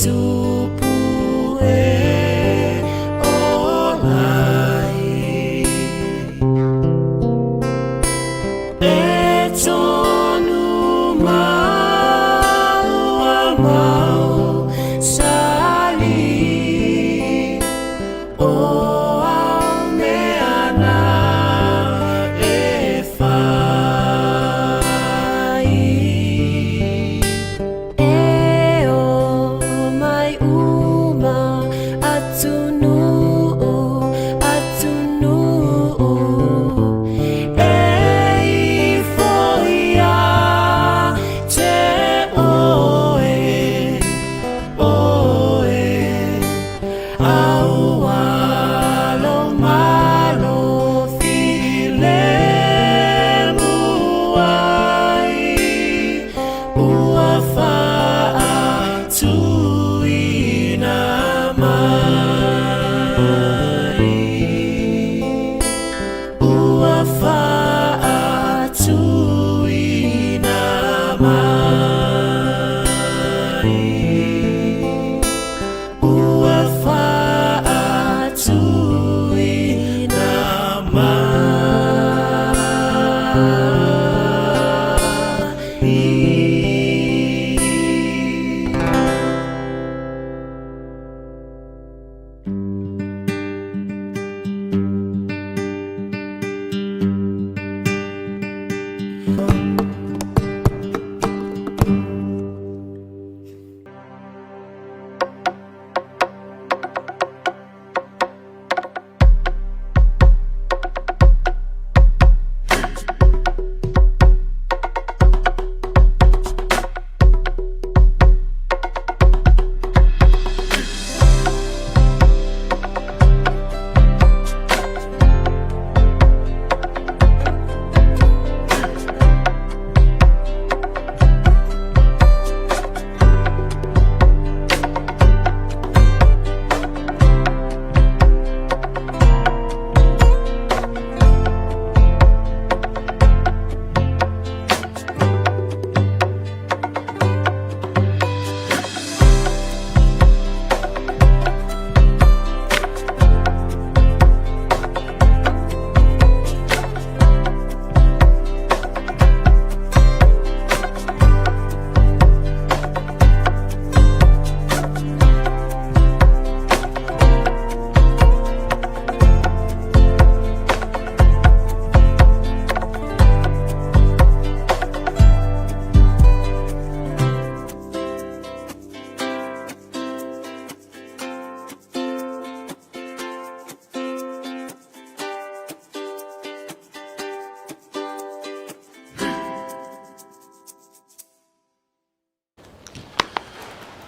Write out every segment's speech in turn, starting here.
tupu e ola ai. E tonu mau a mau sali o au mea nā e whai. E o mai uma atunuu, atunuu E ifo ia te oe, oe Aualo malo filemu ai Ua faatuina mai. Ua faatuina mai. Ua faatuina mai.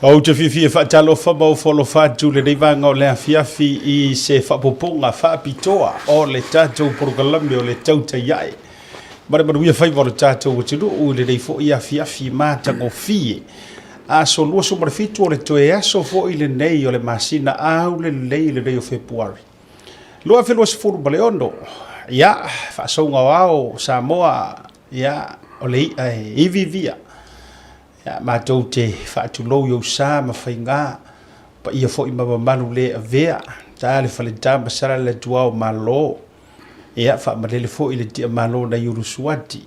Ou te fiafia e faatalofa ma ofo alofa atu lenei vaega o le afiafi i se faaopoopoga faapitoa o le tatou polokalame o le Tautai Ae ma le Manuia Faiva o le tatou atunuu i lenei foi afiafi matagofie. Aso 27 o le toe aso foi lenei o le masina aulelei lenei o Fepuari. 2026, ia, faasouga o ao Samoa, ia, o le i'a e iviivia. Ia, matou te faatulou i ou sa ma faiga, paia foi ma mamalu le avea, ta le faleta ma sala le atua o Malo. Ia, faamalele foi le tia malo nai Ulusuati,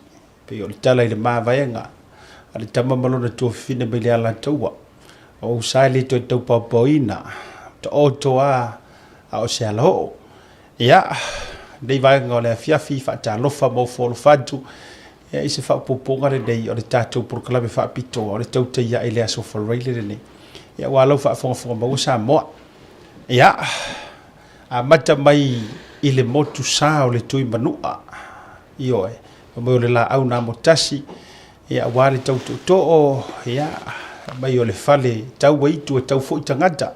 pei o le tala i le mavaega a le tama ma lona tuafafine mai le Alataua. O ou sa e le toe taupaopaoina, taoto a a o se alaoo. Ia, lenei vaega o le afiafi, faatalofa ma ofo alofa atu, ia, i se faaopoopoga lenei o le tatou polokalame faapitoa o le Tautai Ae i le Aso Faraile lenei. Ia, ua lau faafogafoga maua Samoa. Ia, amata mai i le motu sa o le Tuimanua, ioe, mai o le laau na amotasi, ia, aua le tau tootoo, ia, mai o le fale tau aitu e tau foi tagata.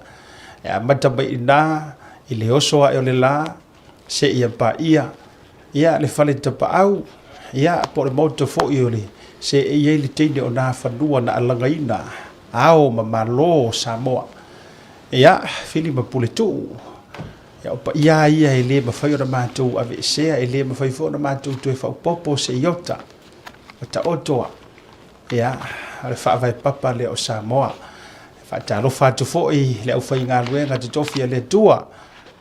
E amata mai i ina i le oso ae o le la, seia paia, ia, le fale tapaau, ia, po o le maota foi o le seei ai le teine o nā fanua na alagaina ao ma malo o Samoa. Ia, Fili ma Puletuu, ia, o paia lava ia e le mafai ona matou aveesea, e le mafai foi ona matou toe faaopoopo se iota, o taoto a. Ia, o le faavae papa lea o Samoa. Faatalofa atu foi i le aufaigaluega totofi a le Atua,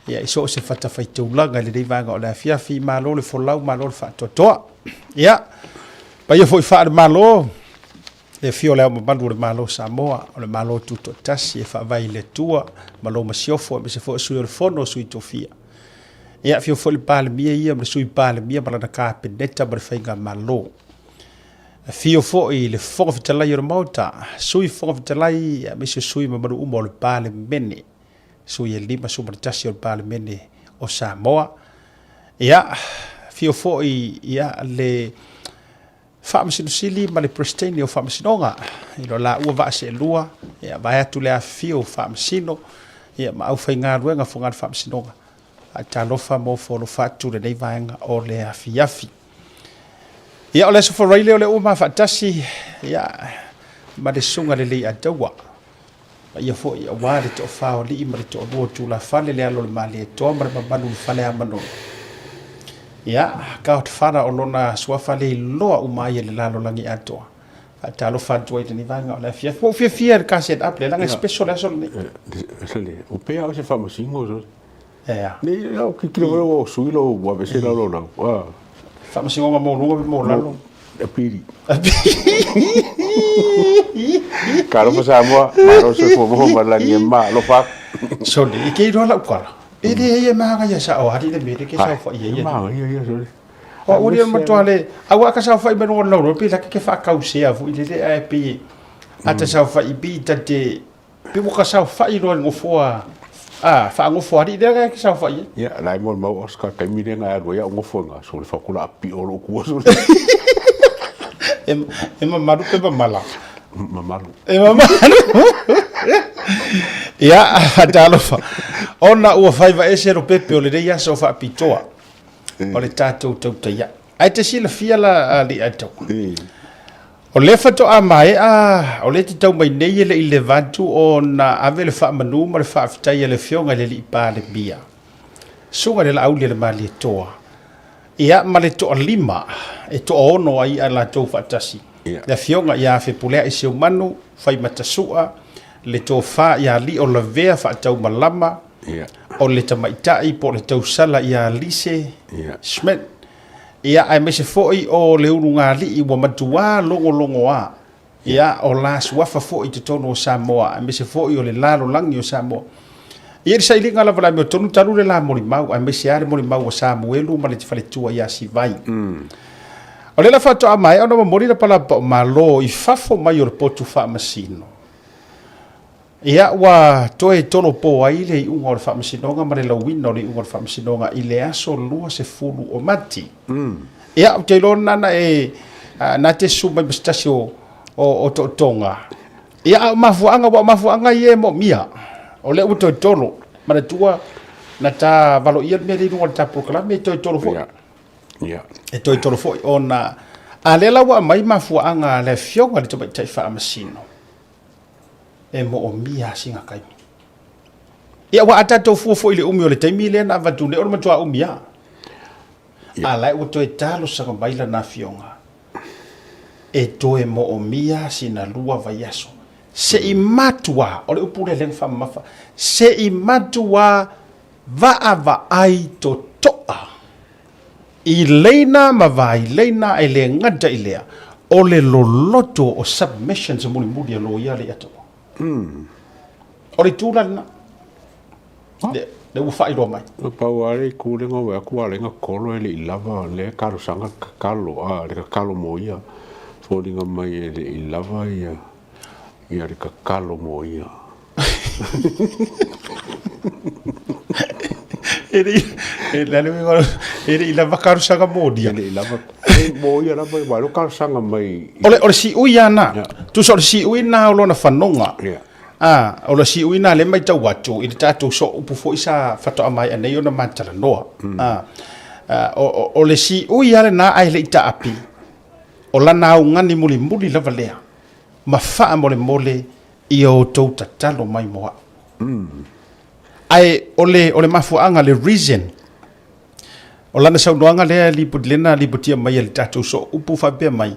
ia, i so o se fatafaitaulaga i lenei vaega o le afiafi. Malo le folau, malo le faatoatoa. Ia, paia foi faale-Malo, le afio o Le Ao Mamalu o le Malo o Samoa, o le Malo Tutoatasi e faavae i le Atua ma lou Masiofo, aemaise foi o Sui o le Fono a Sui Tofia. Ia, afio foi le Palemia ia ma le Sui Palemia ma lana Kapeneta ma le Faigamalo. Afio foi le Fofoga Fetalai o le Maota, Sui Fofoga Fetalai aemaise o sui mamalu uma o le Palemene, sui e 51 o le Palemene o Samoa. Ia, afio foi ia le Faamasino Sili ma le Peresetene o Faamasinoga i lo laua vaa seelua, ia vaeatu le afifio o Faamasino ia ma aufaigaluega fogaa le Faamasinoga. Faatalofa ma ofo alofa atu lenei vaega o le afiafi. Ia, o le Aso Faraile o lea ua mafaatasi ia, ma le Susuga Lelei Ataua. Paia foi aua le toafa o alii ma le toalua o tulafale, le alo o le Malietoa ma le mamalu o le fale Amanonu. Ia, Godfather o lona suafa le iloa uma ai e le lalolagi atoa. Faatalofa atu ai i lenei vaega o le afiafi. Ua ou fiafia i le ka set up lea, leaga e special le aso lenei. O pea o se faamasino so. Ea. Nei lau tilotilo foi ua sui lou ua aveese lau lou lau. Ah. Faamasinoga mo luga pe mo lalo? Apili. Talofa Samoa, malo le soifua maua ma le lagi e mama, alofa atu. Sole, e ke iloa lau kala. E le ia magaia sao ali le mele ke sao fai ia. Magaia ia sole. O au le matua le au a ka sao fai mai luga lau pe la ke whakausea fu i le le ae pe ata sao fai bi tate Pe ua ka saofai loa i le nofoa, a, faanofoalii lea ke saofai ai. Ia, la e molimau Oscar, taimi lea na e alu ai au nofo i ina, sole fatu la pio lou tua sole. E, e mamalu pe mamala? Mamalu. E mamalu. Ia, talofa. Ona ua faiva ese Lopepe o lenei aso faapitoa o le tatou tautaia'i. Ae te silafia la alii ae tau. O lea faatoa maea, o lea te tau mai nei e le i leva atu ona ave le faamanu ma le faafetai a le Afioga i le Alii Palemia, Susuga i le Laauli a le Malietoa, ia ma le toalima e toaono ai a latou faatasi, le Afioga ia Fepuleai Seumanu Faimatasua, le Tofa ia Lio Lavea Faataumalama, o le tamaitai po o le tausala ia Lise Schmidt, ia, aemaise foi o le ulugalii ua matuā logologoa, ia, o la suafa foi i totonu o Samoa, aemaise foi o le lalolagi o Samoa. Ia, i le sailiga lava o le amiotonu talu le la molimau, aemaise lava le molimau a Samuelu ma le faletua ia Sivai. O lea la faatoa maea ona momoli le palapao malo i fafo mai o le potu faamasino. Ia, ua toe tolopo ai le iuga o le Faamasinoga ma le lauina o le iuga o le Faamasinoga i le aso 20 o Mati. Ia, ou te iloa lena na e, na te susu mai ma se tasi o, o, o tootoga. Ia, a o mafuaaga, aua o mafuaaga ia e moomia. O lea ua toe tolo. Manatua, na ta valoia le mea lea i luga o le ta polokalame, e toe tolo foi. Ia. Ia. E toe tolo foi ona, a lea la ua aumai mafuaaga a le Afioga i le Tamaitai Faamasino, e moomia sina taimi. Ia aua a tatou fua foi i le umi o le taimi lea na avatu nei, o le matua umi lava. A la e ua toe talosaga mai lana afioga e toe moomia sina lua vaiaso se i matua, o le upu lea lea na faamamafa, se i matua vaavaai totoa I leina ma vaileina e le gata i lea, o le loloto o submissions mulimuli a loia le Atoa. O le itu la lena, lea ua faailoa mai. Na pau lava le itu lea na ou vaai atu ua ala ai ona tolo e le i lava lea talosaga tatalo, a le tatalo mo ia, foliga mai e le i lava ia le tatalo mo ia. E le e le le e le i lava talosaga molia. E le i lava e mo ia lava aua o talosaga mai O le siui lava na. Tusa o le siui na o lona fanoga. A o le siui na lea e matau atu i le tatou sooupu foi sa faatoa maea nei ona matalanoa. A o le siui lava lena ae le i taapi, o lana augani mulimuli lava lea ma faamolemole ia outou tatalo mai mo au. Ae o le, o le mafuaaga, le reason, o lana saunoaga lea lea na lipotia mai e le tatou sooupu faapea mai,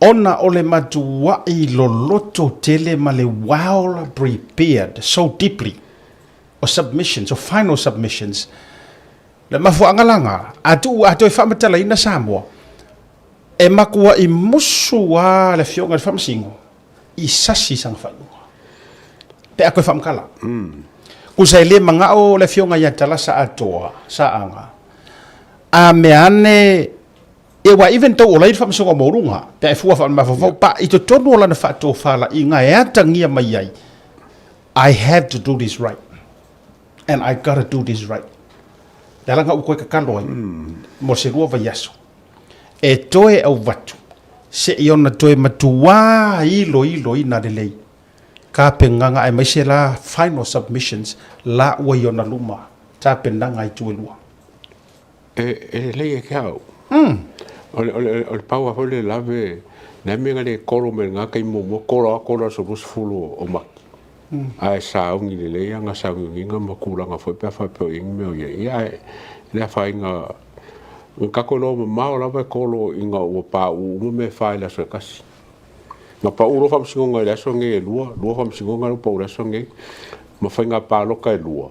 Ona o le matuaʻi loloto tele ma le well prepared so deeply o submissions, o final submissions, le mafuaaga la ga, a tuu a toe faamatalaina Samoa, e matuaʻi musu a le afioga i le Faamasino i sasi sana faaiuga. Pe a toe faamatala. Tusa e le manao le afioga ia Talasa atoa, Saaga, a mea ane Ia aua even though o la e i ai le faamasinoga maualuga, pe a e fua faale-mafaufau, pa i totonu o lana faatofalaiga e atagia mai ai, I have to do this right and I gotta do this right. Le ala na ua toe tatalo ai mo se lua vaiaso e toe auvatu seia ona toe matuā iloiloina lelei tapenaga aemaise la final submissions la ua i ona luma tapenaga itu e lua. E lelei e ke au. O le, o le, o le pau lava foi le lave, le a mea na le kolo mai lena taimi muamua, kolo lava kolo i le aso 20 o Mati. Ae sauni lelei ana sauniuniga ma tulaga foi pe a faapea o i ai ni mea o i ai. Ia ae le afaina, na tatou iloa mamao lava e kolo ina ua pauu uma mea e fa i le aso e tasi. Na pau loa faamasinoga i le aso lenei e lua, lua faamasinoga lea ua pau i le aso lenei, ma faiga palota e lua,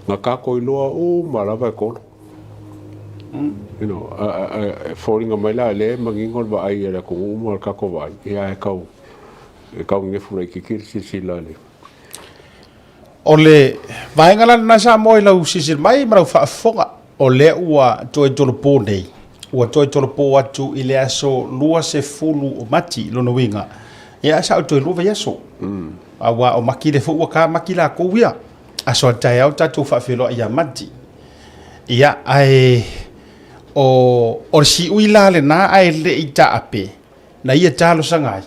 na tatou iloa uma lava e kolo. You know, e foliga mai la lea e manino le vaai a le atunuu ma le tatou vaai, ia ae tau, e tau nenefu laitiiti le silasila a le. O le vaega la lena Samoa i lau silasila mai ma lau faafofoga, o lea ua toe tolopo nei, ua toe tolopo atu i le aso 20 o Mati, lona uiga, ia sa o toe lua vaiaso. Aua o Mati lea foi ua ta Mati latou ia. Aso a taeao tatou faafeiloai ia Mati. Ia, ae o, o le siui la lena ae le i taape, na ia talosaga ai.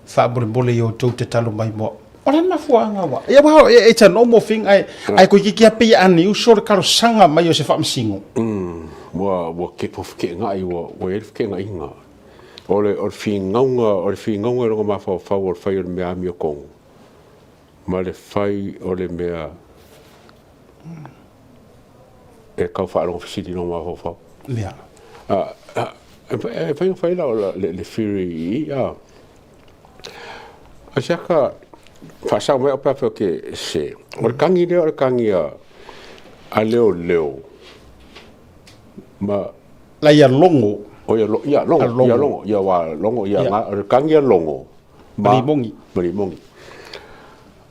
Faamolemole i outou tatalo mai mo au. O le mafuaaga ua. Ia aua it's a normal thing ae ae toeitiiti lava pei e unusual le talosaga mai o se faamasino. Ua ua ua feteenai ua ua i ai le feteenaiga. O le o le finauga o le finauga i lona mafaufau o le fai o le mea amiotonu ma le fai o le mea e tau faalogo fesili i lona mafaufau. Ia. E fai ona fai la le theory i i a. Asiaka faasao mai au pe afai ou te sese. O le kagi lea o le kagi a leoleo ma La ia logo. O ia ia logo, ia logo, ia wa logo ia o le kagi a logo ma limogi. Ma limogi.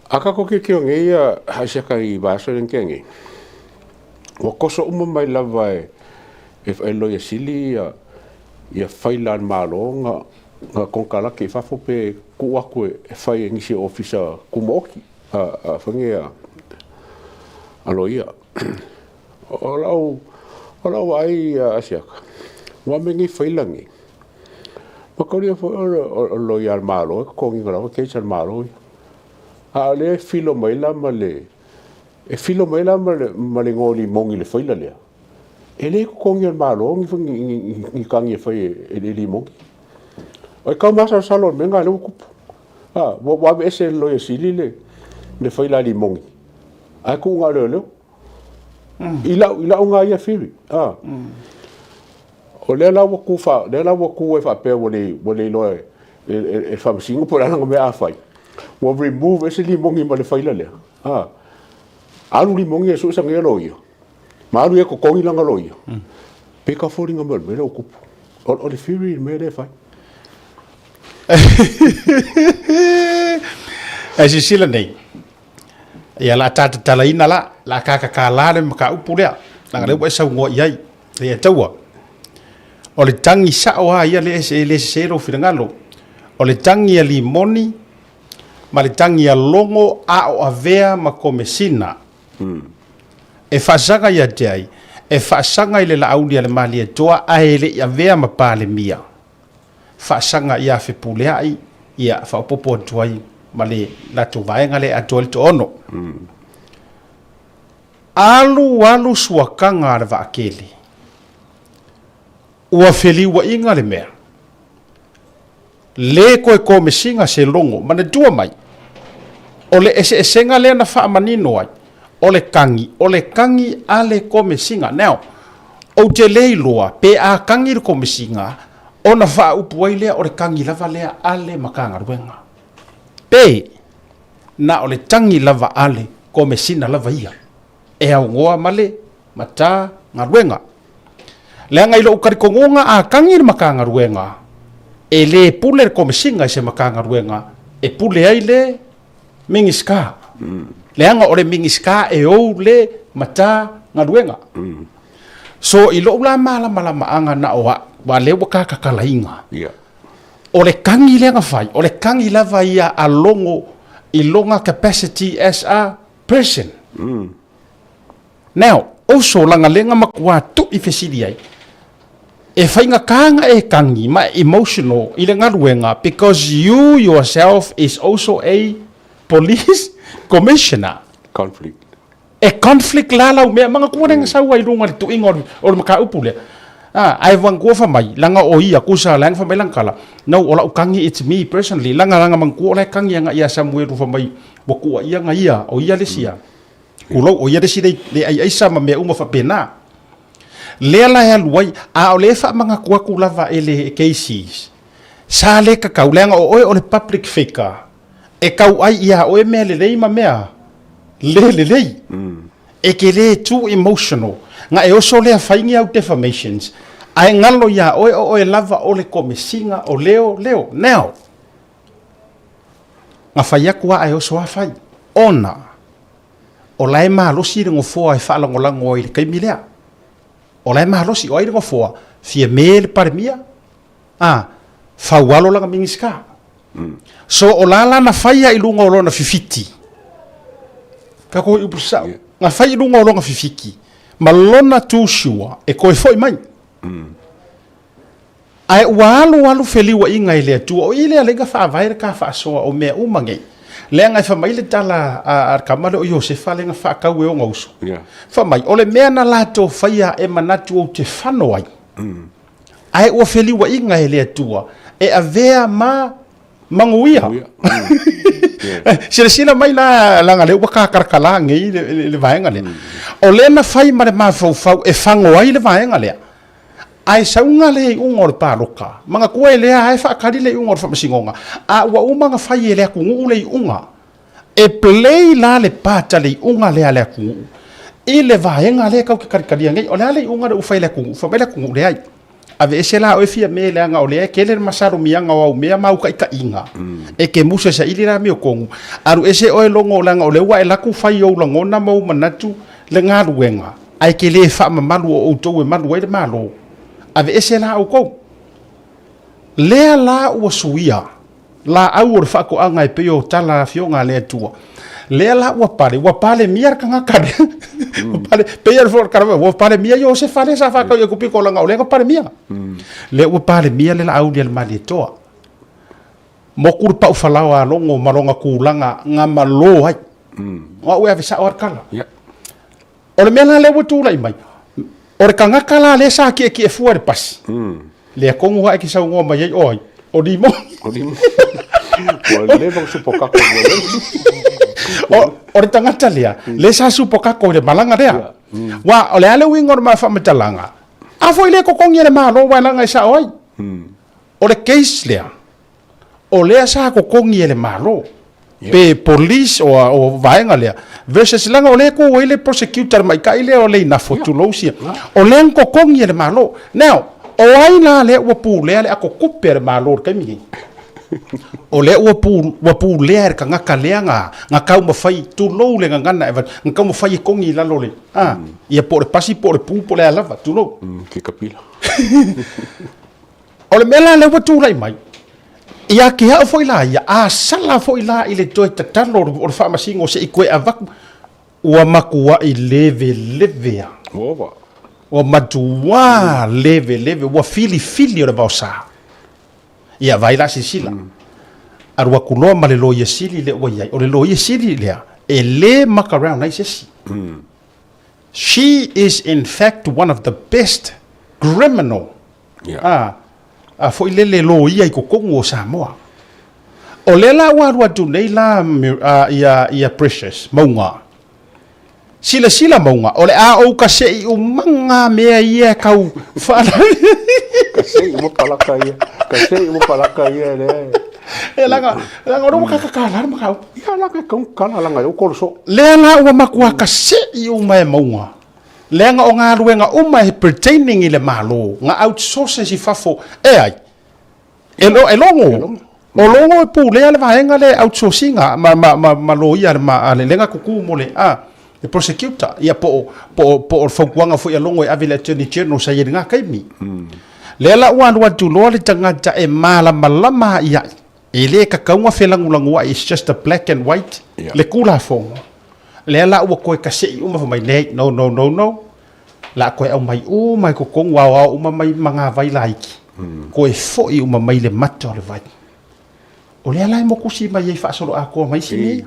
A tatou tilotilo nei ia Asiaka i vaiaso lea na tea nei, ua toso uma mai lava e e Loia Sili ia ia faila a le Malo na na konekarate i fafo pe tuu atu e fai e nisi o Ofisa Tumaoti a foi nei a loia. O lau o lau vaai Asiaka, ua aumai nei faila nei, mataulia foi o le loia a le Malo e totogiina lava case a le Malo ia. A o lea e filo mai la ma le e filo mai la ma le ma le igoa o Limoni i le faila lea, e le totogi e le Malo ni ni tagi e fai e le Limoni. O le tau masalosalo o le mea lena lea ua tupu. A, ua aveese e le Loia Sili le le faila a Limoni, ae tuu na o leoleo. I lau i lau na ia theory. A. O lea la ua tu fa, lea la ua tu ai faapea ua le ua le iloa e e Faamasino po o le a lana mea a fai, ua remove ese Limoni ma le faila lea, a, alu Limoni e sue sana ia loia, ma alu ia e totogi lana loia, pe tau foliga mai o le mea lea ua tupu. O le theory i le mea lea e fai. Ae silasila nei, ia la ta tatalaina la, la ka kakala le mataupu lea, leaga lea ua e saunoa i ai. Ia taua, o le tagi sao lava ia lea e le sese lou finagalo, o le tagi a Limoni ma le tagi a Logo a o avea ma Komesina. E faasaga ia te ai, e faasaga i le Laauli a le Malietoa ae le i avea ma Palemia. Faasaga ia Fepuleai, ia faaopoopo atu ai ma le latou vaega lea e atoa ai le toaono. Alu alu suakaga a le vaatele. Ua feliuaiga le mea. Le toe komesiga se logo. Manatua mai, o le eseesega lea na faamanino ai, o le kagi, o le kagi a le komesiga. Now, ou te le iloa pe a kagi le komesiga, Ona faaupu ai lea o le tagi lava lea a le Matagaluega. Pe na o le tagi lava a le Komesina lava ia e aunoa ma le Matagaluega. Leaga i lou talitonuga a tagi le Matagaluega, e le pule le Komesina i se Matagaluega, e pule ai le Minisita. Leaga o le Minisita e ou le Matagaluega. So i lou la malamalamaaga na o au, aua lea ua ta tatalaina, o le tagi lea na fai, o le tagi lava ia a Logo i lona capacity as a person. Now, also leaga lea na matua tui fesili ai, e faigata ona e tagi ma e emotional i le galuega because you yourself is also a police commissioner. Conflict. E conflict la lau mea, manatua lea na sau ai i luga i le tuiga o le mataupu lea. A, ae manatua fai mai, leaga o ia, tusa la fai mai lana tala, no, o lau tagi it's me personally, leaga leaga manatua o la e tagi agai ia Samuelu fai mai ua tuuaia na ia, o ia le isi a, tulou, o ia le isi le aiaisa ma mea uma faapena. Lea la e alu ai, a o lea e faamanatu atu lava e le KCs, sa le tatau, leaga o oe o le public figure, e tau ai ia oe mea lelei ma mea le lelei. E te le too emotional, na e oso lea fai ni au defamations, ae galo ia oe o oe lava o le Komesina o Leo Leo. Now, na fai atu a ae oso a fai, ona o la e malosi le nofoa e faalagolago ai i le taimi lea. O la e malosi, o ai le nofoa? Fiame le Palemia, a, faualo lana Minisita. So o la la na faia i luga o lona fifiti. Ka koe upu sao. Na fai i luga o lona fifiti ma lona too sure e toe foi mai. Ae ua alu alu feliuaiga i le Atua, o i lea lea na faavae le ta faasoa o mea uma nei. Leaga e fai mai le tala a le tama lea o Iosefa lea na faatau e ona uso. Fai mai, o le mea na latou faia e manatu ou te fano ai. Ae ua feliuaiga e le Atua e avea ma manuia. Silasila mai la, leaga lea ua kakarakala nei le vaega lea. O lea na fai ma le mafaufau e fago ai le vaega lea. Ae sauga le iuga o le paloka, manatua e lea e faatali le iuga o le faamasinoga, a ua uma ona fai e le atunuu le iuga, e play la le part a le iuga lea a le atunuu i le vaega lea tatou te talitalia nei. O le a le iuga lea ua fai e le atunuu? Fai mai le atunuu, leai, aveese la oe Fiame leaga o lea e tele le masalomiaga o au mea ma au taitaiga e te musu e saili le amiotonu. Alu ese oe Logo leaga o lea ua e alu atu fai ou lagona ma ou manatu le galuega. Ae ke le faamamalu o outou e malu ai le Malo, aveese la outou. Lea la ua suia laau o le faatoaga e pei o tala afioga a le Atua. Lea la ua pale, ua palemia le tagata lea. Ua pale, pei o le tala, ua palemia Iosefa lea sa faatau i Aikupito leaga o lea na palemia. Lea ua palemia le Laaulialemalietoa. Moku le pau falaoa a Logo ma lona tulaga na malo ai. O au e ave sao lava le tala. O le mea la lea ua tulai mai, o le tagata la lea sa tietie fua i le pasi, lea tonu lava e te saunoa mai ai o ai? O Limoni. O Limoni. Ua leva ona supokako mai ai. O le tagata lea, lea sa supokako i le malaga lea. Aua o le a le uiga o le ma faamatalaga? A foi lea e totogi e le Malo aua e laga e sao ai. O le case lea, o lea sa totogi e le Malo pe police o vaega lea versus leaga o lea e tu ai le prosecutor le tamaitai lea o Leinafo tulou sia o lea na totogi e le Malo. Now, o ai la lea ua pulea le ato tupe a le Malo i le taimi nei? O lea ua pu, ua pulea e le tagata lea na, na taumafai, tulou le gagana e avatu, na taumafai e togi i lalo o le, a, ia po o le pasi po o le pu po o le a lava, tulou. Ke kapila. O le mea la lea ua tulai mai, ia te au foi la ia, a sala foi la i le toe tatalo o le faamasino se i toe avatu, ua matuai leveleve lava. Ua ova. Ua matuā leveleve, ua filifili o le vaosa. Ia vaai la silasila. Alu atu loa ma le Loia Sili lea ua i ai. O le Loia Sili lea, e le muck around ai se isi. She is in fact one of the best criminal a, a foi lele loia i totonu o Samoa. O lea la ua alu atu nei la a, ia, ia Precious Mauga. Silasila Mauga, o le a ou kasei umaga mea ia e tau whaala. Kase'i uma palaka ia. Kase'i uma palaka ia lea. E laga, laga o lea ua kakakala le mataupu. Ia laga e tatau ona kala laga e ua soo. Lea la ua matua kase'i uma e mauga. Leaga o galuega uma e pertaining i le Malo, na outsources i fafo e ai? E e logo. O logo e pulea le vaega lea e outsource ina ma, ma, ma, ma loia a le, a le lega kuku mo le, a, le prosecutor. Ia po o, po o, po o le fautuaga foi a logo e ave i le Attorney General sa i ai i lena taimi. Lea la ua alu atu loa le tagata e malamalama i ai, e le tatau ona felagolagoai, it's just a black and white le Tulafono. Lea la ua toe kase'i uma fai mai, nei, no, no, no, no, la a toe aumai uma i totonu, aoao uma mai magavai laiti, toe foi uma mai le mata o le vai. O lea la e mokusi mai ai faasoloatoa mai isi mea ia.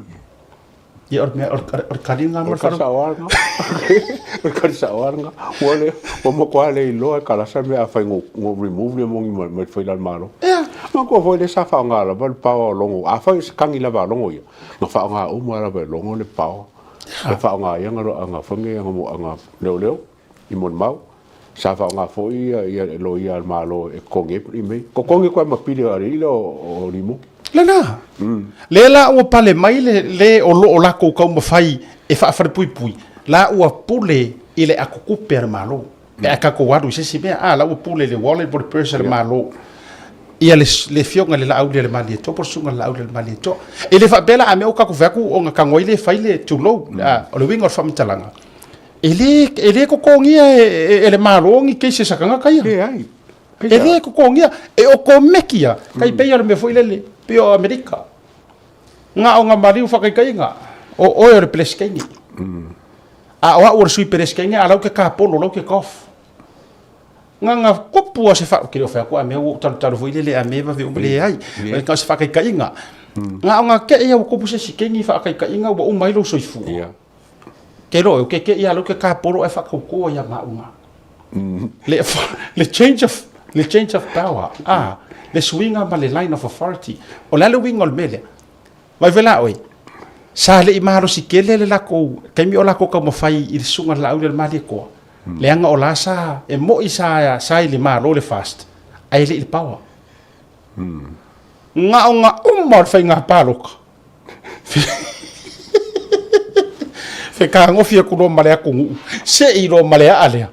Ia, o le mea, o le tali lena ma le faaaloalo. O le tali sao lava lena. Ua le, ua matua le iloa e kalasa mea afai na ou remove le moni mai le faila a le Malo. Ia. Manatua foi lea sa faaaoga lava le power o Logo. Afai o se kagi lava a Logo ia, na faaaoga uma lava e Logo le power. E faaaoga ai ana foi nei ana leoleo i molimau. Sa faaaoga foi ia loia a le Malo e totogi ai mea ia. Totogi atu lava ma pili a alii lea o Limoni. Lena. Lea la ua pale mai le le o lo o latou taumafai e faafalepuipui, la ua pule i le atotupe a le Malo. Pe a tatou alu i se isi mea, a la ua pule i le wallet po o le purse a le Malo ia le le afioga i le Laaulialemalietoa po o le susuga i le Laaulialemalietoa. E le faapea la a mea ua tatou fai atu ona tago ai lea e fai le tulou, a, o le uiga o le faamatalaga, e le e le totogia e le Malo ni cases a tagata ia. Leai. E le totogia, e otomeki lava, tai pei o le mea foi lele, pei o Amerika. Na o na maliu faataitaiga, o oe o le Peresetene. A o au o le Sui Peresetene, a o la ou te tapolo, o la ou te golf. Na na tupu lava se fa, ou te le o fai atu a mea ua ou talutalu foi lele a mea vave uma, leai. Na o se faataitaiga. Na o na te i lava ua tupu se isi keni faataitaiga ua uma ai lou soifua. Ke loa, ke ke ia lo ke kapolo e whakaukoa ia maunga. Le, le change of, le change of power, ah, le suiga ma le line of authority. O le a le uiga o le mea lea? Vai vela oe, sa le i malosi tele le lakou, taimi o lakou taumafai i le susuga i le Laauli o le Malietoa, leaga o la sa, e moi sa, sa i le Malo le FAST, ae le i le power. Na o na uma o le faiga palota, Fetagofi atu loa ma le atunuu, sei loa ma le aa lea.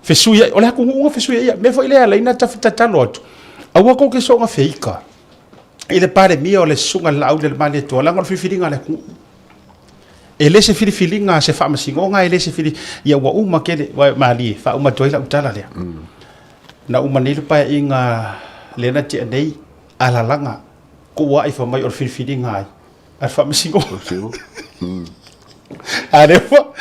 Fesui ai, o le atunuu na fesui ai ia. Mea foi lea e ala ai ona tatalo atu, aua tou te soona feika i le Palemia o le Susuga i le Laaulialemalietoa, leaga o le filifiliga a le atunuu. E le se filifiliga a se faamasinoga, e le se fili... Ia ua uma tele, ua malie, faauma atu ai lau tala lea. Na uma nei le paeaiga lea na tea nei, alalaga Kou a'i fai mai o le filifiliga ai a le faamasinoga. A lea ua,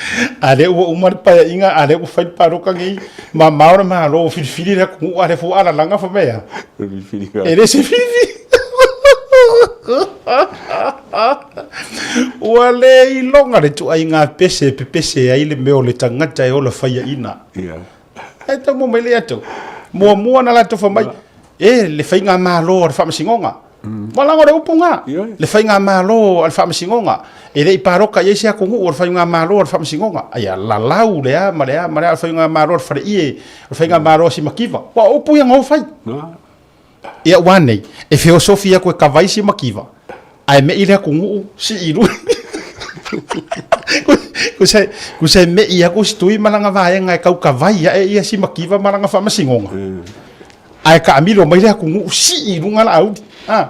a lea ua uma le paeaiga, a lea ua fai le palota nei, mamao le Malo ua filifili le atunuu, a lea foi ua alalaga fai mai a? E le se filifili. Ua le iloga le ituaiga pese e pepese ai le mea o le tagata e ola faiaina. E tau maua mai le atu. Muamua na latou fai mai, e le faigamalo a le faamasinoga. Ua laga o le upu na. Le faigamalo a le faamasinoga. E le i palota i ai se atunuu o le faigamalo a le faamasinoga. Ai a lalau le a ma le a ma le a o le faigamalo a le faleie, o le faigamalo a Simakiva. Ua o upu ia na o fai. Ia ua nei, e feosofi atu e kava ai Simakiva, ae me'i le atunuu sii i luga. Kusa e me'i atu si tui ma lana vaega e tau kavai ae ia Simakiva ma lana faamasinoga. Ae taamilo mai le atunuu sii i luga Laauli. A.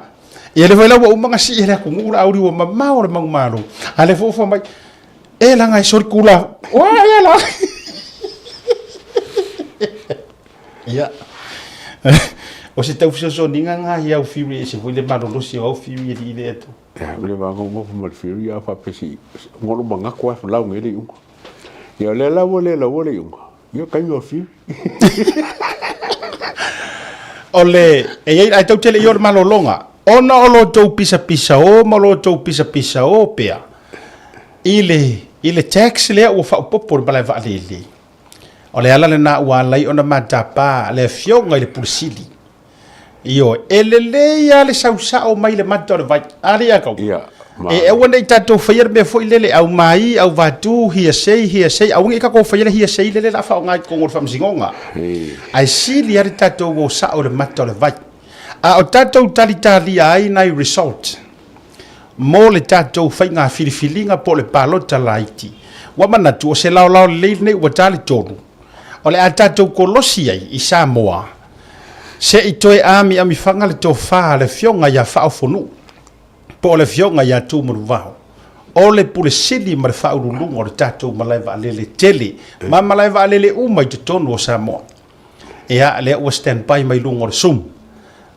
Ia lea foi la ua uma ona sii e le atunuu Laauli ua mamao le manumalo. A lea foi ua fai mai, e leaga e solikula. Ua ia la. Ia. O se tau fesoasoaniga lena i au Fury e ese foi le malolosi o au Fury e alii le atu. Ia, o le vaega uma ma le Fury a faapea si ngolo manatu a lau nei le iuga. Ia o lea la ua le laua le iuga. Ia taimi o Fury. O le, e i ai, ae tou te le i o le malologa, ona o lo outou pisapisao ma lo outou pisapisao pea i le, i le tax lea ua faaopoopo i le malae vaalele. O le ala lena ua ala ai ona matapa le afioga i le Pule Sili. Ioe, e lelei lava le sau sao mai le mata o le vai. A alii a kau? Ia. E aua ne i tatou faia le mea foi lele, aumai, auvatu, hearsay, hearsay, aua ne i tatou faia le hearsay lele o le a faaaoga i totonu o le faamasinoga. Ae sili lava le tatou o sao i le mata o le vai. A o tatou talitalia ai nai result mo le tatou faiga filifiliga po o le palota laiti, ua manatu o se laolao lelei lenei ua ta le 3, o le a tatou kolosi ai i Samoa se i toe amiamifaga le tofa a le Afioga ia Faaofonuu po o le Afioga ia Tumanuvao, o le Pule Sili ma le Faauluuluga o le tatou malae vaalele tele ma malae vaalele uma i totonu o Samoa. Ia, lea ua stand by mai luga o le Zoom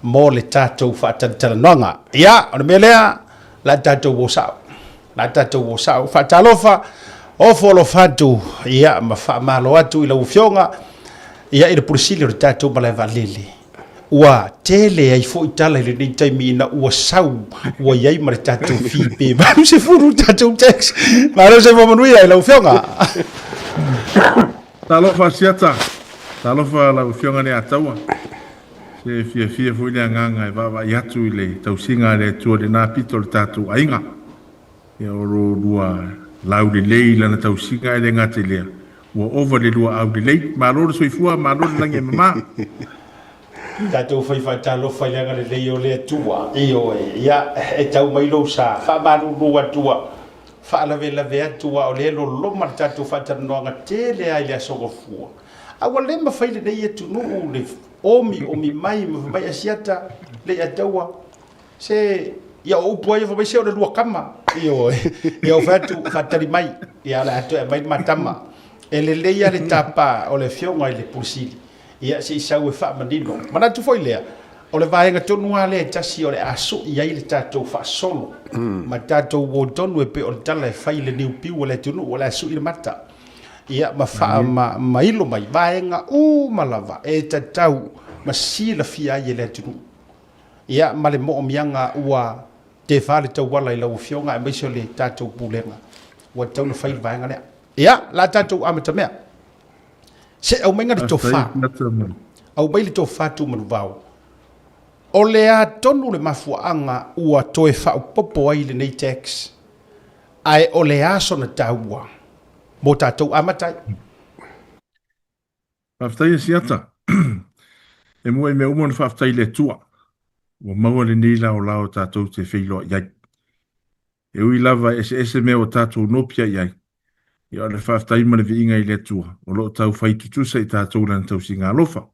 mo le tatou faatalatalanoaga. Ia, o le mea lea, o le a tatou o sao. O le a tatou o sao. Faatalofa, ofo alofa atu, ia, ma faamalo atu i lau Afioga, ia, i le Pule Sili o le tatou malae vaalele. Ua tele ai foi tala i lenei taimi ina ua sau, ua i ai ma le tatou fee pe 80 tatou tax. Malo soifua manuia i lau Afioga. Talofa Asiata, talofa lau Afioga Leataua. Se fiafia foi le agaga e vaavaai atu i le tausiga a le Atua i lena pito o le tatou aiga. Ia o lo lua laulelei i lana tausiga ae le gata i lea, ua ova le lua aulelei. Malo le soifua, malo le lagi e mama. Tatou fai faatalofa i le agalelei o le Atua. Ioe, ia e tau mai lou sa, faamalulu atu faalavelave atu a o lea e loloma le tatou faatalanoaga tele lava i le Aso Gafua. A ua le mafai lenei atunuu le omiomi mai ma fai mai Asiata, Leiataua, se ia o upu lava ia fai mai se o le lua tama. Ioe, ia ou fai atu faatali mai, ia o le a toe aumai le ma tama. E lelei lava le tapa o le Afioga i le Pule Sili Ia, se i sau e faamanino. Manatu foi lea, o le vaega tonu lava lea e tasi o le a sui ai le tatou faasolo ma tatou o tonu e pei o le tala e fai i le niupiu a le atunuu, o le a sui le mata. Ia, ma faamailo mai vaega uma lava e tatau ma silafia ai e le atunuu. Ia, ma le moomiaga ua tefa le tauala i lau Afioga aemaise o le tatou Pulega, ua tatau ona fai le vaega lea. Ia, o le a tatou amatamea. Se aumaiga le tofa, aumai le tofa Tumanuvao. O le a tonu le mafuaaga ua toe faaopoopo ai lenei tax, ae o le a sona taua mo tatou amata ai? Faafetai Asiata. E mua i mea uma ona faafetai i le Atua ua maua lenei laolao tatou te feiloai ai. E ui lava e eseese mea ua tatou nopia i ai, ia o le faafetai ma le viiga i le Atua o lo o tau fai tutusa i tatou i Lana tausiga alofa.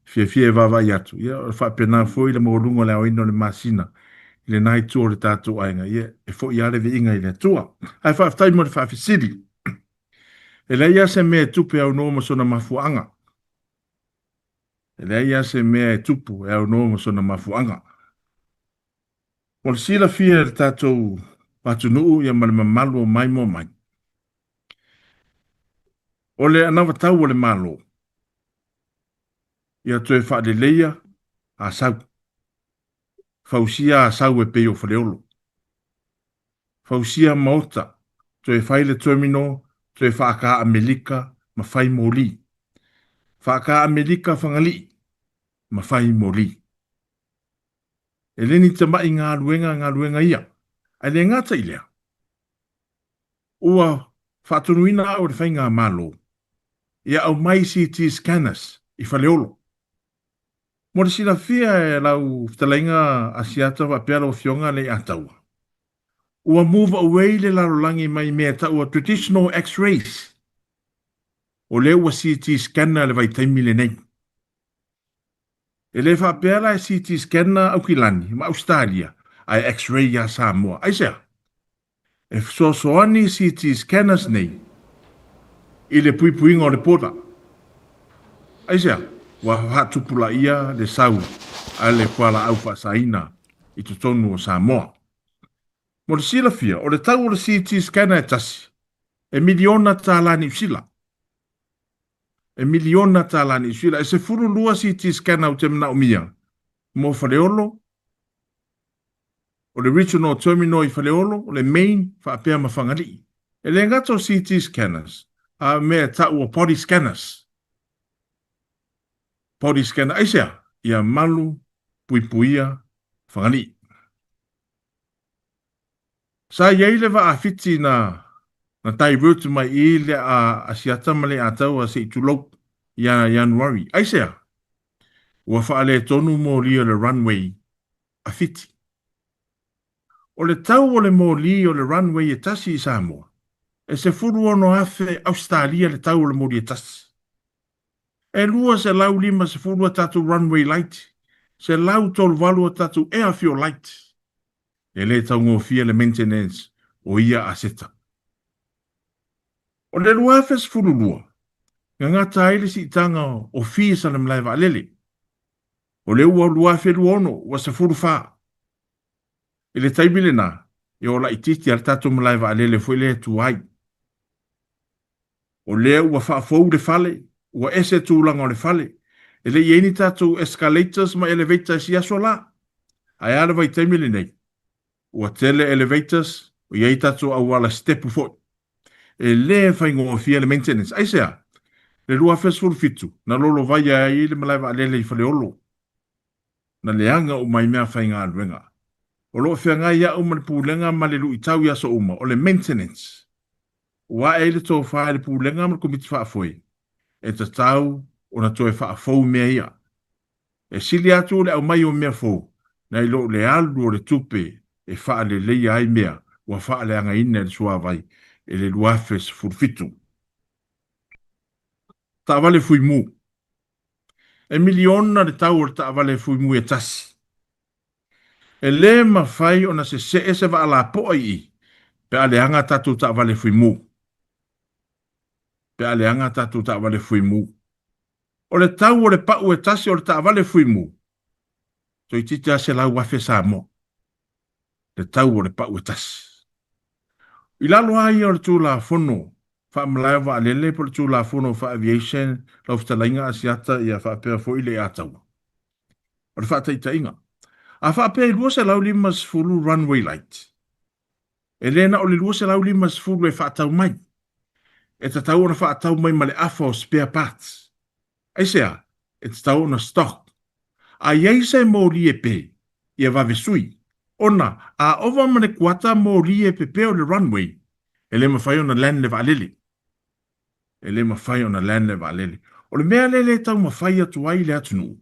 Fiafia e vaavaai atu, ia o le faapena foi le maualuga o le aoina o le masina i lena itu o le tatou aiga, ia e foi lava le viiga i le Atua. Ae faafetai mo le faafesili. E leai lava se mea e tupu e aunoa ma sona mafuaaga. E leai lava se mea e tupu e aunoa ma sona mafuaaga. Mo le silafia e le tatou atunuu ia ma le mamalu o maimoa mai, o le anavatau a le Malo ia toe faaleleia Asau, fausia Asau e pei o Faleolo, fausia maota, toe fai le terminal, toe faaka-Amelika ma fai moli, faaka-Amelika Fagalii ma fai moli. E le ni tamai galuega galuega ia. Ae le gata i lea, ua faatonuina au e le Faigamalo ia aumai CT scanners i Faleolo. Mo le silafia e lau fetalaiga Asiata faapea lau Afioga Leiataua, ua move away le lalolagi mai mea e taua traditional X-rays. O lea ua CT scanner le vaitaimi lenei. E le faapea la e CT scanner Aukilani ma Ausetalia ae X-ray ia Samoa. Aisea? E fesoasoani CT scanners nei i le puipuiga o le border. Aisea? Ua faatupulaia le sau a le fualaau faasaina i totonu o Samoa. Mo le silafia, o le tau o le CT scanner e tasi, e miliona tala Niu Sila. E miliona tala Niu Sila. E 12 CT scanner ou te manaomia mo Faleolo, o le Regional Terminal i Faleolo, o le Main faapea ma Fagalii. E le gata o CT scanners, a o mea e tau o body scanners. Body scanner, aisea? Ia malu puipuia Fagalii. Sa i ai le vaa Fiti na na divert mai i le Asiata ma le Ataua se i tulou ia Ianuari. Aisea? Ua faaletonu moli o le runway a Fiti. O le tau o le moli o le runway e tasi i Samoa, e 16,000 Ausetalia le tau o le moli e tasi. E 250 a tatou runway light, 138 a tatou airfield light. E le taugofie le maintenance o ia aseta. O le 2012, gagata ai le siitaga o fees a le malae vaalele. O le ua 2026, ua 14. I le taimi lena, e ola itiiti a le tatou malae vaalele foi lea e tuai. O lea ua faafou le fale, ua ese tulaga o le fale. E le i i ai ni tatou escalators ma elevators i aso la. Ae a le vaitaimi lenei? Ua tele elevators, ua i ai tatou auala sitepu foi. E le faigofie le maintenance. Aisea? Le 2017, na lolovaia ai le malae vaalele i Faleolo. Na leaga uma ai meafaigaluega. O lo o feagai au ma le pulega ma le luitau i aso uma, o le maintenance. Ua ae ai le tofa i le Pulega ma le Komiti Faafoe, e tatau ona toe faafou mea ia. E sili atu le aumai o mea fou nai lo le alu o le tupe e faaleleia ai mea ua faaleagaina e le suavai i le 2017. Taavale Fuimu E miliona le tau o le taavale fuimu e tasi. E le mafai ona sesee se vaa lapoa i i pe a leaga a tatou taavale fuimu. Pe a leaga a tatou taavale fuimu. O le tau o le pau e tasi o le taavale fuimu, toeitiiti lava 100,000 Samoa le tau o le pau e tasi. I lalo lava ia o le Tulafono Faamalae o Vaalele po o le Tulafono Faa-Aviation lau fetalaiga Asiata ia faapea foi le Ataua. O le faataitaiga, a faapea e 250 runway light, e le na o le 250 e faatau mai. E tatau ona faatau mai ma le afa o spare parts. Aisea? E tatau ona stock. A i ai se moli e pe, ia vave sui. Ona, a ova ma le kuata moli e pepe o le runway, e le mafai ona land le vaalele. E le mafai ona land le vaalele. O le mea lea le taumafai atu ai le atunuu,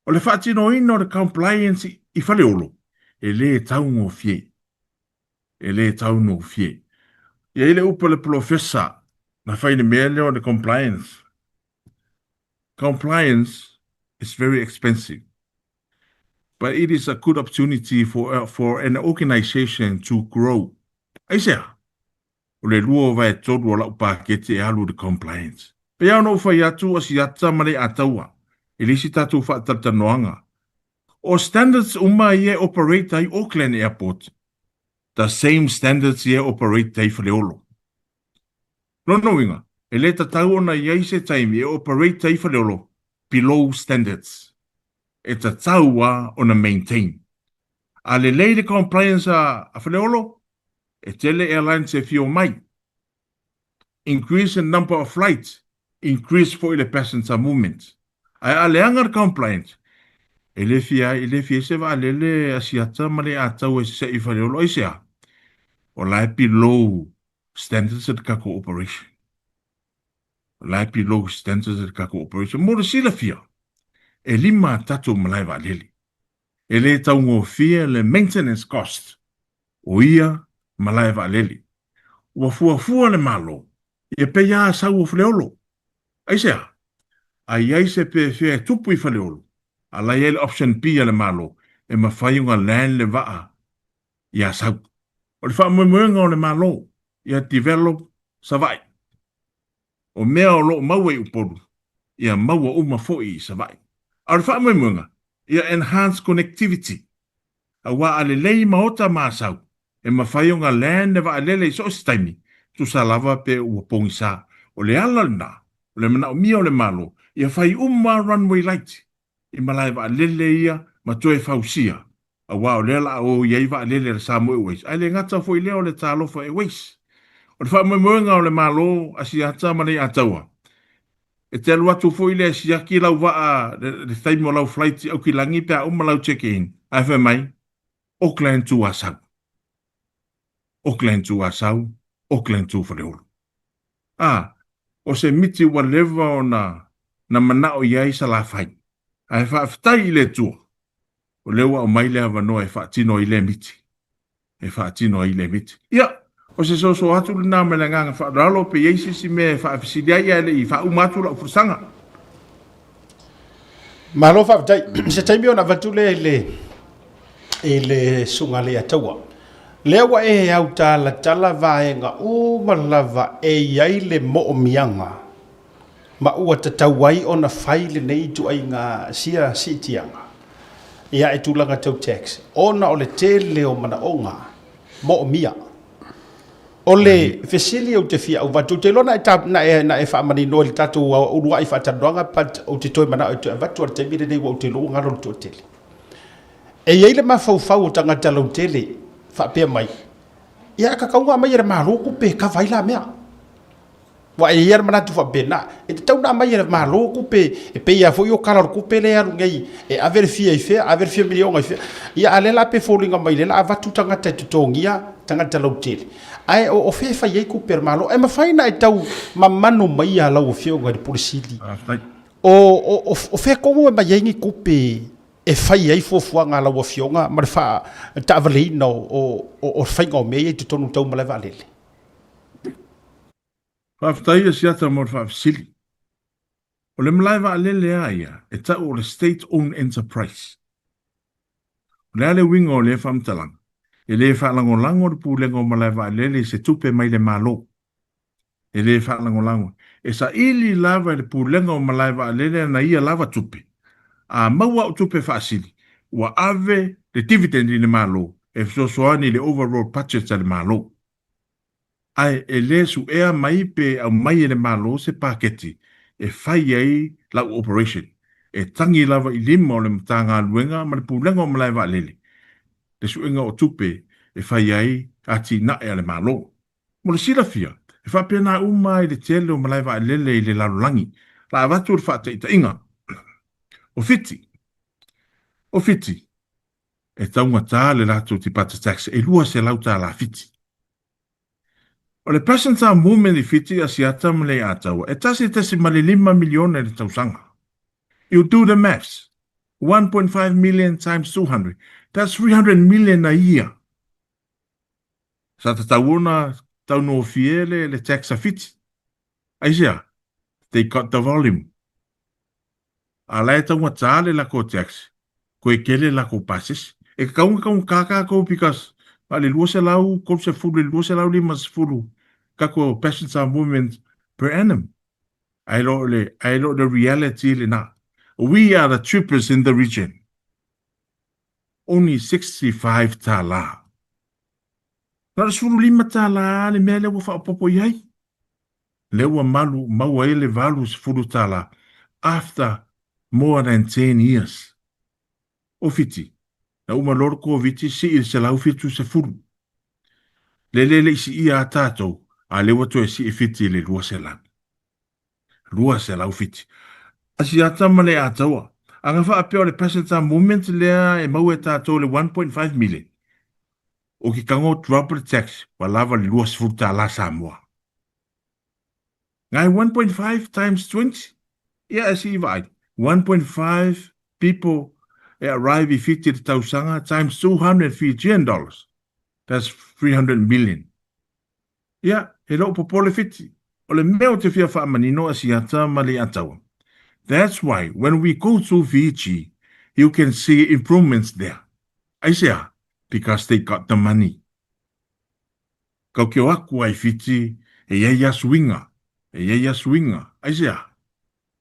o le faatinoina o le compliance i Faleolo, e le taugofie. E le taugofie. E i ai le upu a le polofesa na fai i le mea lea o le compliance. Compliance is very expensive, but it is a good opportunity for, for an organization to grow. Aisea? O le lua o vaetolu o lau paketi e alu i le compliance. Pei lava ona ou fai atu, o Asiata ma le Ataua, e le isi tatou faatalatalanoaga. O standards uma ia e operate ai Auckland Airport, the same standards ia e operate ai Faleolo. Lona uiga, e le tatau ona i ai se taimi e operate ai Faleolo below standards. E tatau lava ona maintain. A lelei le compliance a Faleolo, e tele airlines e fia omai. Increase in number of flights, increase foi le passenger movement. Ae a leaga le compliance, e le fia e le fia se vaalele Asiata ma le Atau e sese'i i Faleolo. Aisea? O la e below standards o le tatou operation. O la e below standards o le tatou operation. Mo le silafia, e lima a tatou malae vaalele. E le taugofie le maintenance cost o ia malae vaalele. Ua fuafua le Malo ia pei a sau o Faleolo. Aisea? A i ai se pefea e tupu i Faleolo, a la i ai le option B a le Malo e mafai ona land le vaa i Asau. O le faamoemoega o le Malo ia develop Savaii. O mea o lo o maua i Upolu, ia maua uma foi i Savaii. A o le faamoemoega, ia enhance connectivity, aua a lelei maota ma Asau, e mafai ona land le vaalele i so o se taimi, tusa lava pe ua pogisa. O le ala lena, o le manaomia o le Malo, ia fai uma runway laiti i malae vaalele ia ma toe fausia, aua o lea la a o i ai vaalele a le Samoa Airways, ae le gata foi lea o le Talofa Airways. O le faamoemoega o le Malo Asiata ma le Ataua, e te alu atu foi lea e siaki lau vaa le taimi o lau flight i Aukilagi pe a uma lau check in, ae fai mai, Auckland to Asau. Auckland to Asau, Auckland to Faleolo. A, o se miti ua leva ona na manao i ai Salafai, ae faafetai i le Atua, o lea ua aumai le avanoa e faatino ai lea miti. E faatino ai lea miti. Ia, o se soso atu lena ma le agaga faaaloalo pe i ai se isi mea e faafesili ai ae le i faauma atu lau folasaga. Malo faafetai. Se taimi ona avatu lea i le i le susuga Leiataua. Lea ua e autalatala vaega uma lava e i ai le moomiaga ma ua tatau ai ona fai lenei ituaiga sia siitiaga ia e tulaga tau tax ona o le tele o manaoga moomia. O le fesili ou te fia avatu, ou te iloa na e, na e, na e faamaninoa i le tatou uluai faatalanoaga, but ou te toe manao e toe avatu a le taimi lenei ua ou te iloa ua galo le toatele. E i ai le mafaufau o tagata lautele faapea mai, ia tatau ona aumai e le Malo tupe e kava ai la mea. Aua e i ai le manatu faapena, e tatau ona aumai e le Malo tupe, e pei lava foi o Tala o le Tupe lea e alu nei, e ave le fia i fea, ave le fia miliona i fea. Ia a o lea la pei e foliga mai o lea o le a avatu tagata e totogia tagata lautele. Ae o fea e fai ai tupe a le Malo? E mafai ona e tau mamanu maia lau Afioga i le Pule Sili, o fea tonu e aumai ai ni tupe e fai ai fuafuaga a lau Afioga ma le faataavaleina o le faiga o mea ia i totonu tau malae vaalele? Faafetai Asiata mo le faafesili. O le malae vaalele a ia e tau o le State Owned Enterprise. O le a le uiga o lea faamatalaga? E le faalagolago le Pulega o Malae Vaalele i se tupe mai le Malo. E le faalagolago. E saili lava e le Pulega o Malae Vaalele ana ia lava tupe. A maua au tupe faasili, ua ave le dividend i le Malo e fesoasoani i le overall budget a le Malo. Ae e le suea mai pe aumai e le Malo se paketi e fai ai lau operation. E tagi lava i lima o le Matagaluega ma le Pulega o Malae Vaalele le suega o tupe e fai ai atinae a le Malo. Mo le silafia, e faapena uma ai le tele o malae vaalele i le lalolagi. La avatu le faataitaiga, o Fiti. O Fiti, e taugata le latou departure tax e 200 tala Fiti. O le passenger movement i Fiti, Asiata ma Leiataua, e 1.5 miliona i le tausaga. You do the maths, 1.5 million times 200, that's 300 million a year. Sa tatau ona taunofie le, le tax a Fiti. Aisea? They got the volume. A la e taugata le lako tax, koe kele lako pasese. E kakaunga kaunga kākou because ma le 230 le 250 kako passenger movement per annum. Ae lo le, ae lo le reality le na. We are the cheapest in the region. Only 65 tālā. Na o le 15 tālā le mea lea ua faaopoopo i ai. Lea ua malu, maua ai le 80 tālā after more than 10 years. O Fiti, na uma loa le Koviti sii i le 170. Le le le i siia a tātou, a lea ua toe sii Fiti i le 200. 207. Asiata ma le Ataua. Aga faapea o le passenger movement lea e maua e tatou le 1.5 million. O ke kago drop le tax ua lava le 20 tala Samoa. Ngai 1.5 times 20? Ia e sii vaai. 1.5 people e arrive i Fiti le tausaga times 200 Fijian dollars. That's 300 million. Ia, he lou popole Fiti. O le mea o te fia faamanino Asiata ma Leiataua. That's why when we go to Fiji, you can see improvements there. Aisea? Because they got the money. Kaukeo aku ai Fiti, e iai a suiga. E iai a suiga. Aisea?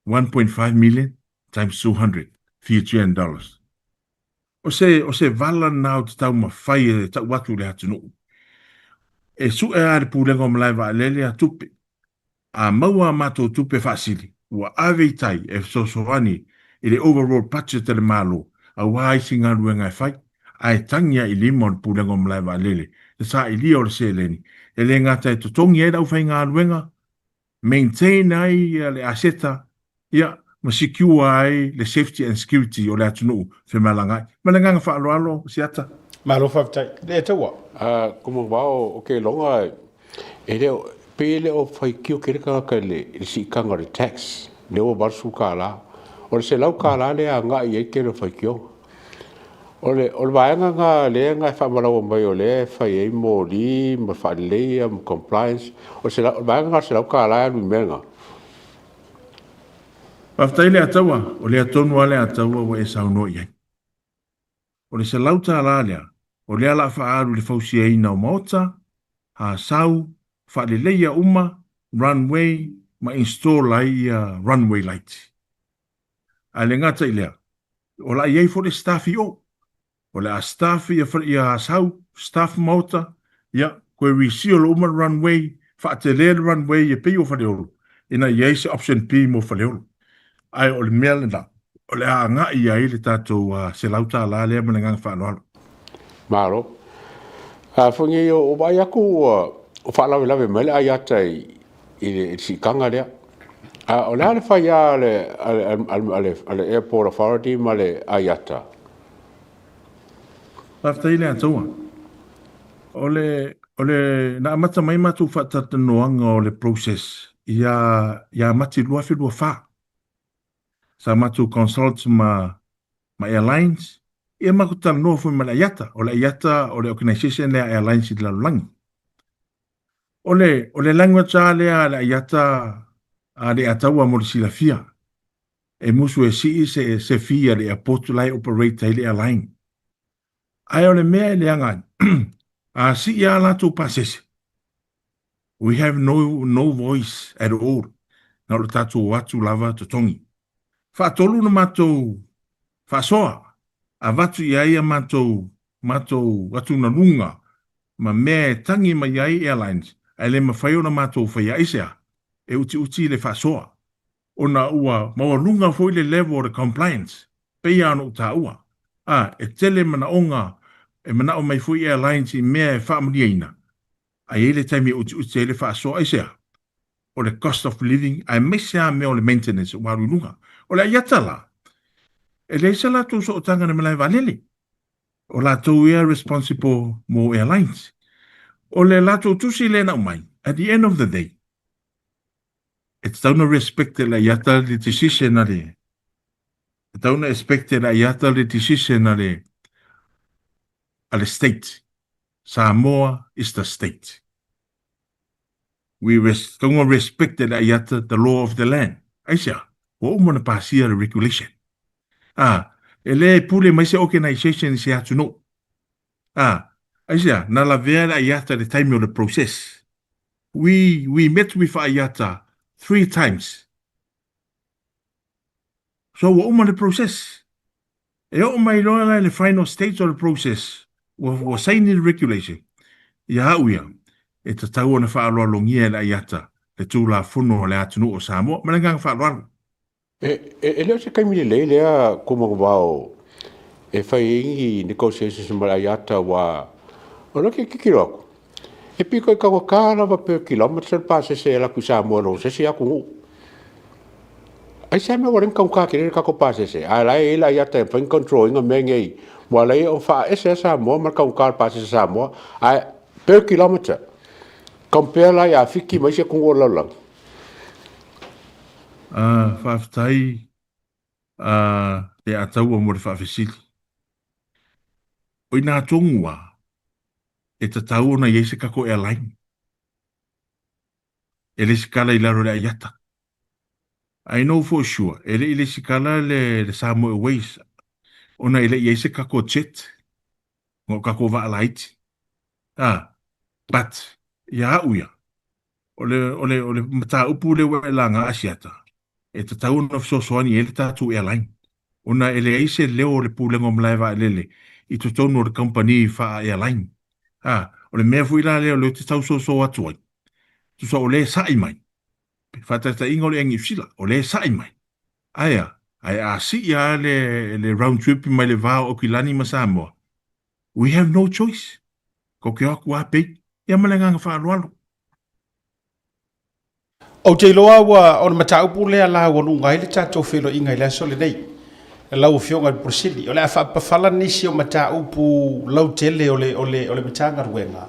1.5 million times 200 Fijian dollars. O se, o se vala lena o te taumafai e tau atu i le atunuu. E sue lava le Pulega o Malae Vaalele a tupe. A maua a matou tupe faasili, ua ave i tai e fesoasoani i le overall budget a le Malo aua isi galuega e fai, ae tagi ai i lima o le Pulega o Malae Vaalele le sailia o le seleni e le gata e totogi ai le aufaigaluega, maintain ai le aseta, ia, ma secure ai le safety and security o le atunuu femalagaai. Ma le agaga faaaloalo, Siata. Malo faafetai. Le taua. A Komavao o ke loga e le pei e le o faitio tele tagata i le i le siitaga o le tax lea ua $80. O le $100 lea e agai i ai le tele o faitioga. O le o le vaega lena lea na e faamalaua mai o lea e fai ai moli ma faaleleia ma compliance, o le o le vaega lena o le $100 e alu i mea na. Faafetai Leataua, o lea tonu lava Leataua ua e saunoa i ai. O le $100 lea, o lea la a faaalu i le fausiaina o maota, asau, faaleleia uma, runway ma install ai ia runway light. Ae le gata i lea, o le a i ai foi le staff i o. O le a staff ia ia asau, staff maota, ia, toe reseal uma le runway, faatele le runway e pei o Faleolo, ina ia i ai se option B mo Faleolo. Ae o le mea lena, o le a agai ai le tatou $100 lea ma le agaga faaaloalo. Malo. A foi nei o vaai atu ua faalavelave mai le IATA i i le siitaga lea. A o le a le fai a le a le Airport Authority ma le IATA? Faafetai le Atua. O le, o le, na amata mai matou faatatonoaga o le process ia, ia Mati 2024. Sa matou consult ma, ma airlines, ia matou talanoa foi ma le IATA. O le IATA o le organisation lea a airlines i le lalolagi. O le, o le language lava lea a le IATA a le Ataua mo le silafia. E musu e sii se, se fee a le airport la e operate ai le airline. Ae o le mea e leaga ai, a sii lava latou pasese, we have no, no voice at all, na o le tatou o atu lava totogi. Faatolu na matou faasoa, avatu i ai a matou, matou atugaluga ma mea e tagi mai ai airlines, ae le mafai ona matou faia. Aisea? E utiuti le faasoa. ona ua maualuga foi le level o le compliance, pei lava ona ou taua. A, e tele manaoga e manao mai foi airlines i mea e faamaliaina, a i ai le taimi e utiuti ai le faasoa. Aisea? O le cost of living aemaise lava mea o le maintenance ua alu i luga. O le aiata la, e leai se latou sootaga i le malae vaalele. O latou ia responsible mo airlines. O le latou tusi lea na aumai, at the end of the day, e tatau ona respect e le IATA le decision a le, e tatau ona expect e le IATA le decision a le, a le state. Samoa is the state. We res, tatau ona respect e le IATA the law of the land. Aisea? Ua uma ona pasia le regulation. A, e le pule mai se organisation i se atunuu. A, aisea? Na lavea le IATA i le taimi o le process. We, we met with IATA 3 times. So ua uma le process. E oo mai loa la i le final stage o le process, ua, ua saini le regulation, ia au ia, e tatau ona faaaloalogia e le IATA le Tulafono a le atunuu o Samoa. Ma le agaga faaaloalo. E, e, e le o se taimi lelei lea Komavao e fai ai ni negotiations ma le IATA aua o lea ke tilotilo atu, e pito i taugata lava per kilometre le pasese e alu atu i Samoa i lo se isi atunuu. Aisea mea ua le ni taugata tele le tatou pasese, ae la e i ai le IATA e mafai ona control ina mea nei, ua ala ai ona faaese lava Samoa ma le taugata o le pasese a Samoa, ae per kilometre, compare la ia Fiti ma isi atunuu o le lalolagi. A, faafetai a le Ataua mo le faafesili. O inā tonu a, e tatau ona i ai se tatou airline e lesitala i lalo o le IATA. I know for sure, e le i lesitala le, le Samoa Airways ona e le i i ai se tatou jet, na o tatou vaa laiti. A, but, ia au ia, O le, o le, o le mataupu lea ua e laga Asiata, e tatau ona fesoasoani i ai le tatou airline, ona e leai se leo o le Pulega o Malae Vaalele i totonu o le kamupani faa-airline. A, o le mea foi la lea o lea ou te tau soso atu ai, tusa o lea e sa'i mai, faataitaiga o le Air Niu Sila, o lea e sa'i mai, ae a? Ae a sii lava le, le round trip mai le va o Aukilani ma Samoa, we have no choice. Kou te o atu lava pei. Ia ma le agaga faaaloalo. Ou te iloa ua o le mataupu lea la ua luga ai le tatou feiloaiga i le aso lenei. lau Afioga i le Pule Sili. O le a faapafala nisi o mataupu lautele o le, o le, o le Matagaluega,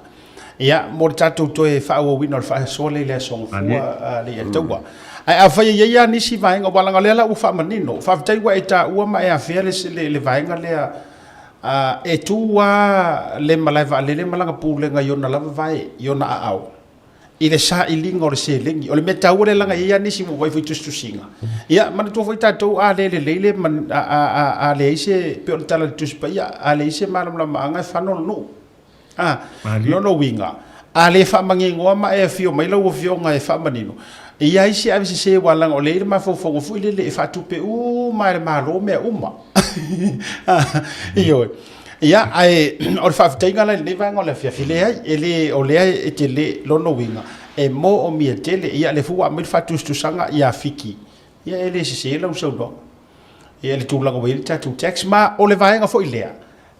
ia, mo le tatou toe faaauauina o le faasoa lea i le Aso Gafua, Leiataua. Ae afai e i ai lava nisi vaega, aua leaga o lea la ua faamanino, faafetai ua e taua ma e afea le, le, le vaega lea, e tu lava le malae vaalele ma lana pulega i ona lava vae, i ona aao. i le sailiga o le seleni. O le mea taua lea leaga e i ai lava nisi ua vaai foi i tusitusiga. Ia, manatua foi tatou a le lelei le a leai se, pei o le tala i le Tusi Paia, a leai se malamalamaaga e fano le nuu. A, lona uiga, a le faamaninoa ma e afio mai lau Afioga e faamanino, e i ai se avesese aua leaga o lea e i ai le mafaufauga foi lele e faatupe uma e le Malo mea uma. Ioe. Ia, ae o le faafetaiga la i lenei vaega o le afiafi, leai, e le, o lea e te le, lona uiga, e moomia tele, ia, lea foi ua aumai le faatusatusaga ia Fiti, ia e le sese lau saunoaga, ia i le tulaga ua i ai le tatou tax, ma o le vaega foi lea,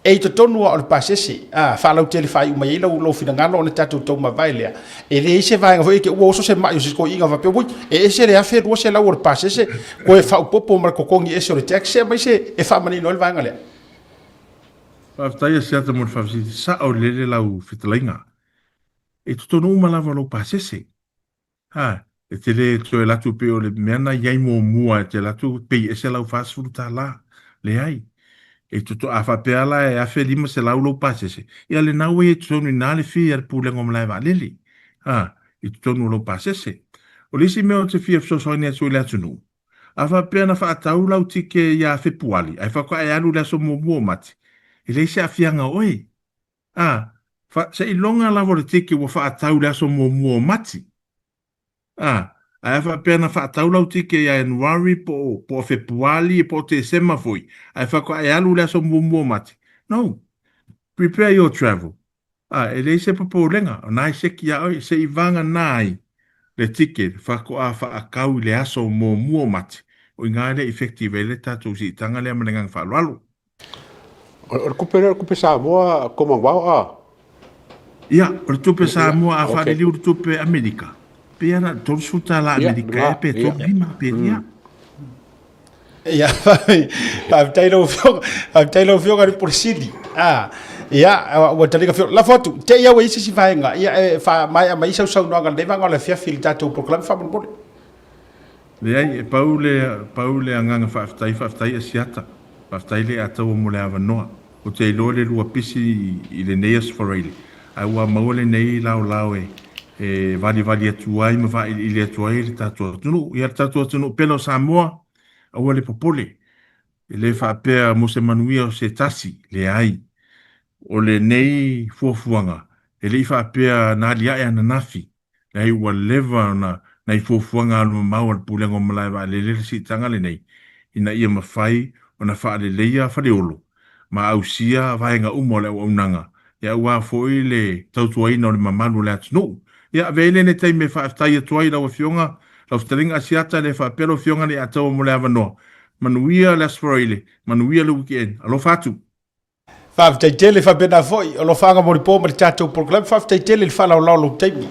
e i totonu lava o le pasese, a, faalautele faaiu mai ai lau, lou finagalo ona tatou taumavae lea, e leai se vaega foi e te ua oso se mai o se toeaina faapea, ui, e ese le 1200 o le pasese, toe faaopoopo ma le totogi ese o le tax, se aumai se, e faamanino ai le vaega lea. Faafetai Asiata mo le faafesili, sao lele lau fetalaiga. E totonu uma lava lou pasese. Ha, e te le toe alu atu pei o le mea na i ai muamua e te alu atu pei ese lau 40 tala. Leai. E toto, a faapea la e 1500 lou pasese, ia lena ua i ai totonu i ina le fee a le Pulega o Malae Vaalele. Ha, i totonu o lou pasese. O le isi mea ou te fia fesoasoani atu i le atunuu, A faapea na faatau lau tike ia Fepuali ae faatoa e alu i le aso muamua o Mati, e leai se aafiaga o oe. A, fa, seiloga lava o le tike ua faatau i le aso muamua o Mati. A, ae a faapea na faatau lau tike ia Ianuari po o, po o Fepuali po o Tesema foi, ae faatoa e alu i le aso muamua o Mati, no. Prepare your travel. A, e leai se popolega, o na e seki iā oe, se i vagana ai le ticket faatoa faatau i le aso muamua o Mati, o i ina lea effective ai le tatou siitaga lea ma le agaga faaaloalo. O le tupe lea o le tupe Samoa Commonwealth a? Ia, o le tupe Samoa a faaliliu le tupe Amerika, pei lava na o le 30 tala Amerika ea pe 35 pe ia. Ia, faafetai lau Afioga, faafetai lau Afioga i le Pule Sili. Ah, ia, ua taliga fio. Lafo atu, te i au e isi si vaega, ia e faamaea mai sau saunoaga lenei vaega o le afiafi i le tatou polokalame faamolemole. Leai, e pau le, pau le agaga faafetai, faafetai Asiata, faafetai le Ataua mo le avanoa. Ou te iloa le lua pisi i lenei Aso Faraile, ae ua maua lenei laolao e, e valivali atu ai ma vailiili atu ai le tatou atunuu. Ia le tatou atunuu pele o Samoa, aua le popole, e le faapea mo se manuia o se tasi, leai. O lenei fuafuaga, e le i faapea na aliae ananafi, Leai, ua leva ona nai fuafuaga alumamao a le Pulega o Malae Vaalele le siitaga lenei ina ia mafai ona faaleleia Faleolo ma ausia vaega uma o le auaunaga ia aua foi le tautuaina o le mamalu o le atunuu. Ia, avea ai lenei taimi e faafetai atu ai i lau Afioga, lau Fetalaiga Asiata le faapea lau Afioga Leiataua mo le avanoa. Manuia le Aso Faraile, manuia le weekend. Alofa atu! Faafetai tele faapena foi o lofaaga molipo ma le tatou polokalame. Faafetai tele i le faalaolao o lou taimi.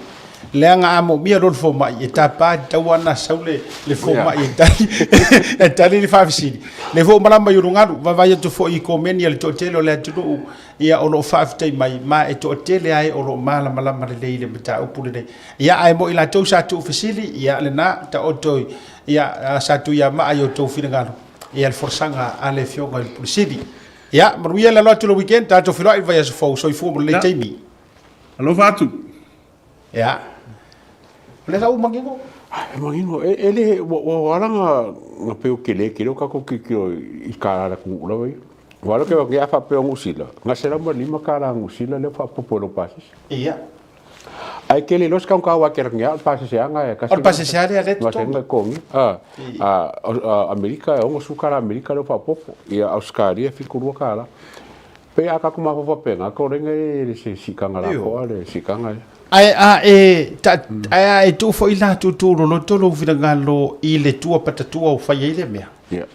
Leaga a moomia loa le fomai e tapa e tatau lava ona sau le, le fomai e tali, e tali le faafesili. Le foi ua malama mai Ulugalu, vaavaai atu foi i komeni a le toatele o le atunuu, ia o lo o faafetai mai, ma e toatele lava e o lo o malamalama lelei i le mataupu lenei. Ia ae mo i latou sa tuufesili, ia lena, taoto ia sa tuiamaa i outou finagalo, ia le folasaga a le Afioga i le Pule Sili. Ia, manuia le alo atu i le weekend, tatou feiloai i le vaiaso fou, soifua mo lenei taimi. Alofa atu. Ia. O lea sa ou manino. E manino, e, e le, ua, ua ala na, na peo kele, kele o kakou kikio i ka ala ku ula wai. Ua ala ke wa ke a whapeo ngusila. Nga sela ma lima ka ala ngusila le whapopo lo pasis. Ia. Ai kele los ka ka wa ke nga o le pasese anga e kasi. O le pasese ale ale totogi. Nga kongi. A a Amerika e ongo su kala Amerika le faapopo. Ia Australia 72 kala. Pe a ka kuma fa penga ko renga e le se sikanga la ko ale sikanga e. Ae a e ta ae a e tuu foi la tutu loloto lou finagalo i le tua patatua o fai ai le mea. Ia.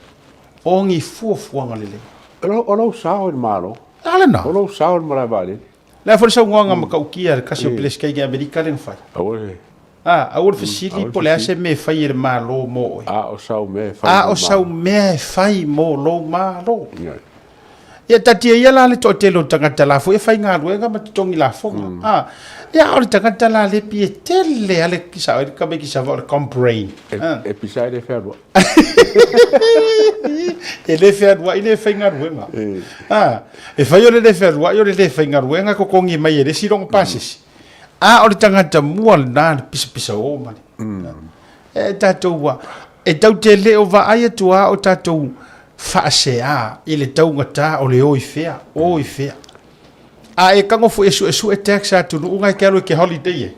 O ni fuafuaga lelei. O lou sao i le Malo. A lena. O lou sao i le malae vaalele. Le a foi le saunoaga matautia a le tasi o Peresetene Amerika lea na fai? Aua le. A, aua le fesili po o le a se mea e fai e le Malo mo oe. A o sau mea e fai mo A o sau mea e fai mo lou Malo. Ia taatia ia la le toatele o tagata la foi e faigaluega ma totogi lafoga. A, ia a o le tagata la le pei e tele lava le sao ai le tamaiti Savaii o le complain. E pisa e le fealuai. E le fealuai le faigaluega. A, e fai o le le fealuai o le le faigaluega e totogi mai e le isi lona pasese. A o le tagata mua lena le pisapisao ma le. E tatou ua, e tatou te le o vaai atu lava o tatou faasea i le taugata o le o i fea, o i fea. A e tago foi e suesue tax a atunuu na e te alu e te holiday ai.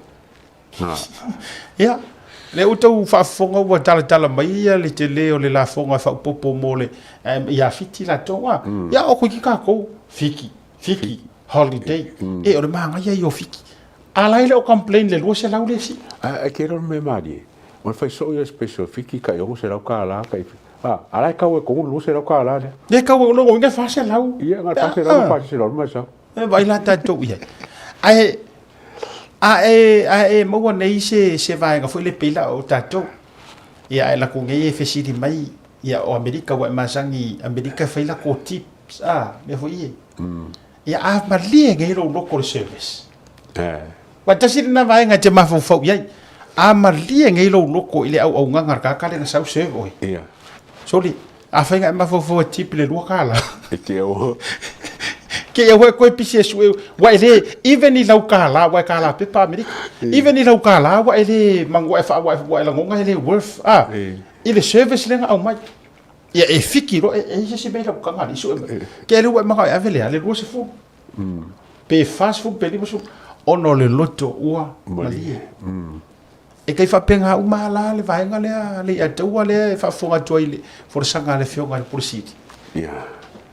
Ia, lea ua tau faafofoga ua talatala mai ia le tele o le lafoga e faaopoopo mo le ia Fiti latou a. Ia o toeitiiti tatou, Fiti, Fiti, holiday. E o le manaia ia o Fiti. A la e le o complain le 200 le sii. Ae te iloa le mea malie, o le fai soo ia special Fiti tai $600 tai a, a la e tau e tonu le $200 lea. Lea e tau e lona uiga e $400. Ia, na o le $400 ma $400 ma sau. E vaai la tatou i ai. Ae a e a e maua nei se se vaega foi lea pei la o tatou. Ia ae lako nei e fesili mai ia o Amerika ua e masani Amerika e fai lako tips a mea foi ie. Ia a malie nei lou loto i le service. Aua tasi lena vaega e te mafaufau i ai. A malie nei lou loto i le auaunaga a le tagata lea na sau serve oe. Ia. Soli, afai na e mafaufau e tip i le $2. E te au. Ke ia ua koe pisi e sue, ua e le, even i lau kālā, ua e kālā pepa Amerika, even i lau kālā, ua e le, mang, ua e wha, ua e lagona e le worth, ah, i le service lea na aumai. Ia e fiki loa, e i ai se isi mea i lau taga alii sue mai. Ke le ua e manao e ave le a, le 20, pe 40, pe 50, ona o le loto ua malie. E tai faapena uma lava la le vaega lea le Alataua lea e faafofoga atu ai i le folasaga a le Afioga i le Pule Sili. Ia,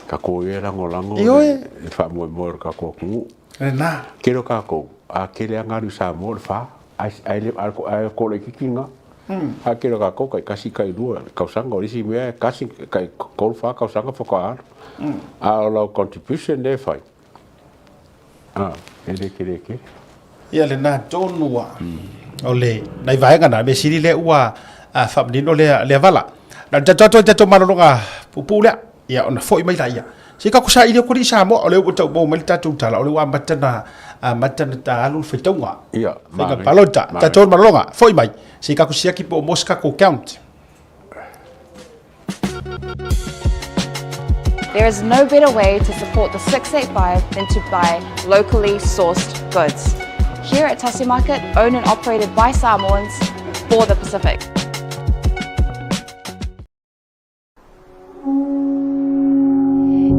tatou ia e lagolago le faamoemoe o le tatou atunuu. Lena. Tele o tatou, a tele lava galu i Samoa o le fa, ae toa laitiiti lena. A tele o tatou tai tasi tai lua tausaga, o le isi mea e tasi tai tolu fa tausaga faatoa alu. A o lau contribution lea e fai, a, e le tele tele. Ia lena tonu ua o le nai vaega na mea sili lea ua faamanino lea lea vala. Na o le tatou atu ai tatou malologa puupuu lea, ia ona foi mai laia. Se i tatou saili atu alii Samoa, o lea ua tau maua mai le tatou tala, o lea ua amata na amata na ta alu le faitauga. Ia, Faiga palota, tatou malologa, foi mai. Se i tatou siaki po o maua se tatou count. There is no better way to support the 685 than to buy locally sourced goods. Here at Tasi Market, owned and operated by Samoans for the Pacific.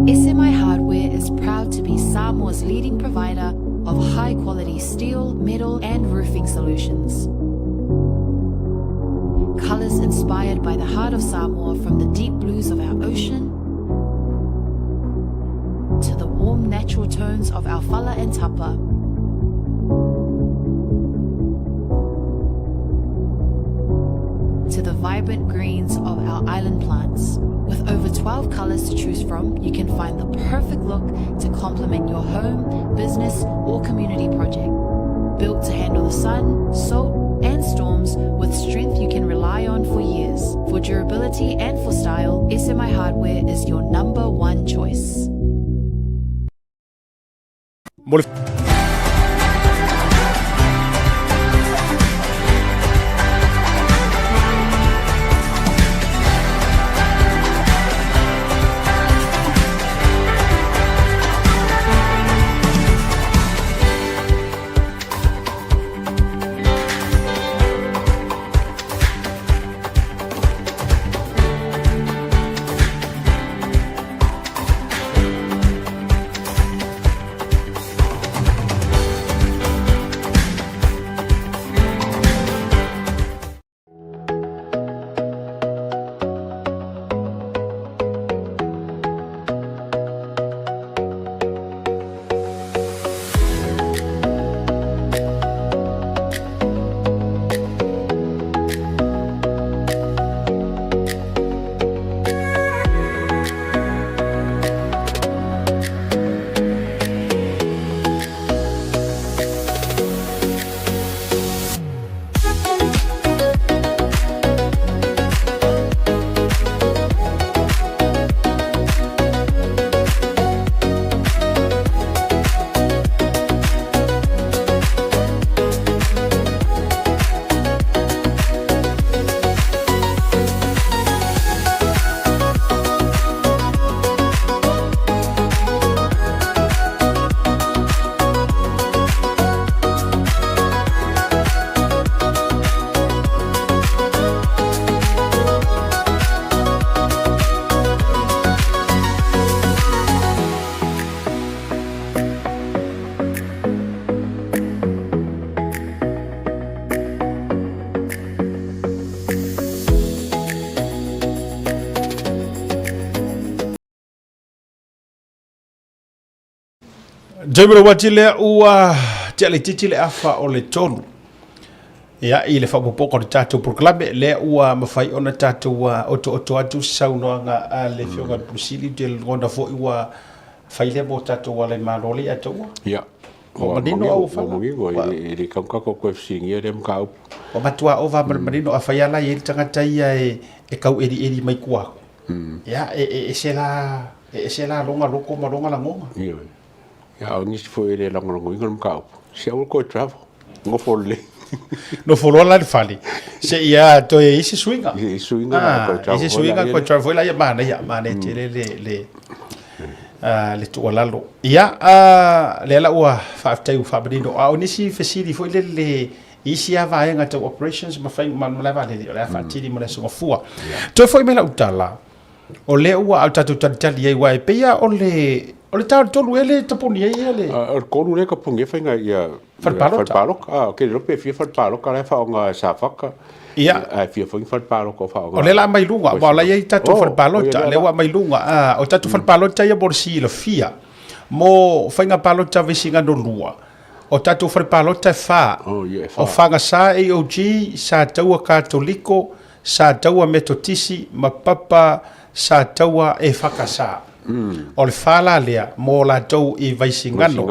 SMI Hardware is proud to be Samoa's leading provider of high quality steel, metal, and roofing solutions. Colours inspired by the heart of Samoa from the deep blues of our ocean to the warm natural tones of our fala and tapa. To the vibrant greens of our island plants. With over 12 colors to choose from, you can find the perfect look to complement your home, business, or community project. Built to handle the sun, salt, and storms with strength you can rely on for years. For durability and for style, SMI Hardware is your number one choice. Mo le Taimi le uati lea ua tea laitiiti le afa o le tolu. Ia, i le faaopoopoga o le tatou polokalame, lea ua mafai ona tatou otooto atu se saunoaga a le Afioga i le Pule Sili, ou te lagona foi ua fai lea mo tatou alaimalo le ia taua. Ia. Ua manino au fala. Ua manino, e le tatau ona tatou toe fesiligia lea mataupu. Ua matua ova ma le manino, afai lava la e i ai le tagata ia e tau elieli mai tua atu, ia, e ese la, e ese la lona loto ma lona lagona. Ioe. Ia, a o nisi foi e le lagolagoina le mataupu, se aua le toe travel, nofo lelei. Nofo loa la i le fale, seia toe i ai se suiga. I se suiga, ah, toe travel. I se suiga, toe travel foi la, ia manaia, manaia tele le, le, le tuualalo. Ia, lea la ua faafetai ua faamanino. A o nisi fesili foi lele i isi lava vaega tau operations ma fai ma le malae vaalele, o le a faatini mo le Aso Gafua. Toe foi mai lau tala, O lea ua tatou talitali ai, aua e pei lava o le, o le ta o le tolu ea lea e tapuni ai ia le. O le tolu lea e tapuni ai faiga ia fale palota. Fale palota. Ah, ou te le iloa pe fia fale palota la e faaaoga e Safata. Ia. Ae fia foi ni fale palota o faaaoga. O lea o le a aumai luga, aua o la e i ai tatou fale palota, lea ua aumai luga. Ah, o tatou fale palota ia mo le silafia, mo faiga palota Vaisigano 2, o tatou fale palota e fa. Oh, ia e fa. O Fagasa AOG, Sataua Katoliko, Sataua Metotisi ma Papa Sataua EFKS. O le fa la lea mo latou i Vaisigano.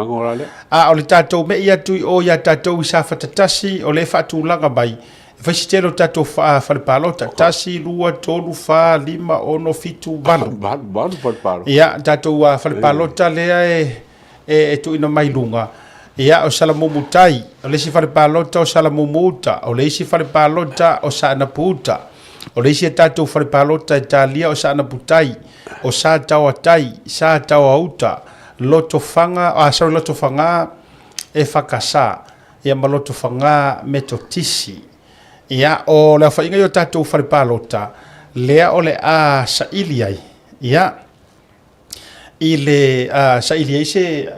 A o le tatou me'i atu i o ia tatou i Safata 1, o lea e faatulaga mai, e fai si tele o tatou fale palota, 1, 2, 3, 4, 5, 6, 7, 8. 8 fale palota. Ia, tatou fale palota lea e e tuuina mai luga, ia, o Salamumu Tai, o le isi fale palota o Salamumu Uta, o le isi fale palota o Saanapu Uta, o le isi a tatou fale palota e talia o Saanapu Tai, o Sataoa Tai, Sataoa Uta, Lotofaga, ah, sorry, Lotofaga EFKS, ia ma Lotofaga Metotisi. Ia, o le aofaiga ia o tatou fale palota, lea o le a saili ai, ia, i le saili ai se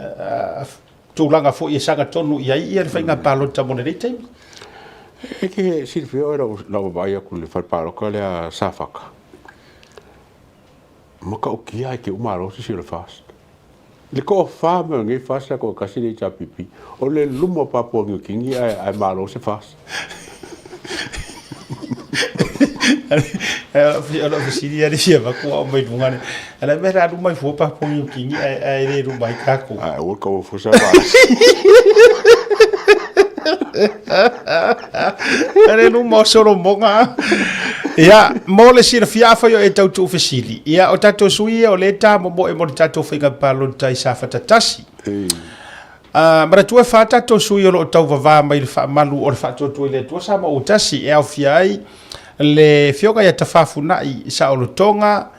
tulaga foi e sagatonu i ai ia le faiga palota mo lenei taimi. E te silafia oe lau vaavaai atu i le fale palota lea Safata, matautia e te uma malo se isi o le FAST. Le toafa mai o lenei FAST ae toatasi le HRPP. O le luma o Papua New Guinea ae malo se FAST. O lau fesili lea fia avatu au mai luga nei. A le mea le alu mai fua Papua New Guinea ae le luma ai tatou. Ae aua le kaua fua sa FAST. Le luma o Solomoga. Ia, mo le silafia afai o e tau tuufesili, ia o tatou sui ia o lea e tamomoe mo le tatou faiga palota i Safata 1. Ā, manatua e fa tatou sui o lo o tauvavā mai le faamalu o le faatuatua i le Atua Samoa ua tasi, e aofia ai le Afioga ia Tafafunai Saolotoga,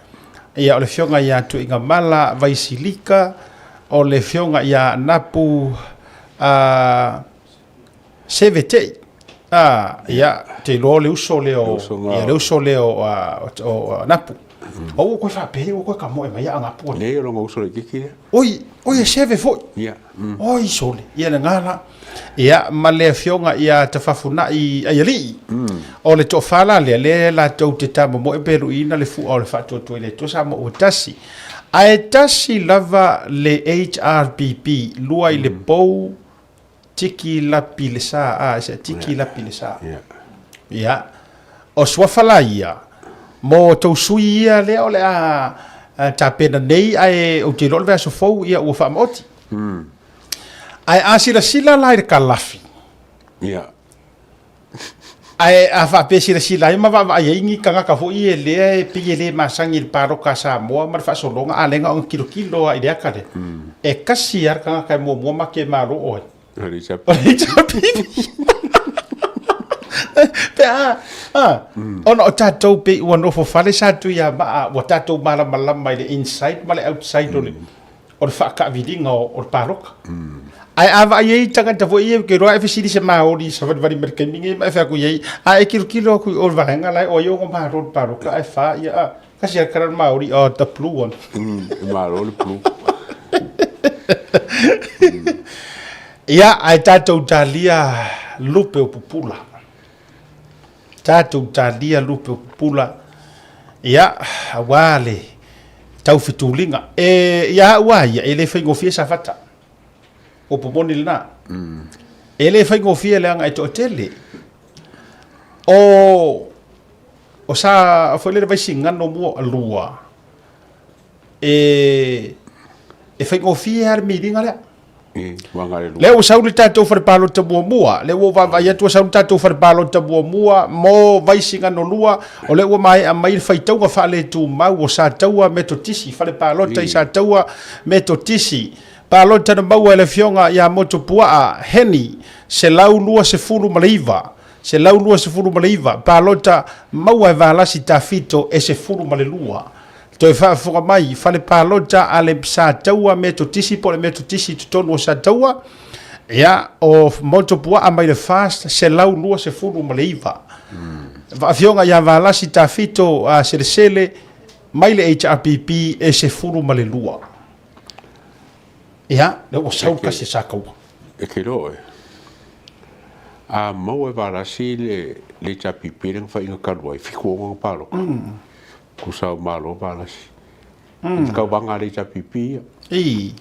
ia o le Afioga ia Tuigamala Vaisilika, o le Afioga ia Napu ā, Sevetei. Ā, ia, te iloa o le uso lea o, ia le uso lea o, o Napu. O ua koe faapea, ua koe kamoe mai a Napu. Nei, o lona uso laitiiti lea. Oi, oi e seve foi. Ia. Oi sole, ia le gala. Ia, ma le afioga ia Tafafunai Aialii. O le toafa la lea, lea latou te tamomoe pe luiina le fua o le faatuatua i le Atua Samoa ua tasi. Ae tasi lava le HRPP, lua i le pou, tiki lapi le sa, a, se tiki lapi le sa. Ia, o suafa la ia, mo tou sui ia lea o le a tapena nei, ae ou te iloa o le vaiaso fou ia ua faamaoti. Ae a silasila la i le kalafi, Ae a faapea e silasila ai ma vaavaai ai ni tagata foi ia lea e pei e le masani i le palota a Samoa ma le faasologa, a lea na ona tilotilo lava i le ata lea, e tasi lava le tagata e muamua make malo oe. O le HRPP. O le HRPP. Pe a, a, ona o tatou pei ua nofo fale sa Tuiamaa, ua tatou malamalama i le inside ma le outside o le, o le faataaviliga o le palota. Ae a vaai ai tagata foi ia, ou te iloa a e fesili se Māori i savalivali mai i le taimi lenei ma e fai atu i ai, a e tilotilo atu i o i le vaega la e o ai ono malo le palota ae fa ia, a, tasi lava le tala a le Māori, oh, the blue one. E malo le blue. Ia, ae tatou talia lupe o pupula. Tatou talia lupe o pupula, ia, aua le taufetuliga. E, ia au lava ia, e le faigofie Safata. Upu moni lena. E le faigofie leaga e toatele. O o sa foi le Vaisigano mua lua e e faigofie lava le miliga lea. Lea ua sau le tatou fale palota muamua, lea ua ou vaavaai atu ua sau le tatou fale palota muamua mo Vaisigano 2, o lea ua maea mai le faitauga faaletumau o Sataua Metotisi, fale palota i Sataua Metotisi. Palota na maua e le Afioga ia Motupuaa Heni, 129, 129 palota maua e Valasi Tafito e 12. Toe faafofoga mai, fale palota a le Sataua Metotisi po o le Metotisi i totonu o Sataua, ia, o Motupuaa mai le FAST, 129. Afioga ia Valasi Tafito Selesele mai le HRPP e 12. Ia, lea ua sau le tasi a Sataua. E te iloa oe, a maua e Valasi le HRPP le faiga talu ai, 76 ana palota. Tusa o Malo Valasi. I le tauvaga a le HRPP ia.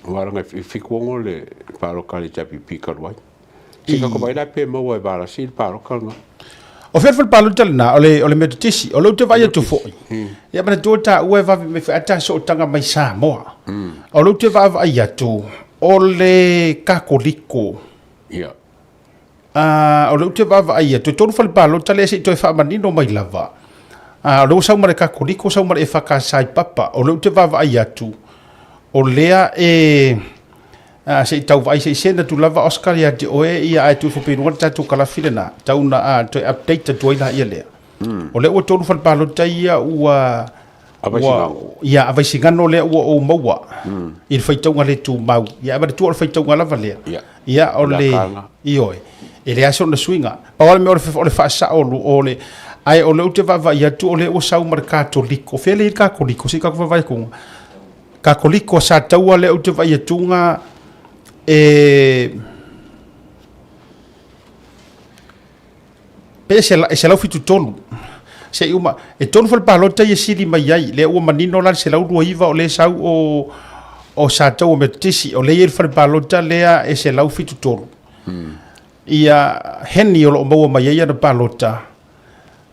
Aua leaga e 76 le palota a le HRPP talu ai. Se tatou vaai la pe maua e Valasi le palota lena. O fea le fale palota lena? O le, o le Metotisi. O lea ou te vaai atu foi. Ia manatua taua e vave mai foi a ta sootaga mai Samoa. O lea ou te vaavaai atu, o le Katoliko. Ia. A, o lea ou te vaavaai atu, e tolu fale palota lea se i toe faamanino mai lava. A, o lea ua sau ma le Katoliko, sau ma le EFKS i Papa. O lea ou te vaavaai atu, o lea e... A, se i tau vaai, se i send atu lava Oscar ia te oe, ia ae tuu ifo pea i luga le tatou kalafi lena, tau na a, toe update atu ai laia lea. O lea ua tolu fale palota ia ua... A Vaisigano. Ia, a Vaisigano lea ua ou maua i le faitauga le tumau. Ia, ae manatua o le faitauga lava lea. Ia. Ia, o le... Ioe. E leai sona suiga. Pau lava le mea o le faasao o le... Ae o lea ou te vaavaai atu o lea ua sau ma le Katoliko. O fea lea e i ai le Katoliko? Se i tatou vaavaai atu. Katoliko a Sataua lea ou te vaai atuga e... Pe e 173. Se i uma, e tolu fale palota ia sili mai ai, lea ua manino la le 129 o lea e sau o, o Sataua Metotisi, o lea e i ai le fale palota lea e 173. Ia Heni o lo o maua mai ai ana palota,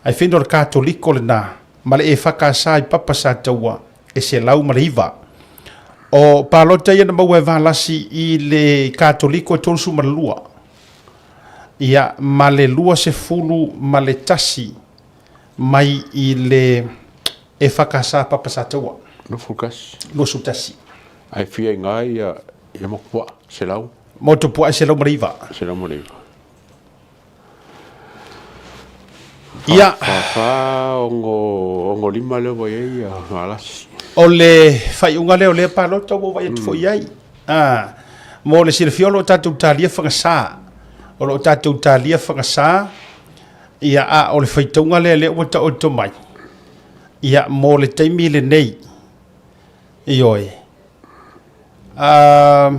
I think o le Katoliko lena, ma le EFKS i Papa Sataua e 109. O palota ia na maua e Valasi i le Katoliko e 32. Ia, ma le 21 mai i le EFKS Papa Sataua. 21. 21. Ae fia i ina ia, ia Motupuaa, 100? Motupuaa e 109. 109. Ia. Fa, fa, ono, ono lima lea ua i ai ia Valasi. O le faaiuga lea o lea palota ua ou vaai atu foi i ai. A, mo le silafia o lo o tatou talia fagasā. O lo o tatou talia fagasā, ia, a o le faitauga lea lea ua taoto mai, ia, mo le taimi lenei, ioe. A,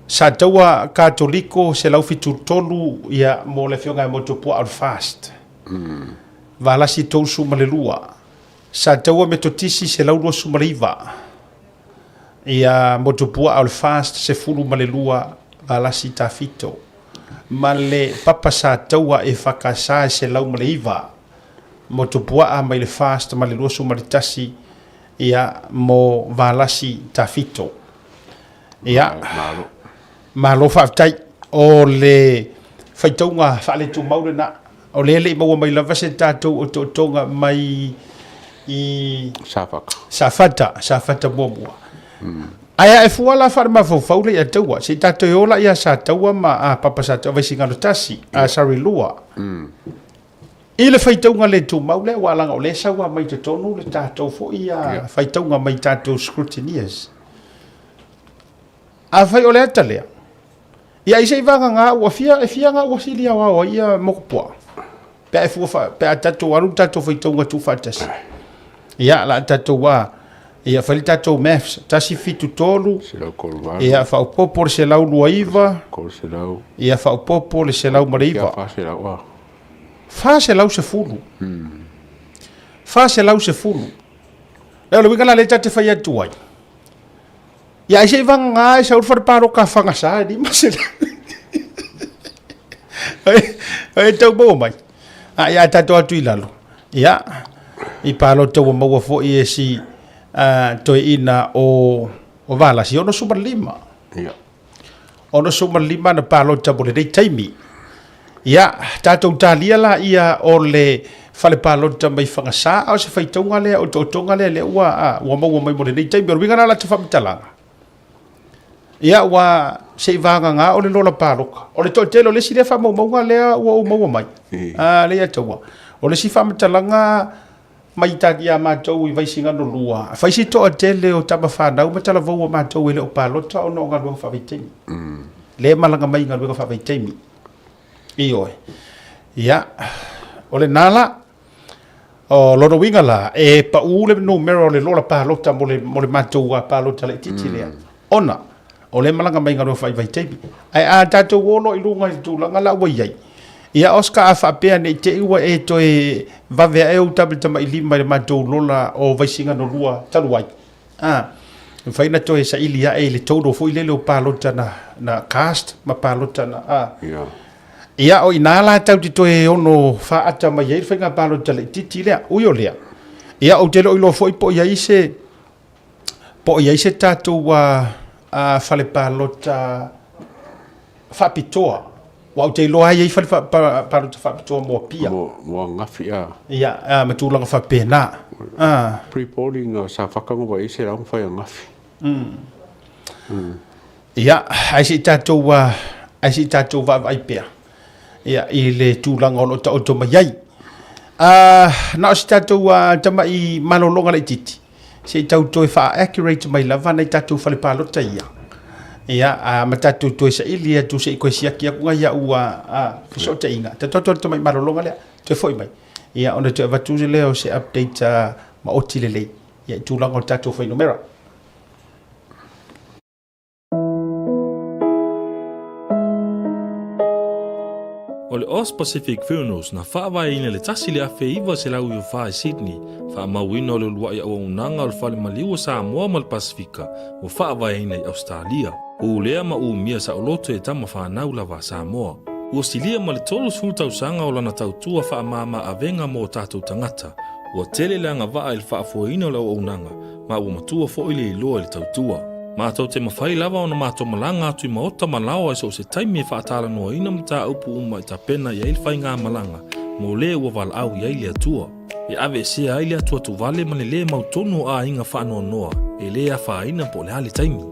sa taua Katoliko 173, ia, mo le Afioga ia Motuopuaa o le FAST. Valasi 32. Sa taua Metotisi 129. Ia Motuopuaa o le FAST 12 Valasi Tafito. Ma le Papa sa taua EFKS 109. Motuopuaa mai le FAST ma le 21 ia mo Valasi Tafito. Ia, Malo. Malo faafetai. O le faitauga faaletumau lena. O lea e le i maua mai lava se tatou otootoga mai i Safata. Safata, Safata muamua. Ae a e fua la faale-mafaufau lea ia Taua, se i tatou e o la ia Sataua ma a Papa Sataua, Vaisigano tasi, a sorry lua. I le faitauga le tumau lea, aua leaga o lea e sau lava mai totonu le tatou foi a faitauga mai tatou scrutineers. Afai o le ata lea, ia ai se i vagana ua fia, e fia ngā ua sili aoao ai ia Motupuaa. Pe a e fua wha, pe a tatou alu le tatou faitauga tuufaatasi. Ia, la tatou a, ia fai le tatou maths, 173, 138. ia faaopoopo le 129, 300. ia faaopoopo le 109. Ia, 400, ah. 410. 410. Lea o le uiga la lea ta te fai atu ai. Ia ai se i vagana e sau le fale palota a Fagasa e 500. Ai tau maua mai. A ia tatou atu i lalo. Ia i palota ua maua foi e si toeaina o o Valasi 65. Ia. 65 na palota mo lenei taimi. Ia, tatou talia la ia o le fale palota mai Fagasa, a o se faitauga lea, otootoga lea, lea ua, a, ua maua mai mo lenei taimi. O le uiga la la te faamatalaga, ia, ua se i vagagā o le lola palota. O le toatele o le isi lea faamaumauga lea ua ou maua mai, a, lea ia taua. O le isi faamatalaga mai ta ia matou i Vaisigano 2, fai si toatele o tama fanau ma talavou o matou e le o palota ona o galuega faavaitaimi. Lea e malaga mai i galuega faavaitaimi. Ioe. Ia, o lena la. O lona uiga la, e pau le numera o le lola palota mo le, mo le matou palota laitiiti lea. Ona, o lea e malaga mai i galuega faavaitaimi. Ae a tatou o loa i luga i le tulaga la ua i ai, ia Oscar a faapea ne i te i ua e toe vave ae ou tamatamailima i le matou lola o Vaisigano 2 talu ai, a, e mafai ona toe saili ae i le total foi lele o palota na, na cast ma palota na, a. Yeah. Ia, o i ina la tatou te toe ono faaata mai ai le faiga palota laitiiti lea. Ui o lea, ia ou te le o iloa foi po o i ai se, po o i ai se tatou fale palota faapitoa, aua ou te iloa lava e i ai fale palota faapitoa mo Apia. Mo Angafi, a. Ia, ma tulaga faapena. Pre-polling sa whakanga wa i se rau whai Angafi. Ia, ae se i tatou, ae se i tatou vaavaai pea ia, i le tulaga o lo o taoto mai ai. Na o se tatou tamai malologa laitiiti, se i tau toe faa-accurate mai lava nai tatou fale palota ia. Ia, a, ma tatou toe saili atu se i toe siaki atu nai au fesootaiga. Tatou atu le tamai malologa lea, toe foi mai. Ia, ona toe avatu lea o se update maoti lelei ia, i tulaga o le tatou fuainumera. O le Aus Pacific Funerals na faavaeina i le 1994 i Sydney, faamauina o le uluai auaunaga o le Fale Maliu o Samoa ma le Pasefika ua faavaeina i Ausetalia. Ulea ma umia saoloto e tama fanau lava a Samoa. Ua silia ma le 30 tausaga o lana tautua faamama avega mo o tatou tagata. Ua tele le agavaa i le faafoeina o le auaunaga ma ua matua foi le iloa i le tautua. Matou te mafai lava ona matou malaga atu i maota ma laoa i so o se taimi e faatalanoaina mataupu uma e tapena i ai le faigamalaga mo le ua valaau i ai le Atua. E aveesea ai le atuatuvale ma le lē mautonu o aiga faanoanoa e lē afaina po o le a le taimi.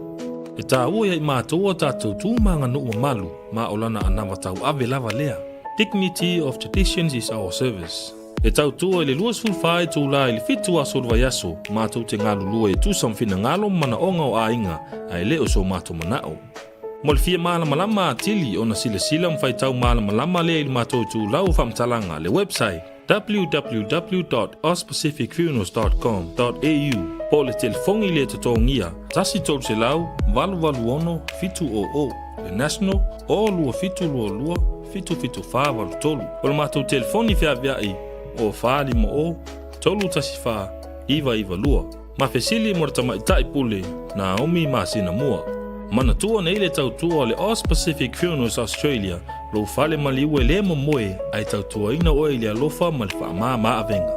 E taua ia i matou a tatou tu ma aganuu mamalu ma o lana anava tauave lava lea. Dignity of traditions is our service. E tautua i le 24 itula i le 7 aso o le vaiaso, matou te galulue e tusa ma finagalo ma manaoga o aiga, ae le o so matou manao. Mo le fia malamalama atili ona silasila ma faitau malamalama lea i le matou itulau o faamatalaga, le website, www.auspacificfunerals dot com dot au, po o le telefoni le totogia, 1 300 886 700, le national, 0 2722 77483. O le matou telefoni feaveai, 0 450 314 992. Ma fesili mo le tamaitai pule, Naomi masina mua. Manatua nei le tautua o le Aus Pacific Funerals Australia, lou fale maliu e le momoe ae tautuaina oe i le alofa ma le faamama avega.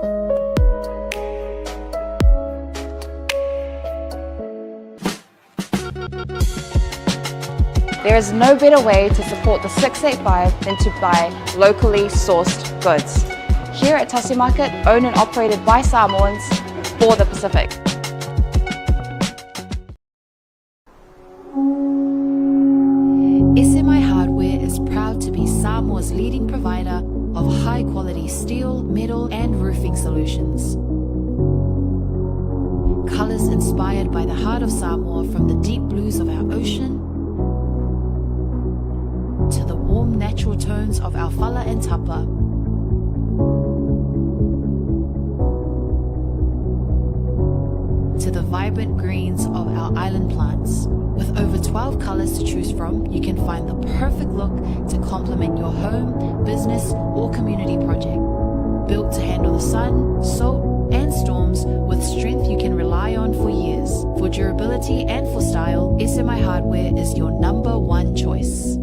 There is no better way to support the 685 than to buy locally sourced goods. Here at Tasi Market, owned and operated by Samoans for the Pacific. SMI Hardware is proud to be Samoa's leading provider of high quality steel, metal, and roofing solutions. Colors inspired by the heart of Samoa from the deep blues of our ocean to the warm natural tones of our fala and tapa. To the vibrant greens of our island plants. With over 12 colors to choose from, you can find the perfect look to complement your home, business, or community project. Built to handle the sun, salt, and and storms with strength you can rely on for years. For durability and for style, SMI Hardware is your number one choice.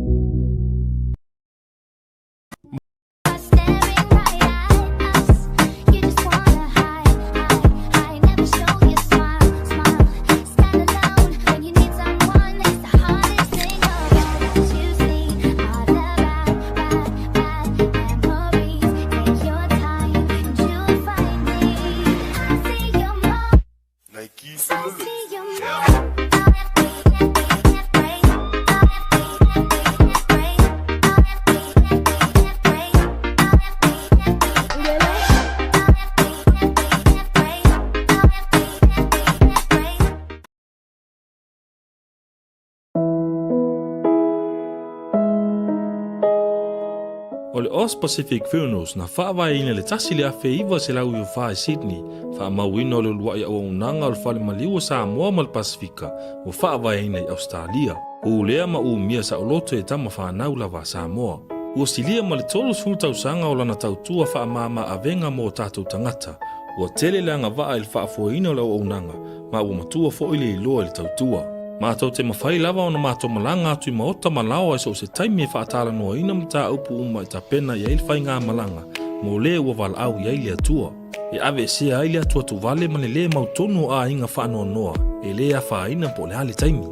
O le Aus Pacific Funerals na faavaeina i le 1994 i Sydney, faamauina o le uluai auaunaga o le Fale Maliu o Samoa ma le Pasefika ua faavaeina i Ausetalia. Ulea ma umia saoloto e tama fanau lava a Samoa. Ua silia ma le 30 tausaga o lana tautua faamama avega mo o tatou tagata. Ua tele le agavaa i le faafoeina o le auaunaga ma ua matua foi le iloa i le tautua. Matou te mafai lava ona matou malaga atu i maota ma laoa i so o se taimi e faatalanoaina mataupu uma e tapena i ai le faigamalaga mo le ua valaau i ai le Atua. E aveesea ai le atuatuvale ma le lē mautonu o aiga faanoanoa e lē afaina po o le a le taimi.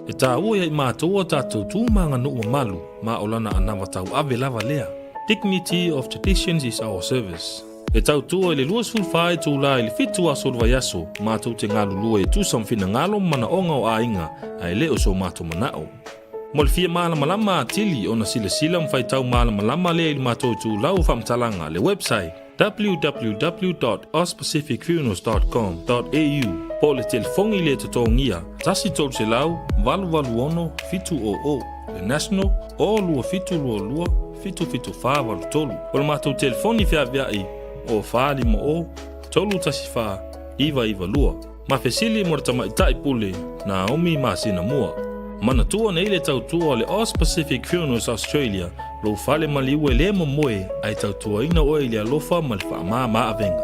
E taua ia i matou a tatou tu ma aganuu mamalu ma o lana anava tauave lava lea. Dignity of traditions is our service. E tautua i le 24 itulā i le 7 aso o le vaiaso, matou te galulue e tusa ma finagalo ma manaoga o aiga, ae le o so matou manao. Mo le fia malamalama atili ona silasila ma faitau malamalama lea i le matou itulau faamatalaga, le website, www.auspacificfunerals.com.au po o le telefoni le totogia 1 300 886 700, le national, o 2722 77483. O le matou telefoni feaveai, o 450 314 992. Ma fesili mo le tamaitai pule Naomi masina mua. Manatua nei le tautua o le Aus Pacific Funerals Australia, lou fale maliu e le momoe ae tautuaina oe i le alofa ma le faamama avega.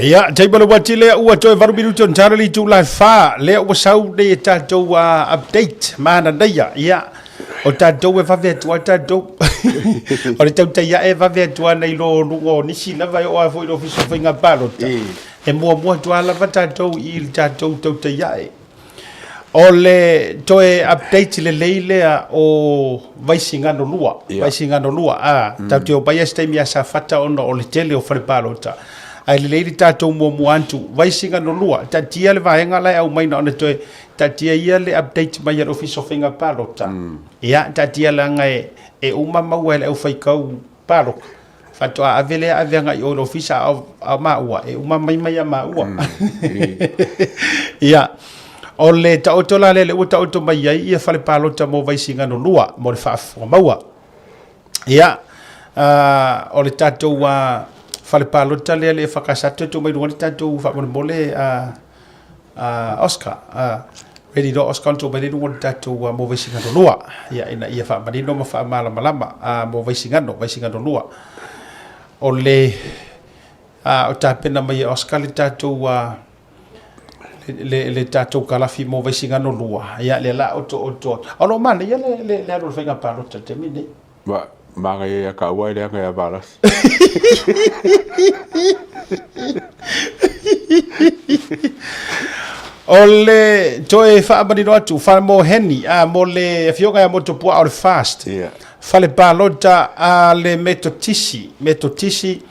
Ia, taima le uati lea ua toe valu minuti ona tala le itula e fa, lea ua sau nei e tatou update mananaia. Ia, o tatou e vave atu lava tatou. O le tautai ae e vave atu lava nai lo luga o nisi lava e oo lava foi i le Ofisa o Faiga Palota. E muamua atu lava lava tatou i le tatou tautai ae. O le toe update lelei lea o Vaisigano 2, Vaisigano 2, a, tatou te omai lava se taimi ia Safata ona o le tele o fale palota, ae lelei le tatou muamua atu, Vaisigano 2, taatia le vaega la e aumai na ona toe taatia ia le update mai a le Ofisa o Faiga Palota, ia, taatia leaga e uma maua e le aufaitau palota, Faatoa ave lea ave agai i o i le ofisa a o maua, e uma mai mai ia maua. Ia, o le taoto la lea, lea ua taoto mai ai ia fale palota mo Vaisigano 2 mo le faafofoga maua. Ia, o le tatou fale palota lea le EFKS toe tuu mai luga le tatou faamolemole Oscar, ready loa Oscar ona tuu mai lea i luga o le tatou mo Vaisigano 2, ia, ina ia faamanino ma faamalamalama mo Vaisigano, Vaisigano 2. O le o tapena mai e Oscar le tatou le tatou kalafi mo Vaisigano 2, ia, lea la otooto. O lo o manaia le alu o le faiga palota i le taimi lenei. Ma, manaia ia taua e leaga ia Valasi. O le toe faamanino atu, mo Heni, a, mo le afioga ia Motupuaa o le Fast, yeah. Fale palota a le Metotisi, Metotisi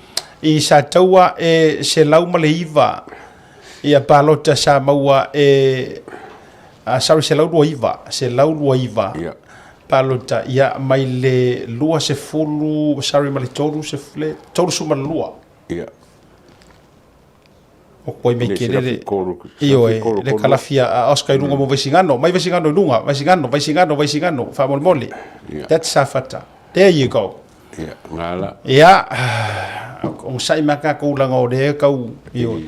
i Sataua e 109 ia palota sa maua e sorry, 129, 129 yeah. Palota, ia, mai le 20, sorry, ma le 30, 32. Ia. O koe mai kele le, ioe, le kalafia a Oscar i lunga mo Vaisigano, mai Vaisigano i lunga, Vaisigano, Vaisigano, Vaisigano, faamolemole. That's Safata. There you go. Ia, ngala. Ia, onosai mai tatou leaga o lea e tau, ioe.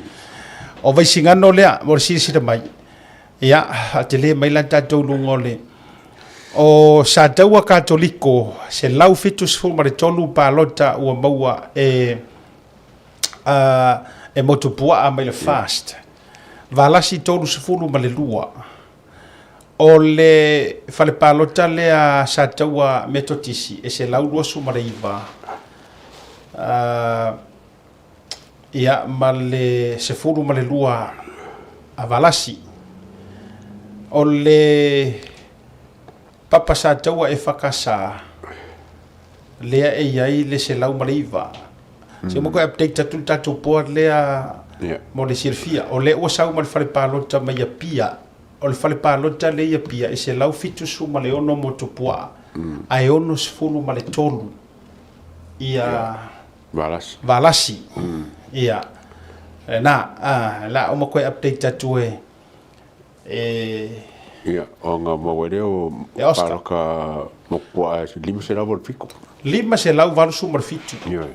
O Vaisigano lea, mo le silasila mai. Ia, a tele mai la tatou luga o le. O Sataua Katoliko, 173 palota ua maua e e Motupuaa mai le FAST. Valasi 32. O le fale palota lea Sataua Metotisi e 129 ia ma le 12 a Valasi. O le papa Sataua EFKS lea e i ai le 109. Se mo koe update atu le tatou board lea mo le silafia. O lea ua sau ma le fale palota mai Apia. O le fale palota lea i Apia e 176 motupuaa ae 63 ia Valasi. Valasi. Ia. Na, a, la uma koe update atu e e Ia, o ngā maua lea o E Oscar. Pāloka Mokupuaa e 587. 587. Ioe.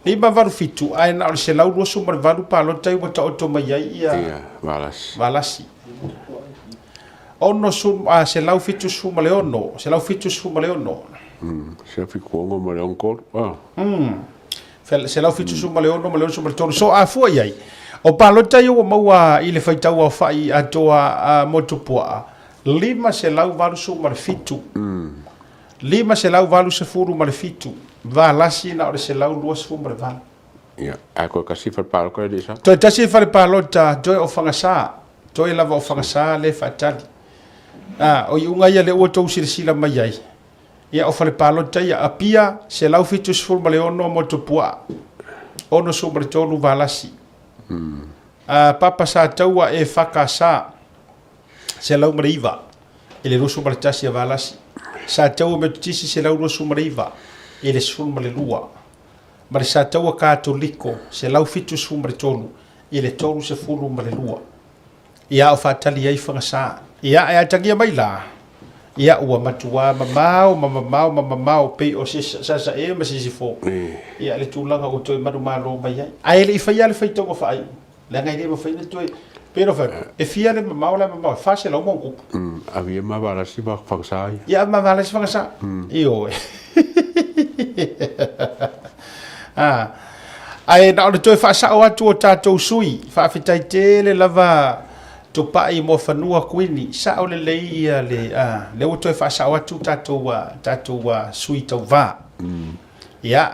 587, ae na o le 128 palota i ua taoto mai ai ia Ia, Valasi. Valasi. 176, 176. 176 ma le 63. Ah. 176 ma le 63. So a fua i ai, o palota ia ua maua i le faitau aofai atoa a Motupuaa, 587. 587 Valasi na o le 128. Ia, ae toe tasi fale palota e le i sa. Toe tasi fale palota, toe o Fagasa. Toe lava o Fagasa lea e faatali. A, o iuga ia lea ua outou silasila mai ai. Ia, o fale palota ia, Apia, 176 Motupuaa, 63 Valasi. A, Papa Sataua e EFKS, 109 i le 21 a Valasi. Sataua Metotisi, 129 i le 12. Ma le Sataua Katoliko, 173 i le 32. Ia o faatali ai Fagasa. Ia e atagia mai la, ia ua matua mamao ma mamao ma mamao pei o se Sasae ma Sisifo. Ia le tulaga ua toe manumalo mai ai. Ae le i faia le faitauga faaiu, leaga e le mafai ona toe, pei ona fai atu, e fia le mamao la e mamao ai, 400 ma ona tupu. Avia ma Valasi Fagasa ia. Ia ma Valasi Fagasa. Ioe. Ae na o le toe faasao atu o tatou sui, faafetai tele lava Tupai Muafanua Kuini, sao lelei ia le, a, lea ua toe faasao atu tatou, tatou sui tauva. Ia,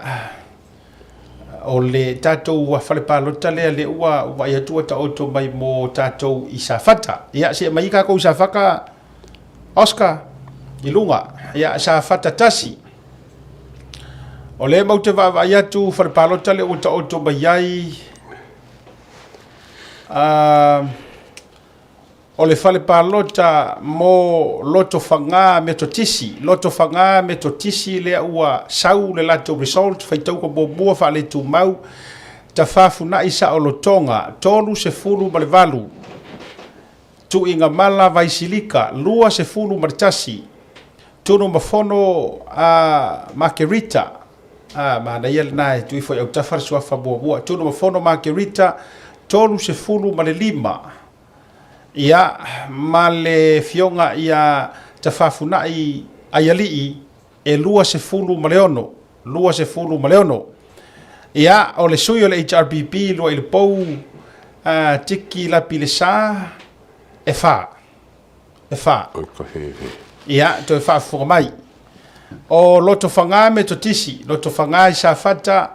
o le tatou fale palota lea, lea ua vaai atu ua taoto mai mo tatou i Safata. Ia, se mai kakou i Safata, Oscar, i luga. Ia, Safata 1. O lea matou te vaavaai atu fale palota lea ua taoto mai ai, o le fale palota mo Lotofaga Metotisi. Lotofaga Metotisi lea ua sau le latou result, faitauga muamua faaletumau, Tafafunai Saolotoga, 38. Tuigamala Vaisilika, 21, Tunumafono a Makerita, a, manaia lena e tui foi autafa le suafa muamua, Tunumafono Makerita, 35, ia, ma le Afioga ia Tafafunai Aialii, e 26, 26. Ia, o le sui o le HRPP Lua'i le Pou, a, Tiki Lapi le Sa, e fa. E fa. Ia, toe faafofoga mai. O Lotofaga Metotisi, Lotofaga i Safata,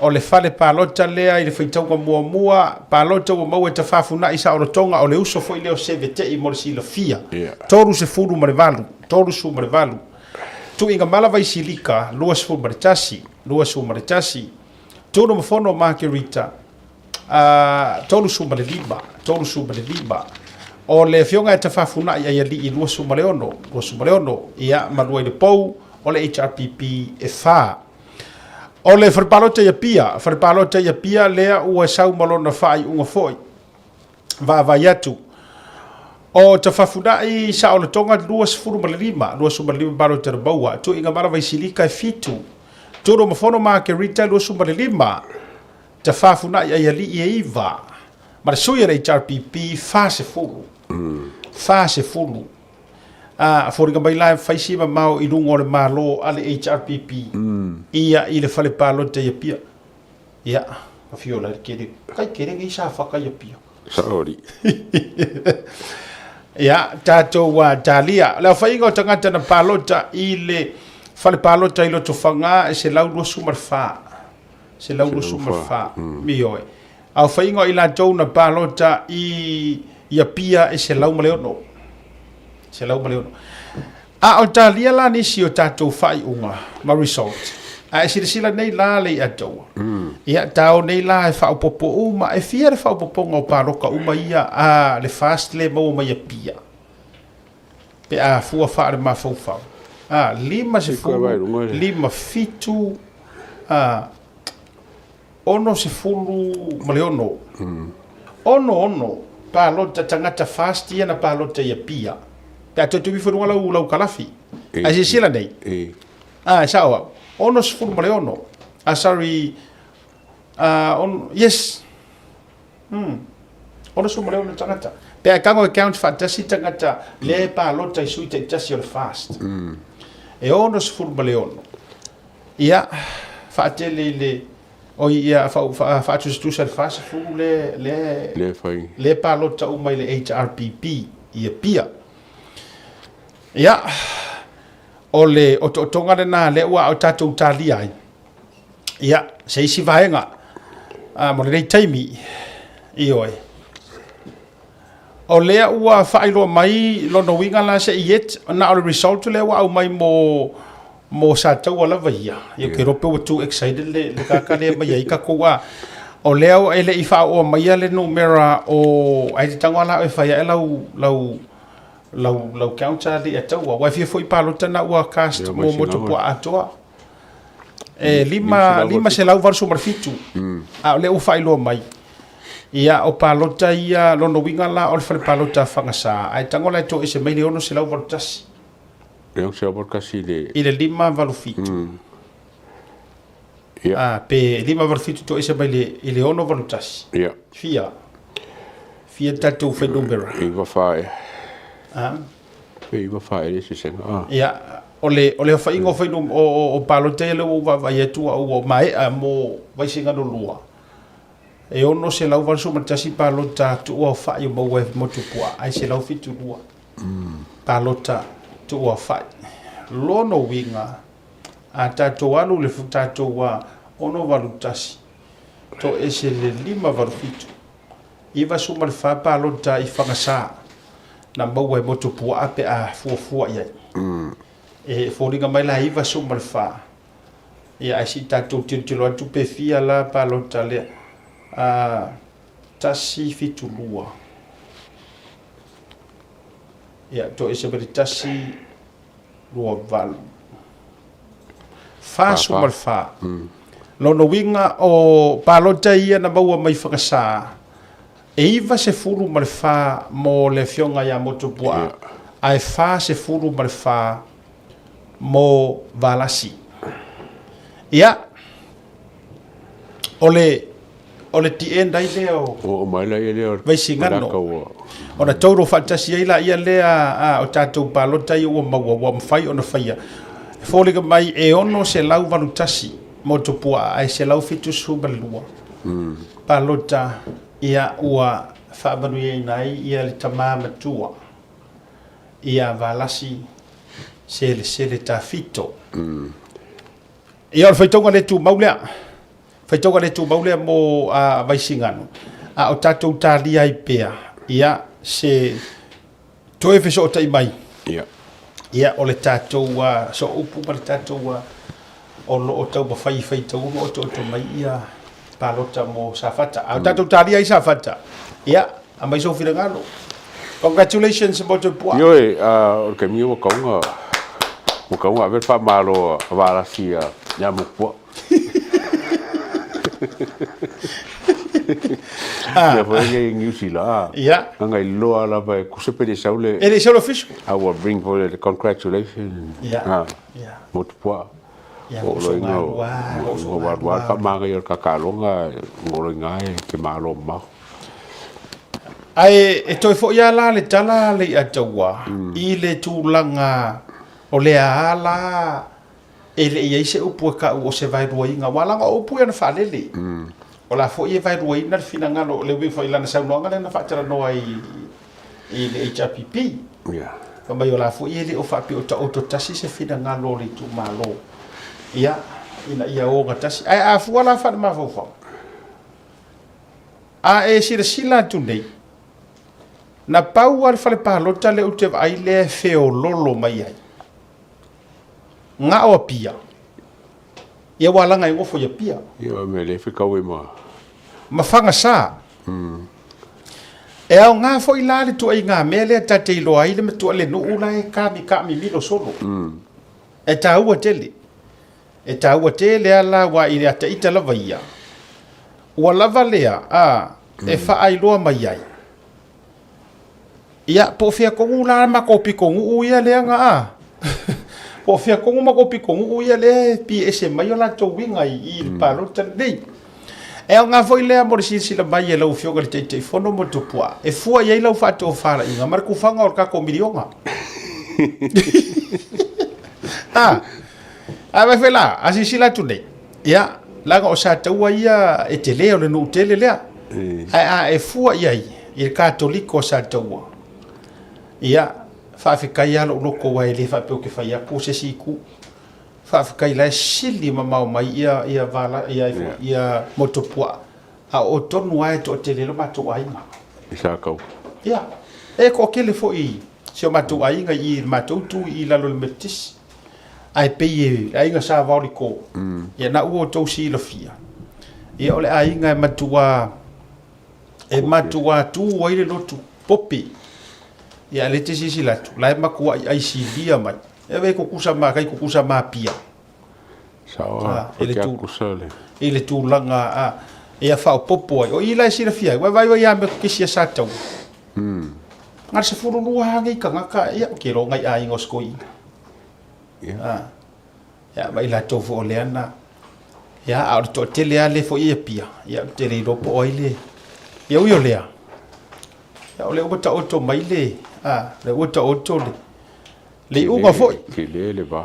o le fale palota lea i le faitauga muamua, palota ua maua e Tafafunai Saolotoga, o le uso foi lea o Sevete'i mo le silafia. 38, 38. Tuigamala Vaisilika, 21, 21. Tunumafono Margherita, 35, 35. O le Afioga ia Tafafunai Aialii, 26, 26. Ia, ma lua i le pou, o le HRPP e 4. O le fale palota i Apia, fale palota i Apia lea ua sau ma lona faaiuga foi. Vaavaai atu. O Tafafunai Saolotoga 25, 25 palota na maua. Tuigamala Vaisilika e 7. Tunumafono Margherita 25. Tafafunai Aialii e 9. Ma le sui o le HRPP 40. 40. A foliga mai la e fai si mamao i luga o le Malo a le HRPP ia i le fale palota i Apia. Ia, afio la le kele, kai kele nei sa whaka i Apia. Sorry. Ia, tātou uh, talia. Le aofaiga o tagata na palota i le fale palota i Lotofaga e 124. 124. Ioe. Aofaiga o i latou na palota i i Apia e 106. 106. A o talia la nisi o tatou faaiuga ma result, a e silasila nei la le Leiataua, ia tao nei la e faaopoopo uma, e fia le faaopoopoga o paloka uma ia a le FAST le maua mai Apia, pe a fua faalemafaufau, a, 50, 57, a, 66, 66 palota tagata FAST ia na palota i Apia. Pe a toe tumu ifo i luga lau, lau kalafi. Ae silasila nei. Ah, e sao au. 66. Ah, sorry. Ah, on, yes. Hmm. 66 tagata. Pe a tango e count faatasi tagata le palota i sui taitasi o le FAST. E 66. Ia, faatele i le, oi, ia, fa, fa, faatusatusa i le 40 le, le, Le fai. le palota uma i le HRPP i Apia. Ia, o le otootoga lena lea ua o tatou talia ai. Ia, se isi vaega a, mo lenei taimi, ioe. O lea ua faailoa mai lona uiga la se i et, na o le result lea ua aumai mo mo Sataua lava ia. Ia ke rope ua too excited le, le kaka lea mai ai kakou a. O lea e le i faaoa maia le numera o ai te tango ala e fai ae lau lau lau lau counter le ataua. Ua fia foi palota na ua cast mo Motupuaa atoa. E 587. A o lea ua faailoa mai. Ia, o palota ia, lona uiga la o le fale palota a Fagasa, ae tago la e toese mai le 681. Le 681 i le... I le 587. Ia. Ah, pe 587 toese mai le, i le 681. Ia. Fia. Fia tatou fuainumera. Iva fa ea. Ah. Pe iva fa ea le sesega. Ah. Ia, o le, o le aofaiga o fuainum, o, o, o palota ia lea ua ou vaavaai atu a ua maea mo Vaisigano 2. E 681 palota tuuaofai o maua e Motupuaa ae 172 palota tuuaofai. Lona uiga, a tatou alu i le tatou 681 toese le 587, 94 palota i Fagasa na maua e Motupuaa pe a fuafua i ai. E foliga mai la e 94 Ia, ae se i tatou tilotilo atu pe fia la palota lea. Uh, 172. Ia, toese ma le 128. 44. Lona uiga o palota ia na maua mai Fagasa, e 94 mo le afioga ia Motupuaa, ae 44 mo Valasi. Ia, o le, o le the end ai lea o Oo mai la ia lea o Vaisigano. Malaka ua. Ona tauro faatasi ai laia lea a, o tatou palota ia ua maua, ua mafai ona faia. E foliga mai e 681 mo Tupuaa ae 172 palota ia ua faamanuiaina ai ia le tama matua. Ia Valasi Selesele Tafito. Ia o le faitauga le tumau lea. Faitauga le tumau lea mo a Vaisigano. A o tatou talia ai pea, ia se toe fesootai mai. Ia. Ia o le tatou uh, sooupu ma le tatou uh, o lo o taumafai e faitau ma otooto mai ia palota mo Safata. A o tatou talia ai Safata, ia, aumai sou finagalo. Congratulations Motupuaa. Ioe, o le taimi ua tau ona ua tau ona ave le faamalo a Valasi ia Motupuaa. Ia foi nei i Niu Sila. Ia. Leaga iloa lava e tusa pe le sau le E le sau le official. A ua bring foi le congratulations. Ia. Ia. Motupuaa. O loiga o ua faamagaia o le kakaloga o loiga e ke malo mamao. Ae e toe foi lava la le tala a Leiataua i le tulaga o lea lava la e le i i ai se upu e tau o se vaeluaina, aua leaga o upu ia na faalele. O la foi e vaeluaina le finagalo, le uiga foi i lana saunoaga lea na faatalanoa ai i le HRPP. Fai mai o la foi e le o faapea o taoto tasi se finagalo o le itumalo, ia, ina ia ogatasi. Ae a fua la faalemafaufau, a e silasila atu nei, na pau lava le fale palota lea ou te vaai lea e feololo mai ai, na o Apia. Ia ua laga e nofo i Apia. Ia o mea le fekau ai ma. Ma Fagasa. E aoga foi la le tuaiga mea lea ta te iloa ai le matua le nuu la e kamikami milo solo. E taua tele. E taua tele lava la aua i le ata ita lava ia, ua lava lea a e faailoa mai ai. Ia, po o fea tonu la matou pitonuu ia lea na a? Po o fea tonu matou pitonuu ia lea e pie ese mai o latou uiga i i le palota lenei. E aoga foi lea mo le silasila mai e lau Afioga i le Taitaifono mo Tupua, e fua i ai lau faatofalaiga ma le tufaga o le tatou miliona. A, a vai foi la, a silasila atu nei, ia, leaga o Sataua ia e tele, o le nuu tele lea. Ae a e fua i ai i le Katoliko o Sataua, ia, faafetai lava lou loto aua e le faapea ou te fai atu se isi itu. Faafetai la e sili mamao mai ia ia vala ia ia Motuopuaa, a o tonu lava e toatele ai lo matou aiga. I Sataua. Ia, e toatele foi si o matou aiga i le matou itu i lalo i le Metotisi. Ae pei e le aiga Sa Vaoliko, ia na ua outou silafia, ia o le aiga e matua e matua tu ai le lotu pope. Ia lea e te silasila atu, la e matuai aisilia mai. E vei kukusa ma kai kukusa ma Apia. Sao a, i le tu, i le tulaga a, ia faaopoopo ai. O i la e silafia ai, ua vaivai lava me kisi a Sataua. Na o le 12 lava nei tagata, ia, ou te iloa nai aiga o si toeaina. Ia. Ia, ma i latou foi o lea na, ia, a o le toatele lava lea foi i Apia, ia, ou te le iloa po o ai le, ia ui o lea, ia, o lea ua taoto mai le, a, lea ua taoto le, le iuga foi. Tele le va.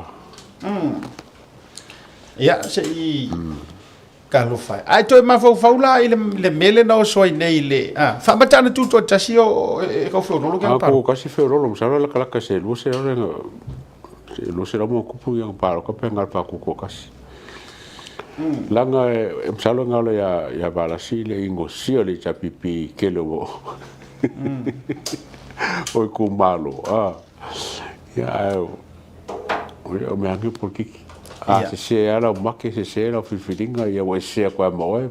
Ia, se i talofa e. Ae toe mafaufau la i le mea lea na oso ai nei i le, a, faamata ana tutoatasi o e tau feololo ke ana paloka. Kasi feololo, masalo lakalaka se 200 le se 200 mo kupu ia paloka pe ngal pa kuku kasi. Langa e masalo ngalo ya ya valasi le ingo sio le chapipi kele o. O ku malo. Ah. Ia, ae o mea ange polokiki. A sese lava lau make, sese lau filifiliga, ia ua e sese atu ai ma oe.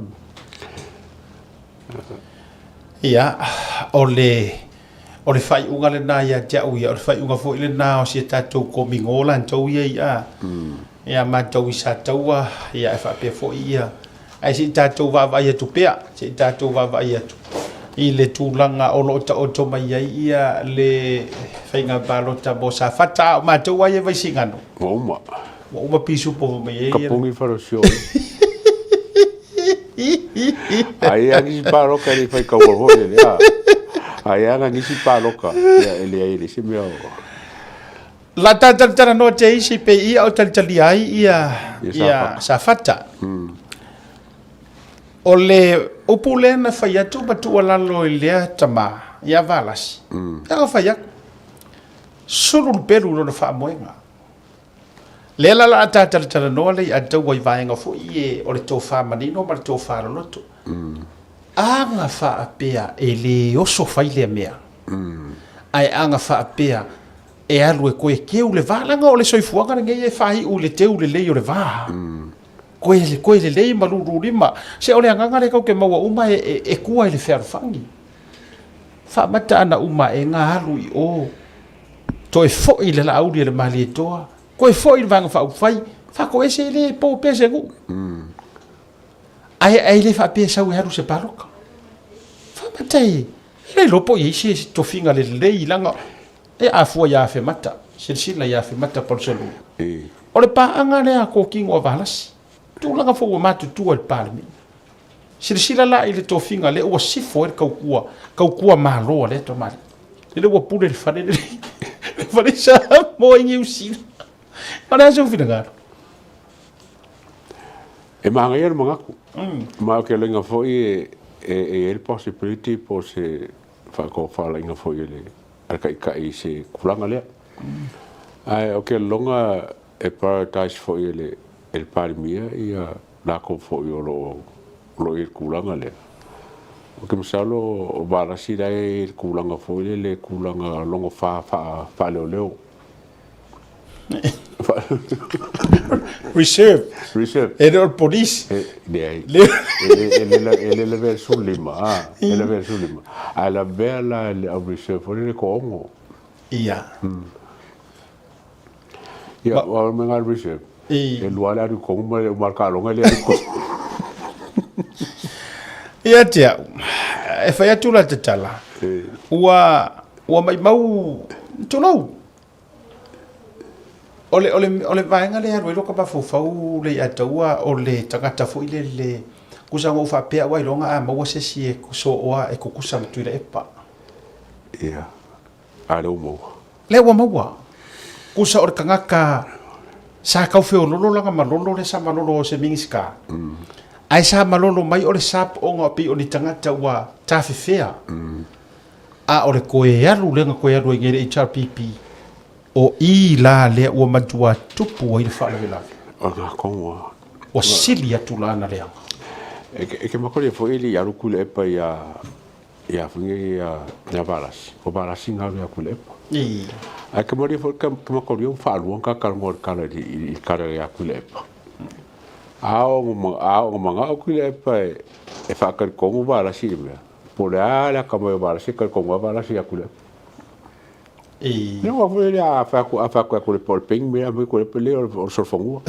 Ia, o le, o le faaiuga lena ia te au ia, o le faaiuga foi lena o si a tatou komigo latou ia i a, ia matou i Sataua, ia e faapea foi ia, Ae se i tatou vaavaai atu pea, se i tatou vaavaai atu i le tulaga o lo o taoto mai ai ia le faiga palota mo Safata, a o matou lava ia e Vaisigano. Ua uma. Ua uma pisupo fai mai ai. Kapongi falosio. Ai a nisi paloka e le fai kaua foi le a. Ai a nisi paloka e le ai le se mea o. La ta talatalanoa te isi pe ia o talitalia ai ia, ia Safata. O le upu lea na fai atu ma tuualalo i lea tama, ia Valasi. Lea na fai atu, sulu le pelu i lona faamoega. Lea la la ta talatalanoa lea ia taua i vaega foi e o le tofa manino ma le tofa loloto. Aga faapea e le oso fai lea mea. Ae aga faapea e alu e toe teu le va, leaga o le soifuaga lenei e faaiu i le teu lelei o le va. Toe, toe lelei ma lululima. Se o le agaga lea tatou te maua uma e, e, e tua i le fealofani. Faamata ana uma e ga alu i o, toe foi le laauli a le Malietoa, toe foi le Vaega Faaupufai, faatoese e le po pea se nuu. Ae, ae le faapea e sau e alu se paloka. Faamata e, e le iloa po o i ai se tofiga lelei, leaga E afua ia Afemata, silasila ia Afemata Palusalua. O le paaga lea a Kokino a Valasi, tulaga foi ua matutua i le Palemene. Silasila la i le tofiga lea ua sifo ai le kaukua, kaukua malo a lea tamalii. Lele ua pule le fale lele, le fale Samoa i Niu Sila. O le a sou finagalo? E manaia le manatu. Ma ou te loiga foi e e i ai le possibility po o se faatofalaiga foi a le Taitai i se tulaga lea. Ae ou te lagona e prioritize foi e le e le Palemia ia latou foi o lo o o lo o i ai i le tulaga lea. Ou te masalo o Valasi la e i ai i le tulaga foi lele, tulaga logofa faaleoleo. Reserve. Reserve. E le o le police. E, leai. E, e, le lavea le 15, a. E lavea le 15. Ae lavea la le au reserve foi le toaono. Ia. Ia, o le mea reserve. E lua le alu i tonu ma le uma o le taaloga e le alu i tonu. Ia te au, e fai atu la te tala, ua, ua maimau, tulou, O le, o le, o le vaega lea e alu ai lota mafaufau Leiataua o le tagata foi lele, tusa na ou faapea au ailoga a maua se isi e sooa e tutusa ma Tuilaepa. Ia, a lea ua maua. Lea ua maua. Tusa o le tagata sa tau feololo lana malolo lea sa malolo o se Minisita. Ae sa malolo mai o le sap ona pei o ni tagata ua tafefea. A o le toe alu lea na toe alu ai nei le HRPP, o i la lea ua matua tupu ai le faalavelave. O nā kongo a. Ua sili atu la ana leaga. E ke, e ke makolia foi e le i alu Tuilaepa ia, ia foi nei ia, ia Valasi. O Valasi na alu ia Tuilaepa. I. Ae ke malia foi ke, ke makolia ua faalua ona ta talanoa i le tala i, i le tala ia Tuilaepa. A oo ina, a oo ina manao Tuilaepa e, e faatalitonu Valasi i le mea, Po o le a le akamai o Valasi, e talitonu lava Valasi ia Tuilaepa. I. Lea ua foi lea a fai atu, a fai atu ia Tuilaepa o le peng mea mai Tuilaepa lea o le solofanua.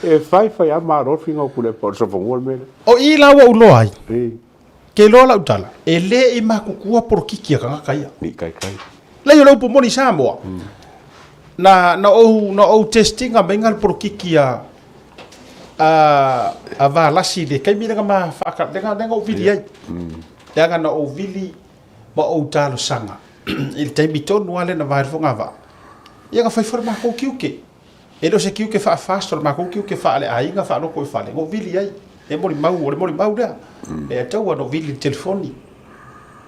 E fai fai lava malo le finau o Tuilaepa o le solofanua le mea lea. O i la ua ou iloa ai. I. Ke iloa lau tala, e le i matutua polokiki a tagata ia. Ni kaikai. Leai o le upu moni i Samoa. Na, na ou, na ou test ina maiga le polokiki a, a, a Valasi i le taimi lea na ma whaaka, lea na ou vili ai. Leaga na ou vili ma ou talosaga i le taimi tonu lava lea na vae ai le fogavaa. Ia na fai foi le matou tiute. E le o se tiute faa-FAST, o le matou tiute faale-aiga, faaloto i fale, na ou vili ai. E molimau, o le molimau lea. E ataua na ou vili i le telefoni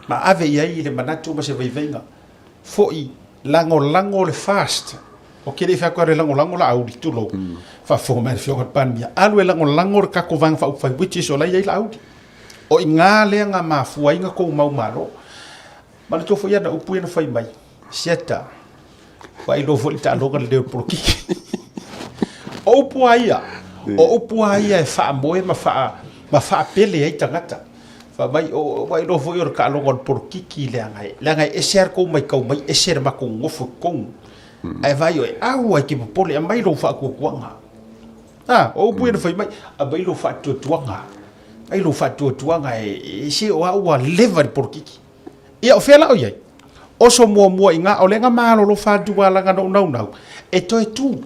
ma ave i ai le manatu ma se vaivaiga. Foi lagolago le FAST. Ou te le i fai atu e alu e lagolago Laauli, tulou, faafofoga mai le Afioga i le Palemia, alu e lagolago le tatou Vaega Faaupufai which is o la e i ai Laauli. O i ina lea na mafua ai na tou mau malo. Manatua foi ana upu ia na fai mai, Sieta, ua iloa foi le taaloga lelei o le polokiki. O upu a ia, o upu a ia e faamoe ma faa, ma faapele ai tagata. Fai mai, ua iloa foi o le taaloga o le polokiki leaga e, leaga e ese lava le tou matau mai, ese le matou nofo i totonu. Ae vaai oe, aua e te popole, aumai lou faatuatuaga. A, o upu ia na fai mai, aumai lou faatuatuaga, aumai lou faatuatuaga e, se o au ua leva i le polokiki. Ia, o fea la o i ai? Oso muamua i ina, o lea na malolo fatu lava leaga na ou naunau, e toe tu.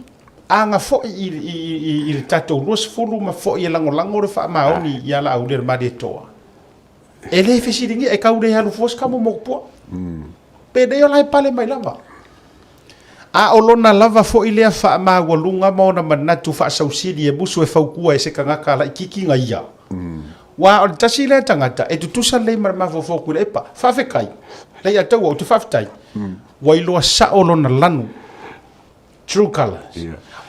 A na foi i, i, i, i le tatou 20 ma foi e lagolago le faamaoni ia Laauli o le Malietoa, e le fesiligia, e tau le alu fua se kamo motupua. Penei o la e pale mai lava. A o lona lava foi lea faamaualuga ma ona manatu faasausili e musu e fautua e se tagata laitiiti na ia. Aua o le tasi lea tagata e tutusa lelei ma le mafaufau o Tuilaepa. Faafetai. Leiataua, ou te faafetai. Ua iloa sao lona lanu. True colours.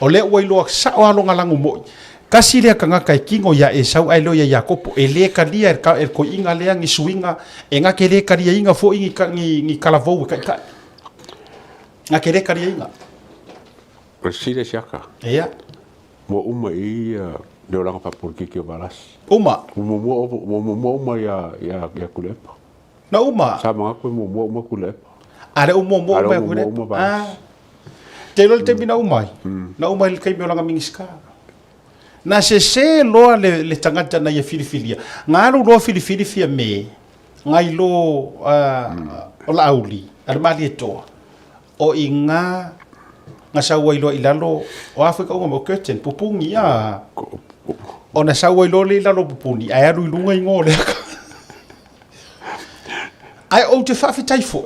O lea ua iloa sao lava lona lanu moi. Tasi lea tagata e kino ia Esau ae le o ia Iakopo. E le talia e le toeaina lea ni suiga, e na te le taliaina foi ni, ni talavou e taitai. Na te le taliaina. O le sili e siaka. Ia. Ua uma i i le olaga faapolikiki o Valasi. Uma. Ua muamua, ua muamua uma ia, ia, ia Tuilaepa. Na uma. Sa manatu e muamua uma Tuilaepa. A lea ua muamua uma ia Tuilaepa. Uma Valasi. Ah. Te iloa le taimi na uma ai? Na uma ai le taimi o lana Minisita. Na sese loa le, le tagata na ia filifilia. Na alu loa filifili Fiame, ngai lo uh, o Laauli, a le Malietoa, o i ngā, nga sau ai loa i lalo, o a foi ka unga mo curtain, pupungi, a. Ona sau ai loa lea i lalo o pupuni ae alu i luga igoa o lea. Ae ou te faafetai foi,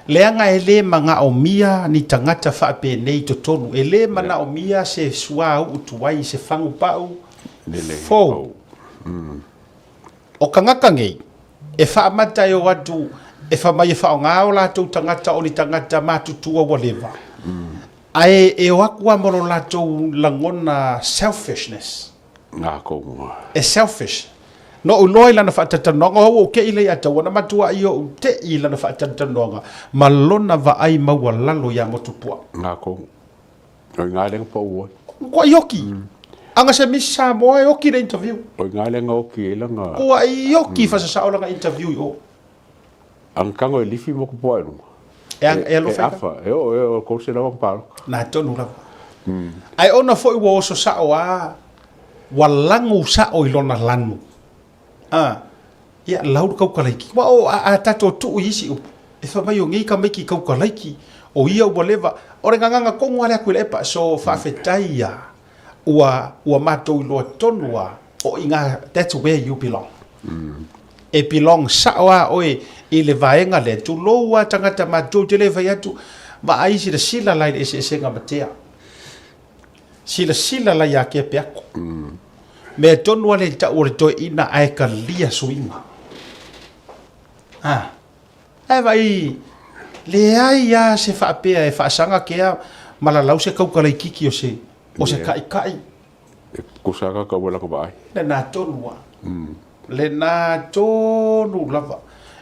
leaga e le manaomia ni tagata faapenei i totonu, e le manaomia se suauu tuai, se fagupau fou. O tagata nei, e faamata e o atu e fai mai e faaaoga o latou tagata o ni tagata matutua ua leva, ae e o atu lava ma lo latou lagona selfishness. E selfish. Na ou iloa i lana faatalatalanoaga, o au ua ou te'i lea ia Taua, na matuai ou te'i i lana faatalatalanoaga ma lona vaai maualalo ia Motupuaa. O i ina lea na pau ai. Matua oki. Aga se Miss Samoa e oki le interview. O i ina lea na oki ai lana. Matua oki fasasao lana interview i o. Aga tago e lifi Motupuaa i luga. E e alofa i ka. E oo e oo kou se lawa paloka. Na tonu lava. Ae ona foi ua oso sao a ua lagu sao i lona lanu. A, ia, lau le kaukalaiki. Ua o, a, a tatou tuu i isi upu, e fai mai o nei tamaiti kaukalaiki, o ia ua leva, o le gagana tonu lava lea Tuilaepa. So, faafetai ia, ua, ua matou iloa tonu lava, o i ina, that's where you belong. E belong sao lava oe i le vaega lea, tulou lava tagata matutua, ou te le fai atu, vaai silasila la i le eseesega matea. Silasila la ia Kea Peako. Mea tonu a le tau o le toeaina ae kalia suiga. Ah. Ae vaai, leai lava se faapea e faasaga kea ma lalau se kaukalaikiki o se, o se kaʻikaʻi. E kusa ka kau e lana vaai. Lena tonu lava. Lena tonu lava.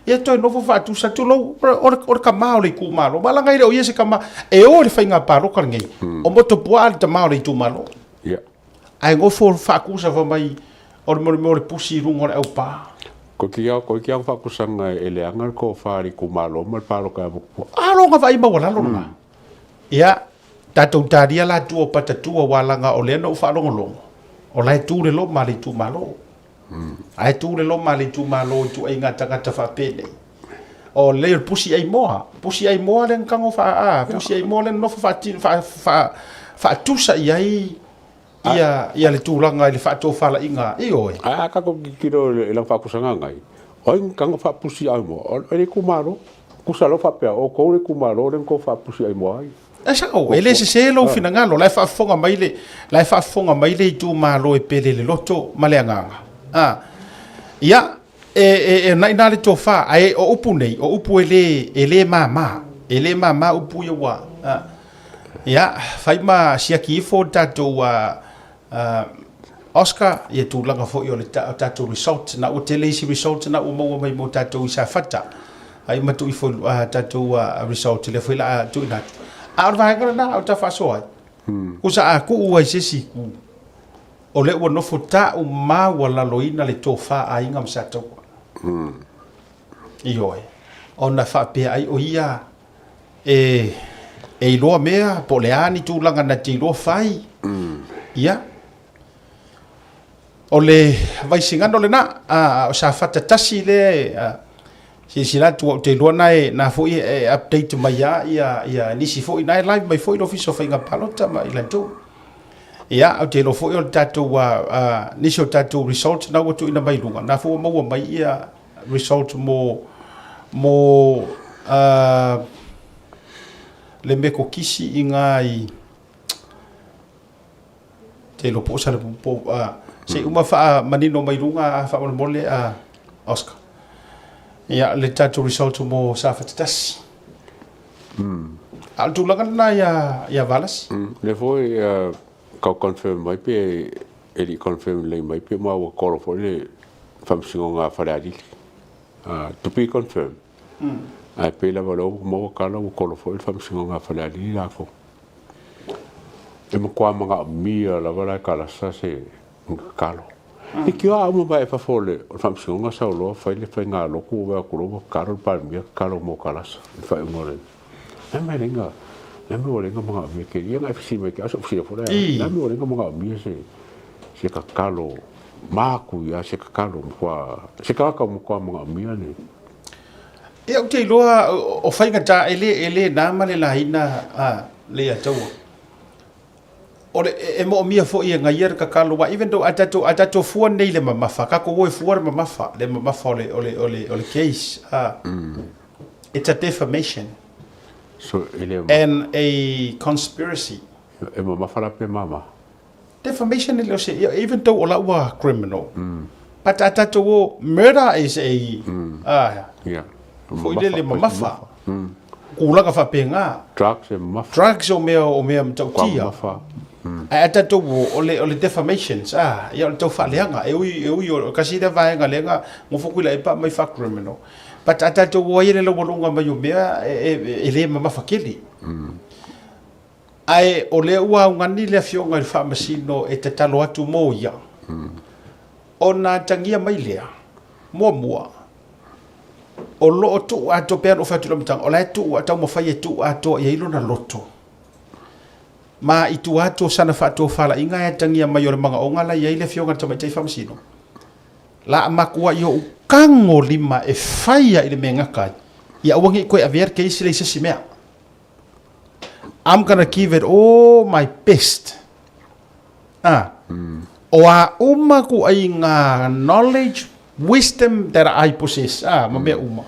Ia toe nofo faatusa tulou, o le, o le tama o le itumalo. Ma laga e le o ia se tama e o i le faiga paloka lenei. O Motupuaa le tama o le itumalo. Ia. Ae nofo faatusa fai mai o le mea o le pusi i luga o le aupā. Ko ki au, ko ki au whakusanga e leanga le kōwha le itumalo ma le paloka e Motupuaa. A longa vaai maualalo lena. Ia, tatou talia la tua o Patatua aua laga o lea na ou faalogologo, o la e tu le loma a le itumalo. Ae tu le loma a le itumalo i tuaiga tagata faapenei. O lelei o le pusi ai moa, pusi ai moa lea na tago faa, a, pusi ai moa lea na nofo faatino, faa, faa, faatusa i ai ia, ia le tulaga i le faatofalaiga, ioe. Ae a tatou tilotilo i lana faapusaga nai, o ai na tago faapusi ai moa? O le itumalo. Tusa loa faapea, o outou le itumalo lea na tou faapusi ai moa ai. E sao, e le sese lou finagalo, la e faafofoga mai le, la e faafofoga mai le itumalo e pele i le loto ma le agaga. A, ia, e, e, e na i ina le tofa, ae o upu nei, o upu e le, e le mama, e le mama upu ia ua, a, ia, fai ma siaki ifo le tatou, a, a, Oscar, ia tulaga foi o le ta, tatou result, na ua tele isi result na ua maua mai mo tatou i Safata. Ai ma tuu ifo a tatou result lea foi la tuuina atu. A o le vaega lena o ta faasoa ai. Kusa a tuu ai se isi itu, o lea ua nofo tau maualaloina le tofa a Aiga ma Sataua. Ioe. Ona faapea ai o ia e, e iloa mea, po o le a ni tulaga na te iloa fai. Ia. O le Vaisigano lena, a, o Safata 1 lea, a, silasila atu ou te iloa na e, na foi e update mai a ia, ia nisi foi, na e live mai foi le Ofisa o Faiga Palota ma i latou. Ia, ou te iloa foi o le tatou, a, a, nisi o tatou result na ua tuuina mai luga, na foi ua maua mai ia result mo, mo, a, le Metotisi i ngā i, Te iloa po o Salapupu, a, se i uma faamanino mai luga faamolemole a Oscar. Ia, le tatou result mo Safata 1. A o le tulaga lena ia, ia Valasi. Lea foi tau confirm mai pe e le i confirm lelei mai pe ma ua kolo foi le Faamasinoga a Falealili. To be confirmed. Ae pei lava o lea ua maua tala ua kolo foi le Faamasinoga a Falealili latou. E matua manaomia lava la e Kalasa se tatalo. I kioa uma mai fafo o le Faamasinoga sau loa fai le faiga lotu ua vaai atu loa ua tatalo le Palemia tatalo mo Kalasa i le faaiuga o le Le a mea e leai le a mea ua leai na manaomia kei ia na e fesili mai ke aso fesili foi lea le a mea ua leai na manaomia se se tatalo maku ia se tatalo matua se tagata matua manaomia le Ia ou te iloa o faigata e le e le na ma le laina a le Ataua. O le, e moomia foi e gaia le kakalo, aua even though a tatou, a tatou fua nei i le mamafa, tatou o e fua le mamafa, le mamafa o le, o le, o le, o le case, a, it's a defamation So, e le, and a conspiracy. E mamafa la pe mama? Defamation e le o se, even though o la ua criminal, but a tatou o, murder is a, a, Yeah. Foi lele mamafa. Tulaga faapena. Drugs e mamafa. Drugs o mea o mea matautia. Kwa mamafa. Ae a tatou o, o le, o le defamations, ah, ia o le tau faaleaga. E ui, e ui o kasi lea vaega lea na nofo Tuilaepa aumai faa-criminal. But a tatou o ai i le laualuga mai o mea, e, e, e le mamafa tele. Ae o lea ua augani le afioga i le Faamasino e tatalo atu mo ia, ona atagia mai lea, muamua, o lo o tuu atoa, pei ona ou fai atu i le amataga, o la e tuu, taumafai e tuu atoa i ai lona loto. Ma i tua atu o sana faatofalaiga e atagia mai o le magaoga la e i ai le afioga i le Tamaitai Faamasino, la a makuai ou kago lima e faia i le mea e gata ai, ia aua ne i toe avea le case lea i se isi mea. I'm gonna give it all my best. Ah. O a uma kuaiga knowledge, wisdom that I possess, ah, ma mea uma,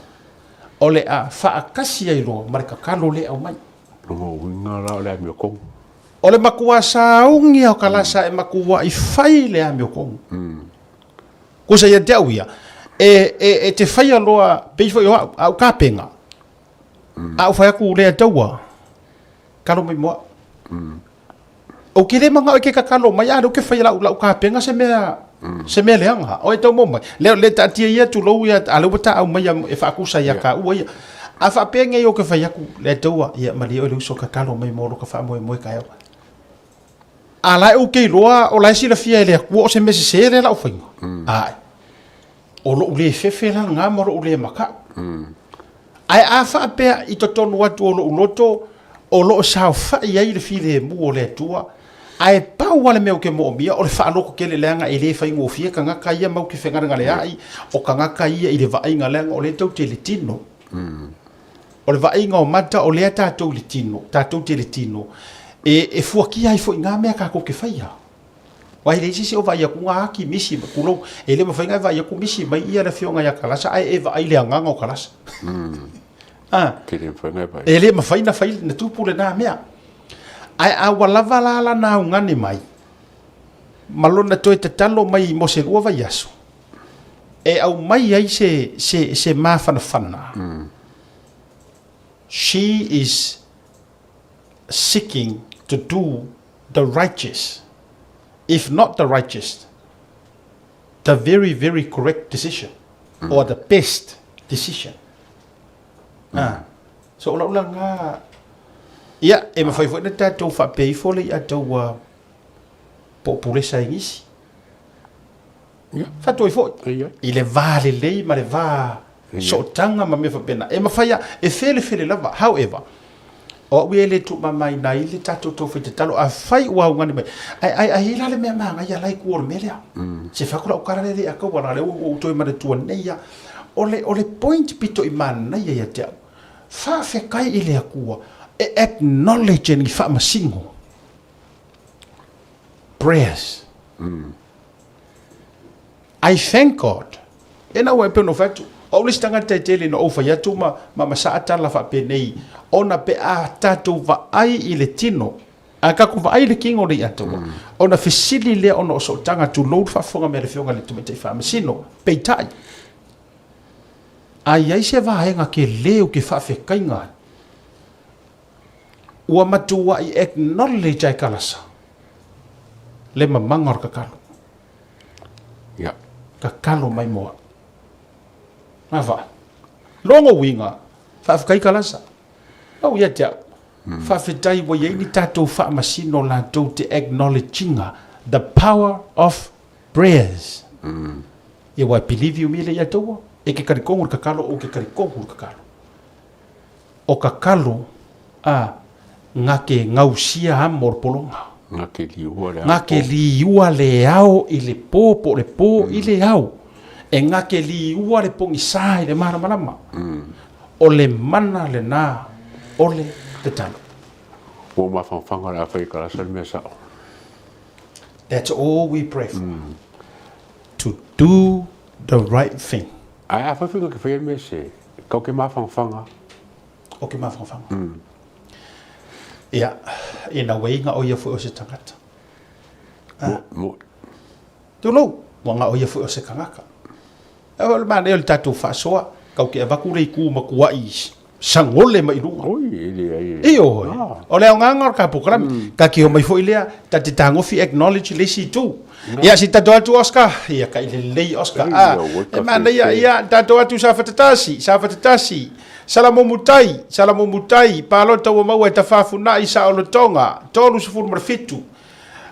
o le a faatasi ai loa ma le kakalo lea e aumai. Lona uiga la o le amiotogo. O le matua sauni o ka lasa e matua i fai le amiotogo. Kusa ia te au ia, e, e, e te faia loa, pei foi o au, au kapenga, A ou fai atu lea taua, kalo mai mo au. Ou ke le manao e ke kakalo mai, a lea ou ke faia lau, lau kapena se mea, se mea leaga. O e tau mo mai. Lea, le taatia ia tulou ia, a lea ua taau mai ia e faakusa ia ka ua ia. A faapea nei ou ke fai atu, lea taua, ia malie oe le uso kakalo mai mo lo ka faamoemoe taeao. A la e ou ke iloa, o la e silafia e le Atua o se mea sese lea lau faiga. Ae. O lou le fefe la lena ma lou le makaʻu. Ae a faapea i totonu atu o lou loto o lo o saofai ai le filemu o le Atua, ae pau lava le mea ou te moomia o le faaloto tele leaga e le faigofie tagata ia mau te fegalegaleai, o tagata ia i le vaaiga leaga o lea tou te i le tino. O le vaaiga o mata o lea tatou i le tino, tatou te i le tino, e fuatia ai foi na mea tatou te faia. Aua e leai se isi o vaai atu na ati misi, tulou, e le mafai ona e vaai atu misi mai ia le afioga ia Kalasa ae e vaai i le agaga o Kalasa. Ah. E le mafai ona e vaai. E le mafai na fai, na tupu lena mea. Ae a ua lava la lana augani mai, ma lona toe tatalo mai mo se lua vaiaso, e aumai ai se, se, se mafanafana. She is seeking to do the righteous, if not the righteous, the very, very correct decision or the best decision. Ah. So o lau langa, ia, e mafai foi na tatou faapea ifo le ia tau ua po o pulesa e nisi. Faatuai foi i le va lelei ma le va sootaga ma mea faapena. E mafai lava, e felefele lava. However, o au ia e le tuumamaina ai le tatou taufai tatalo, afai ua augani mai, ae, ae, ae i ai la le mea manaia la i tua o le mea lea. Se fai atu lau tala lea e le ataua, leaga o lea ua ou toe manatua nei lava. O le, o le point pito i manaia ia te au, faafetai i le Atua e acknowledge e ni faamasino prayers. I thank God. Ena ua e pei ona ou fai atu, o au le isi tagata e tele ina ou fai atu ma, ma, ma saa tala faapenei, ona pe a tatou vaai i le tino, a tatou vaai i le tino o le iataua, ona fesili lea ona o sootaga, tulou le faafofoga mai a le Afioga i le Tamaitai Faamasino, peitai, a i ai se vaega tele ou te faafetaiga ai, ua matuai acknowledge a e Kalasa le mamaga o le kakalo. Ia. Kakalo mai mo au. Ava. Logo uiga, faafetai Kalasa. Au ia te au. Faafetai ua i ai ni tatou faamasino latou te acknowledge ina the power of prayers. Ia ua believe you me le ia taua, e ke talitonu i le kakalo ou ke talitonu i le kakalo. O kakalo a ngake gausia amo o le pologa. Ngake liua le ao. Ngake liua le ao i le po po o le po i le ao. E ngake liua le pogisa i le malamalama. O le mana lena o le tatalo. Ua mafanafana o le a fai e Kalasa le mea sao. That's all we pray for. To do the right thing. Ae afai foi ke faia mea se, kau ke mawhangawhanga. O ke mawhangawhanga. Ia, ina way nga o ia foi o se tangata. Mo, mo. Tulou, ua nga o ia foi o se kangaka. O le manaia o le tatou faasoa, kau ke avaku le iku ma kuai sagole mai luga. Oi, e leai e. Ioe. O le aogaga o le ka polokalame. Ka ki homai foi lea, ta te tagofi acknowledge le isi itu. Ia, si tatou atu Oscar, ia ka i lelei Oscar. A, e manaia, ia, tatou atu Safatatasi, Safatatasi, Salamumu-tai, Salamumu-tai, palota ua maua e Tafafunai Saolotoga, 37.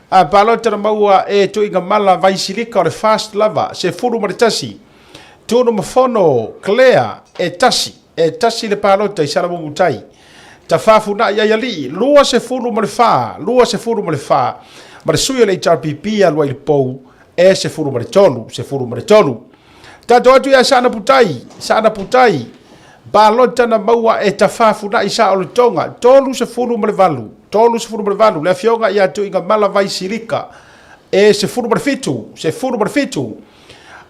A palota na maua e Tuigamala Vaisilika o le Fast lava, 11. Tunumafono Clare e tasi, e tasi le palota i Salamumu-tai. Tafafunai Aialii, 24, 24, ma le sui o le HRPP ia Luailipou e 13, 13. Tatou atu ia Saanaputai, Saanaputai, palota na maua e Tafafunai Saolotoga, 38, 38, le afioga ia Tuigamala Vaisilika e 17, 17.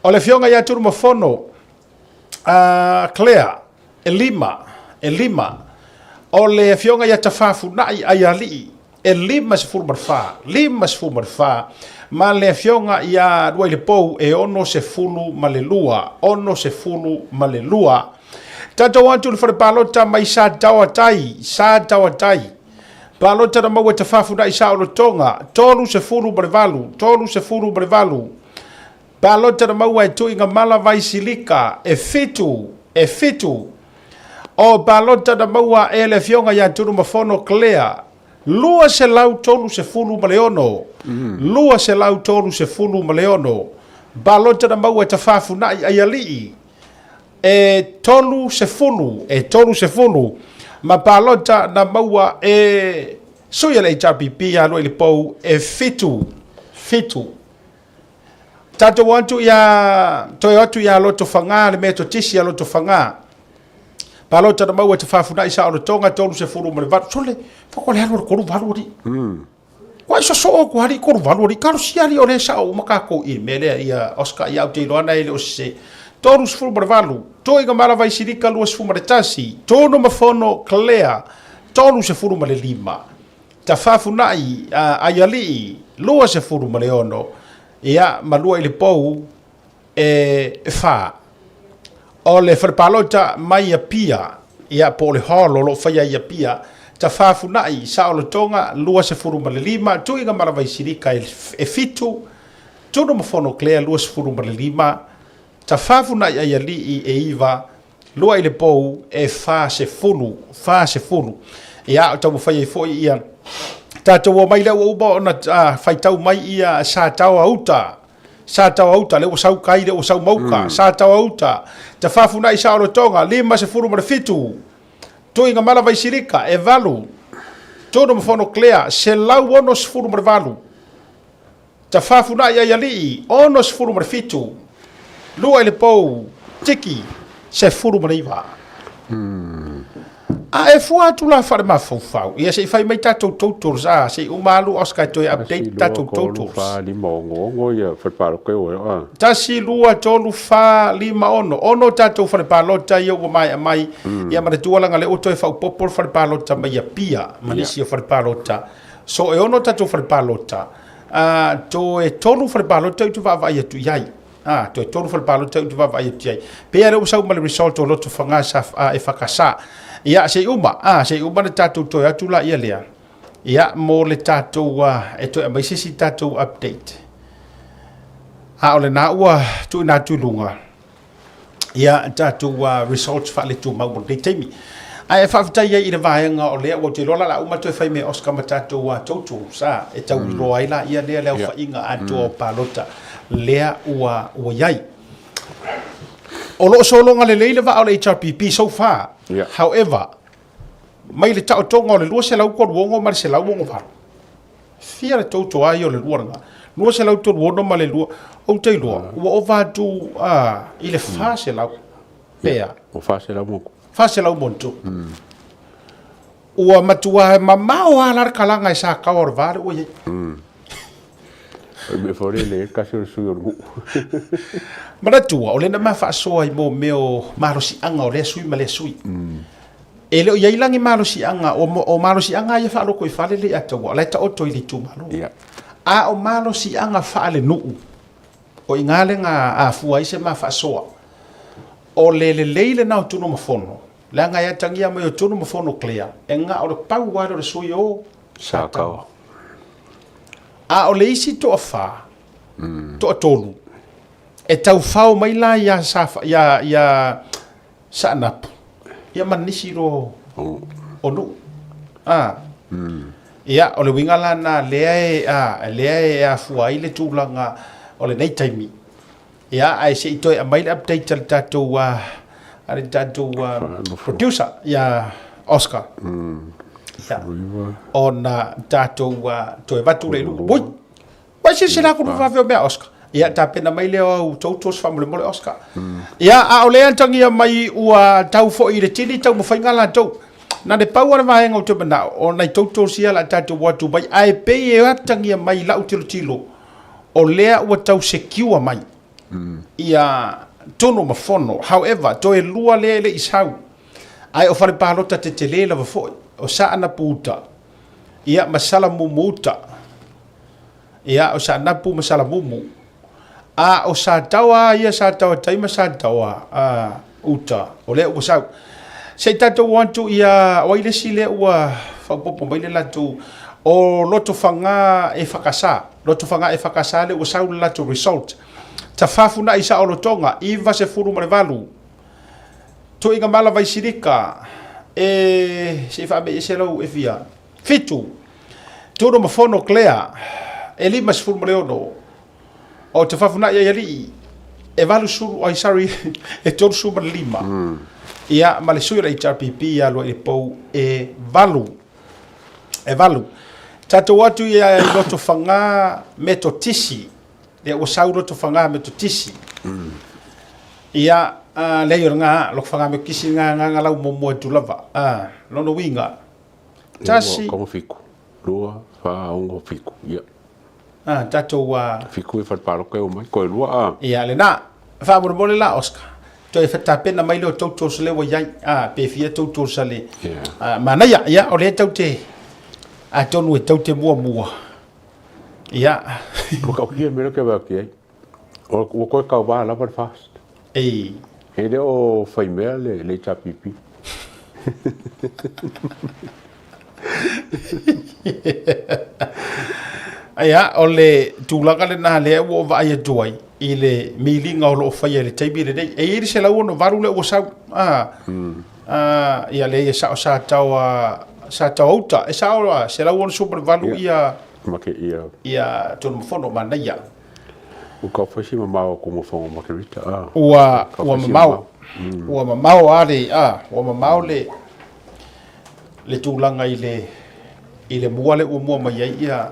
O le afioga ia Tunumafono Clare e lima, e lima. O le afioga ia Tafafunai Aialii e 54, 54, ma le afioga ia Luailepou e 62, 62. Tatou atu i le fale palota mai Sataoatai, Sataoatai. Palota na maua e Tafafunai Saolotoga, 38, 38. Palota na maua e Tuigamala Vaisilika, e fitu, e fitu. O palota na maua e le afioga ia Tunumafono Clare, 236, 236. Palota na maua e Tafafunai Aialii, e 30, e 30. Ma palota na maua e sui a le HRPP ia Luailipou, e fitu, fitu. Tatou atu ia, toe atu ia Lotofaga, le Metotisi ia Lotofaga. Palota na maua te whafunai sa olotonga tolu se furu ma le valu. Sole, whako le alu o le kolu valu ali. Kua iso so o kua ali kolu valu ali. Kalo si ali o le sa o umaka ko i me lea ia Oscar ia au te iloana e le o se. Tolu se furu ma le valu. Toi nga mala vai sirika lua se furu ma le tasi. Tono mafono Claire. Tolu se furu ma le lima. Tafafunai a Aialii, 26, ia, ma lua i le pou e fa. O le fale palota mai Apia, ia, po o le hall o lo o faia i Apia, Tafafunai, Saolotoga, 25, Tuiga Malavaisilika e fitu, Tunumafono Clare, 25, Tafafunai Aialii e iva, Lua i le pou e 40, 40. Ia, o taumafai ai foi ia tatou omai lea ua uma ona faitau mai ia Sataoa uta. Sataoa uta, lea ua sau kai, lea ua sau mauka. Sataoa uta, Tafafunai Saolotoga, 57. Tuigamala Vaisilika, e valu. Tunumafono Clare, 168. Tafafunai ai alii, 67, lua i le pou, tiki, 19. A e fua atu la faale-mafaufau, ia se i fai mai tatou totals, a, se i uma alu Oscar e toe update tatou totals. 1, 2, 3, 4, 5, 6 ia fale palota e o a. 1, 2, 3, 4, 5, 6, 6 tatou fale palota ia ua maea mai, ia manatua laga lea ua toe faaopoopo le fale palota mai Apia ma nisi o fale palota. So e ono tatou fale palota, ā, toe tolu fale palota ou te vaavaai atu i ai. Ā, toe tolu fale palota ou te vaavaai atu i ai. Pei lea ua sau ma le result o Lotofaga sa e whakasa. Ia, se i uma, ā, se i uma le tatou toe atu la ia lea. Ia, mo le tatou, e toe aumai se isi tatou update. A o lena ua tuuina atu i luga. Ia tatou results faaletumau mo lenei taimi. Ae faafetai ai i le vaega o lea ua te iloa la la uma toe fai me Oscar ma tatou totals a e tau iloa ai la ia lea le aofaiga atoa o palota lea ua ua i ai. O lo o sologa lelei le vaa o le HRPP so far. However, mai le taotoga o le 236 ma le 168. Fia le tou toai o le lua lena. 236 ma le lua, ou te iloa, ua ova atu i le 400 pea. Ua 400 mo. 400 mo tu. Ua matua mamao lava la le kalaga e Sakawa o le va lea ua i ai. O le mea foi lea e leai tasi o le sui o le nuu. Manatua, o lea na ma faasoa i mo mea o malosiaga o lea sui ma lea sui. E le o i ai la ni malosiaga, o, o malosiaga ia faalotoifale le Ataua, o la e taoto i le itumalo. Yeah. A o malosiaga faalenuu, o i ina lea na afua ai se ma faasoa. O le lelei lena o Tunumafono, leaga e atagia mai o Tunumafono clear, e na o le pau lava lea o le sui o Sataua. A o le isi toafa, toatolu, e taufao mai la ia, sa, ia, ia Saanapu, ia ma nisi loa o nuu. A. Ia, o le uiga la lena lea e, a, lea e afua ai le tulaga o lenei taimi. Ia, ae se i toe aumai le update a le tatou, a, a le tatou producer ia Oscar. Ia, ona tatou toe avatu lea i luga. Oi! Ua silasila atu le vave o mea Oscar. Ia, tapena mai lea o au totals faamolemole Oscar. Ia, a o lea e atagia mai ua tau foi i le tini taumafaiga latou. Na le pau lava le vaega ou te manao, o nai totals ia o le a tatou o atu mai, ae pei e atagia mai i lau tilotilo, o lea ua tau secure mai ia tonu ma fono. However, toe lua lea e le i sau, ae o fale palota tetele lava foi, o Saanapu uta, ia ma Salamumu uta. Ia, o Saanapu ma Salamumu. A o Sataoa ia, Sataoa tai ma Sataoa uta, o lea ua sau. Se i tatou o atu ia, o ai le isi lea ua faaopoopo mai le latou, o Lotofaga EFKS. Lotofaga EFKS lea ua sau le latou result. Tafafunai Saolotoga, 98. Tuigamala Vaisilika, e, se i faamei ese lau e fia. Fitu, Tunumafono Clare, e 56. O Tafafunai Aialii, e 80, ai sorry, e 35. Ia, ma le sui o le HRPP ia Luailepou e 8. E 8. Tatou atu ia i Lotofaga Metotisi, lea ua sau Lotofaga Metotisi. Ia, uh, leai o lena, Lotofaga Metotisi lena nga lau muamua atu lava. Uh, lona uiga, tasi. Kogo fiku, lua, fa, ono, fiku, ia. Ah, tatou a. Fiku e fale paloka e o mai, koe lua a. Ia, lena. Faamolemole la, Oscar. Toe tapena mai lea o totals lea ua i ai. Ah, pe fia totals a le. Yeah. Ah, manaia, ia, o lea tau te, atonu e tau te muamua. Ia. Ua kau kia mea ke wea ki ai. Ua koe kau wā lava le fast. Ei. E le o whai mea le, le HRPP. Ia, o le tulaga lena lea ua ou vaai atu ai i le miliga o lo o faia i le taimi lenei. E i ai le 168 lea ua sau. Ah, mm. ah, ia leai e sao sa tau sa tau uta. E sao a 168 ia Make ia. Ia Tunumafono manaia. Ua kau fai si mamao o Kumafono Margarita. Ah. Ua ua mamao. Ua mamao a le a ua mamao le le tulaga i le i le mua le ua mua mai ai ia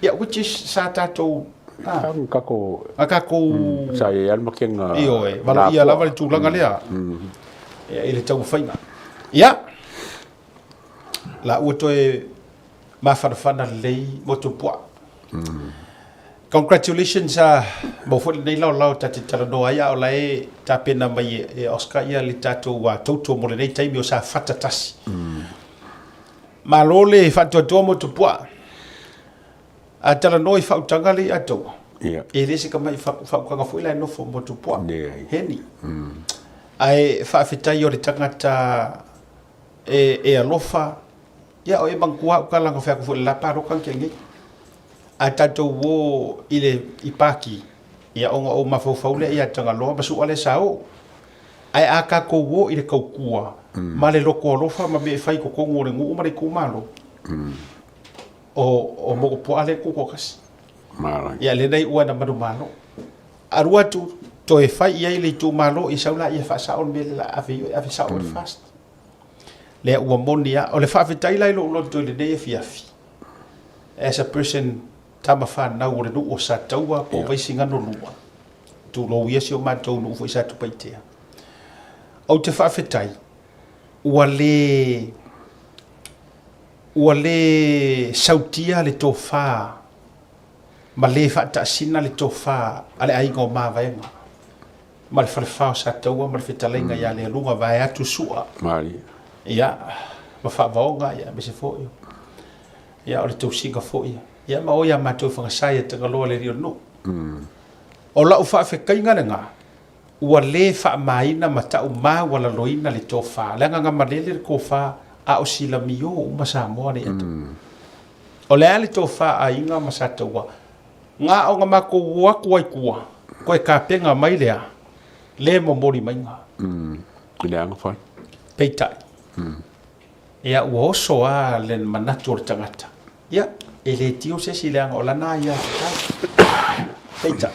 ia which is sa tatou a kako a kakou sa i ai makenga ioe valoia lava le tulaga lea ia i le taumafaiga ia la ua toe mafanafana lelei mo Tupua. Congratulations a mo foi lenei laolao ta te talanoa ai a o la e tapena mai e, e Oscar ia le tatou uh, touto mo lenei taimi o Safata tasi. Malo le faatoatoa mo Tupua. A talanoa i faautaga le ia taua. Yeah. E le se kamai faautaga foi la e nofo mo Tupua. Leai. Heni. Ae faafetai o le tagata e, e alofa Ia o e manatua au tala na fai atu foi i le la paloka na tea nei. A tatou o i le i paki, ia ona ou mafaufau lea ia Tagaloa ma Su'a lea sa o. Ae a tatou o i le tautua ma le loto alofa ma mea e fai i totonu o le nuu ma le itumalo, o o Motupua'a lea e tutoatasi. Ia lea na iu ai na manumalo. Alu atu toe fai i ai le itumalo, ia sau laia e faasao le mea lea o le a ave i o e ave sao i le FAST. Lea ua moni a. O le faafetai la i lou loto i lenei afiafi, as a person tama fanau o le nuu o Sataua po o Vaisigano 2, tulou ia si o matou nuu foi i Satupaitea. Ou te faafetai ua le ua le sautia le tofa. Ma le faataasina le tofa a le aiga o Mavaega ma le falefa o Sataua ma le fetalaiga ia Lealuga vaeatu Sua. Malie. Ia, ma Faavaoga, ia, aemaise foi o, ia, o le tausiga foi, ia, ma o ia matou Fagasā ia Tagaloa le alii o le nuu. O lau faafetaiga lena, ua le faamaina ma tau maualaloina le tofa, leaga na malele le tofa a o silamio uma Samoa nei atoa. O le a le tofa a Aiga ma Sataua, na ona matou o atu ai tua, toe tapena mai lea, le momoli maiga. I le aga fai. Peitai, ia ua oso lava le manatu o le tagata, ia, e le tio se isi leaga o lana aiatatau. Peitai,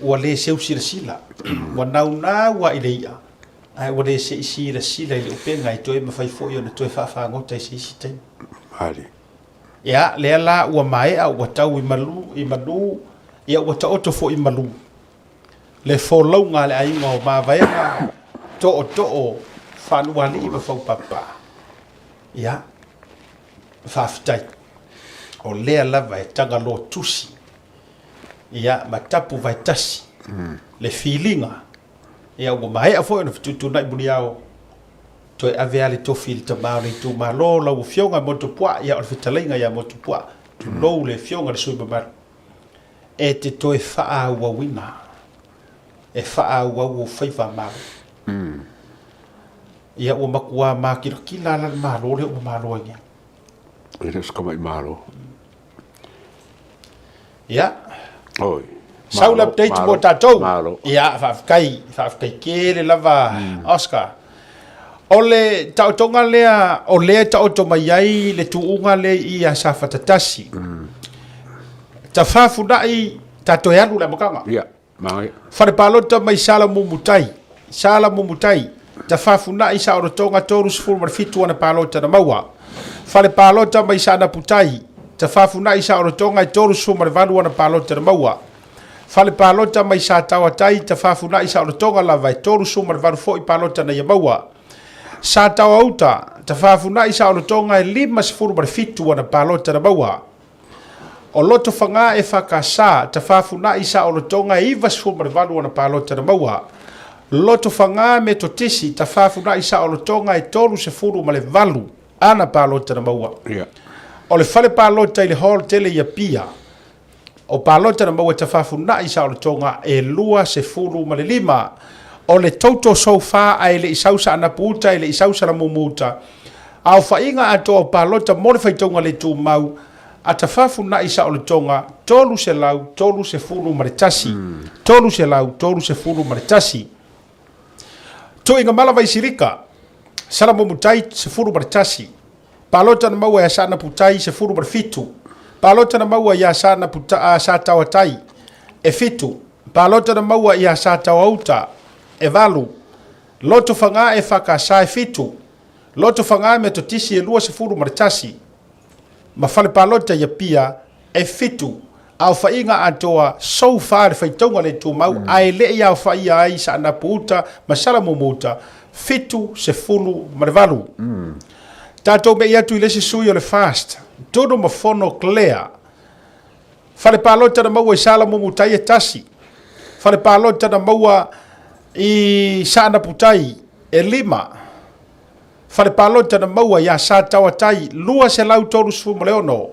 ua le seu silasila, ua naunau lava i le i'a, ae ua le se i silasila i le upega e toe mafai foi ona toe faafagota i se isi taimi. Malie. Ia, lea la ua maea ua tau i malu, i manu, ia ua taoto foi i malu le folauga a le aiga o Mavaega, tootoo, Faanuualii ma Faupapa. Ia, faafetai, o lea lava e tagaloa tusi, ia, ma tapu vaetasi le filiga, ia ua maea foi ona fetuutuunai muniao, toe ave lava le tofi i le tama o le itumalo, lau Afioga Motupuaa, ia o le fetalaiga ia Motupuaa, tulou le Afioga i le sui usufono mamalu, e te toe faaauauina, e faaauau ou faiva malo. Ia ua matua makilatila la le Malo lea ua malo ai nei. E le o se tamai Malo. Ia. Oi. Sau le update mo tatou. Ia, faafetai, faafetai tele lava Oscar. O le taotoga lea, o lea e taoto mai ai le tuuga lea i Safata 1. Tafafunai, ta toe alu i le amataga. Ia, manaia. Fale palota mai Salamumutai, Salamumutai, Tafafunai Saolotoga 37 ana palota na maua. Fale palota mai Saanaputai, Tafafunai Saolotoga e 38 ana palota na maua. Fale palota mai Sataoatai, Tafafunai Saolotoga lava e 38 foi palota na ia maua. Sataoauta, Tafafunai Saolotoga e 57 ana palota na maua. O Lotofaga e FKS, Tafafunai Saolotoga e 98 ana palota na maua. Lotofaga Metotisi, Tafafunai Saolotoga e 38 ana palota na maua. O le fale palota i le hall tele i Apia, o palota na maua e Tafafunai Saolotoga e 25. O le total so far ae le i sau Saanapu uta, e le i sau Salamumu uta, Aofaiga atoa o palota mo le faitauga le tumau a Tafafunai Saolotoga 331, 331. Tuuigamala Vaisirika, Salamumutai 11, palota na maua ia Saanaputai 17, palota na maua ia Sataoatai e 7, palota na maua ia Sataoauta e 8, Lotofaga e FKS e 7, Lotofaga Metotisi e 21 ma fale palota i Apia e 7 aofaiga atoa so far le faitauga le tumau ae le i aofaia ai Saanapu Uta ma Salamumu Uta 78. Tatou mei atu i le isi sui o le FAST, Tunumafono Clare. Fale palota na maua i Salamumu Tai e 1. Fale palota na maua i Saanaputai e 5. Fale palota na maua ia Sataoatai 236.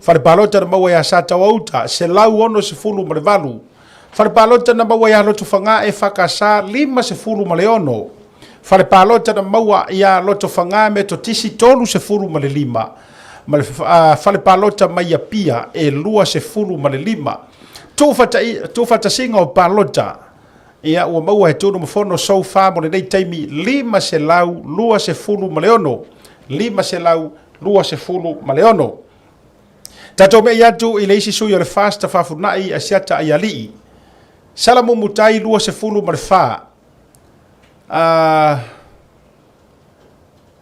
Fale palota na maua ia Sataoauta 168. Fale palota na maua ia Lotofaga EFKS 56. Fale palota na maua ia Lotofaga Metotisi 35. Ma le fale palota mai Apia e 25. Tuufatasiga o palota Ia, ua maua e Tunumafono so far mo lenei taimi 526, 526. Tatou mei atu i le isi sui o le FAST Tafafunai Asiata Aialii. Salamumutai 24.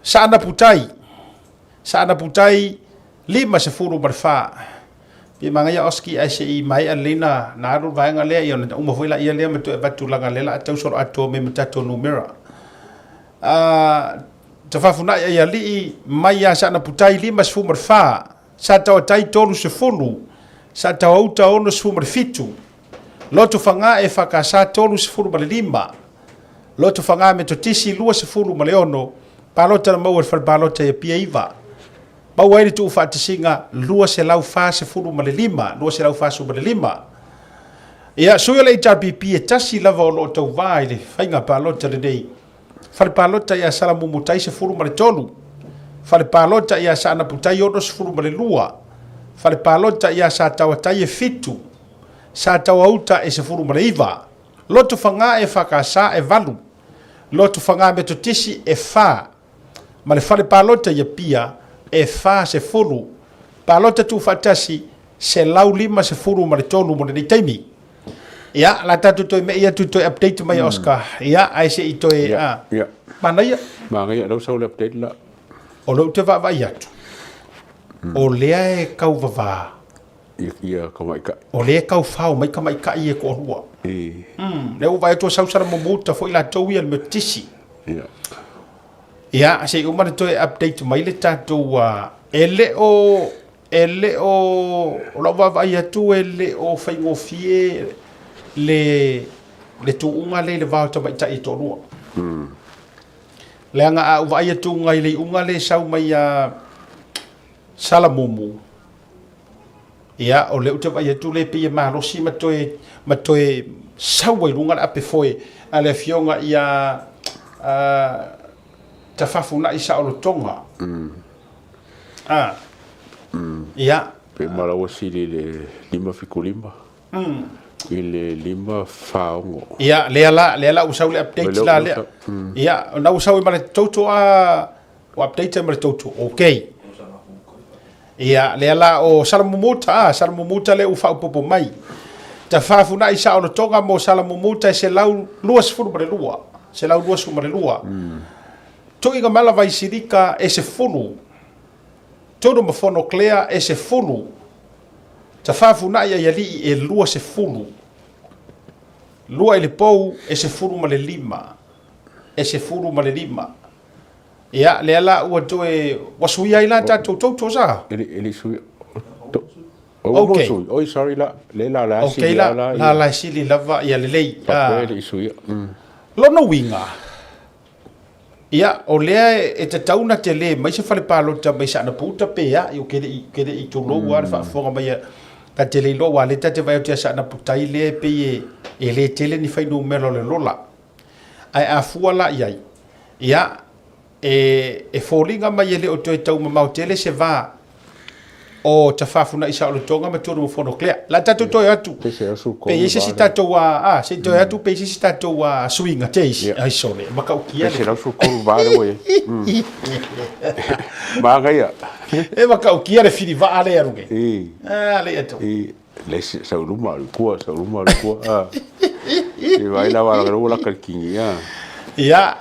Saanaputai, Saanaputai 54. Pe manaia Oski ae se i maea lelei na na alu le vaega lea ia ona uma foi laia lea ma toe avatu leaga lea la a tau solo atoa mai ma tatou numera. Tafafunai ai alii mai ia Saanaputai 54, Sataotai 30, Sataoauta 67, Lotofaga EFKS 35, Lotofaga Metotisi 26, Palota na maua i le Fale Palota i Apia 9. Maua ai le tuufaatasiga 245, 245. Ia, sui o le HRPP e tasi lava o lo o tauvā i le faiga palota lenei. Fale palota ia Salamumutai 13, Fale palota ia Saanaputai 62, Fale palota ia Sataoatai e 7, Sataoauta e 19, Lotofaga EFKS e 8, Lotofaga Metotisi e 4, ma le fale palota i Apia e 40 palota tuufaatasi 153 mo lenei taimi. Ia, la tatou toe mei atu toe update mai Oscar. Ia, ae se i toe a. Ia. Manaia. Manaia, lau sau le update la. O lou te vaavaai atu. O lea e kau vavā. Ia tamaitai. O lea e kau fao mai tamaitai e toalua. Lea ua vaai atu o sau Salamumu-uta foi latou ia le Metotisi. Ia. Ia, se i uma ona toe update mai le tatou, e le o, e le o, o lau vaavaai atu e le o faigofie le, le tuuga lea i le va o tamaitai e toalua. Leaga a ou vaai atu i le iuga lea e sau mai ia Salamumu, Ia, o lea ou te vaai atu lea e pei e malosi ma toe, ma toe sau ai luga le ape foe a le afioga ia Tafafunai Saolotoga. A. Ia. Pe ma la ua sili i le 575 i le 546. Ia, lea la, lea la ua sau le update la lea. Ia, na ua sau ai ma le toto a Ua update ma le toutu. Ok. Ia, lea la o Salamumuta, ah, Salamumuta lea ua faaopoopo mai. Tafafunai saolotoga mo Salamumuta e 122, 122. Tuigamala Vaisirika e 10. Tunumafono Clare e 10. Tafafunai Aialii e 20. Lua i le pou e 15. E 15. Ia, lea la ua toe, ua suia ai la tatou toutou sa? E le i suia. Ok. Oi, sorry la, le la la sili la. Ok la, la la sili lava, ia lelei. Faapea e le i suia. Lona uiga, ia, o lea e tatau ona tele mai se fale palota mai Saanaputa pe a, ou ke le i tulou lava le faafofoga mai a, ta te le iloa, aua o lea ta te vaai atu ia Saanaputai lea e pei e le tele ni fuainumera o le lola. Ae a fua la i ai, ia, e, e foliga mai e le o toe tau mamao tele se va o Tafafunai Saolotoga ma Tuanumafono Clare. La tatou toe atu, Pe se asu pe i ai se isi tatou a, a, se i toe atu pe i ai se isi tatou a suiga te isi. Ai sole, matautia le. Pe 113 va le ua i ai. Manaia. E matautia le filivaa lea alu nei. Ah, le atu. Le sau luma o le kua, sau luma o le kua. Ah. I vai la wala ro la kalkingi ah. Ia.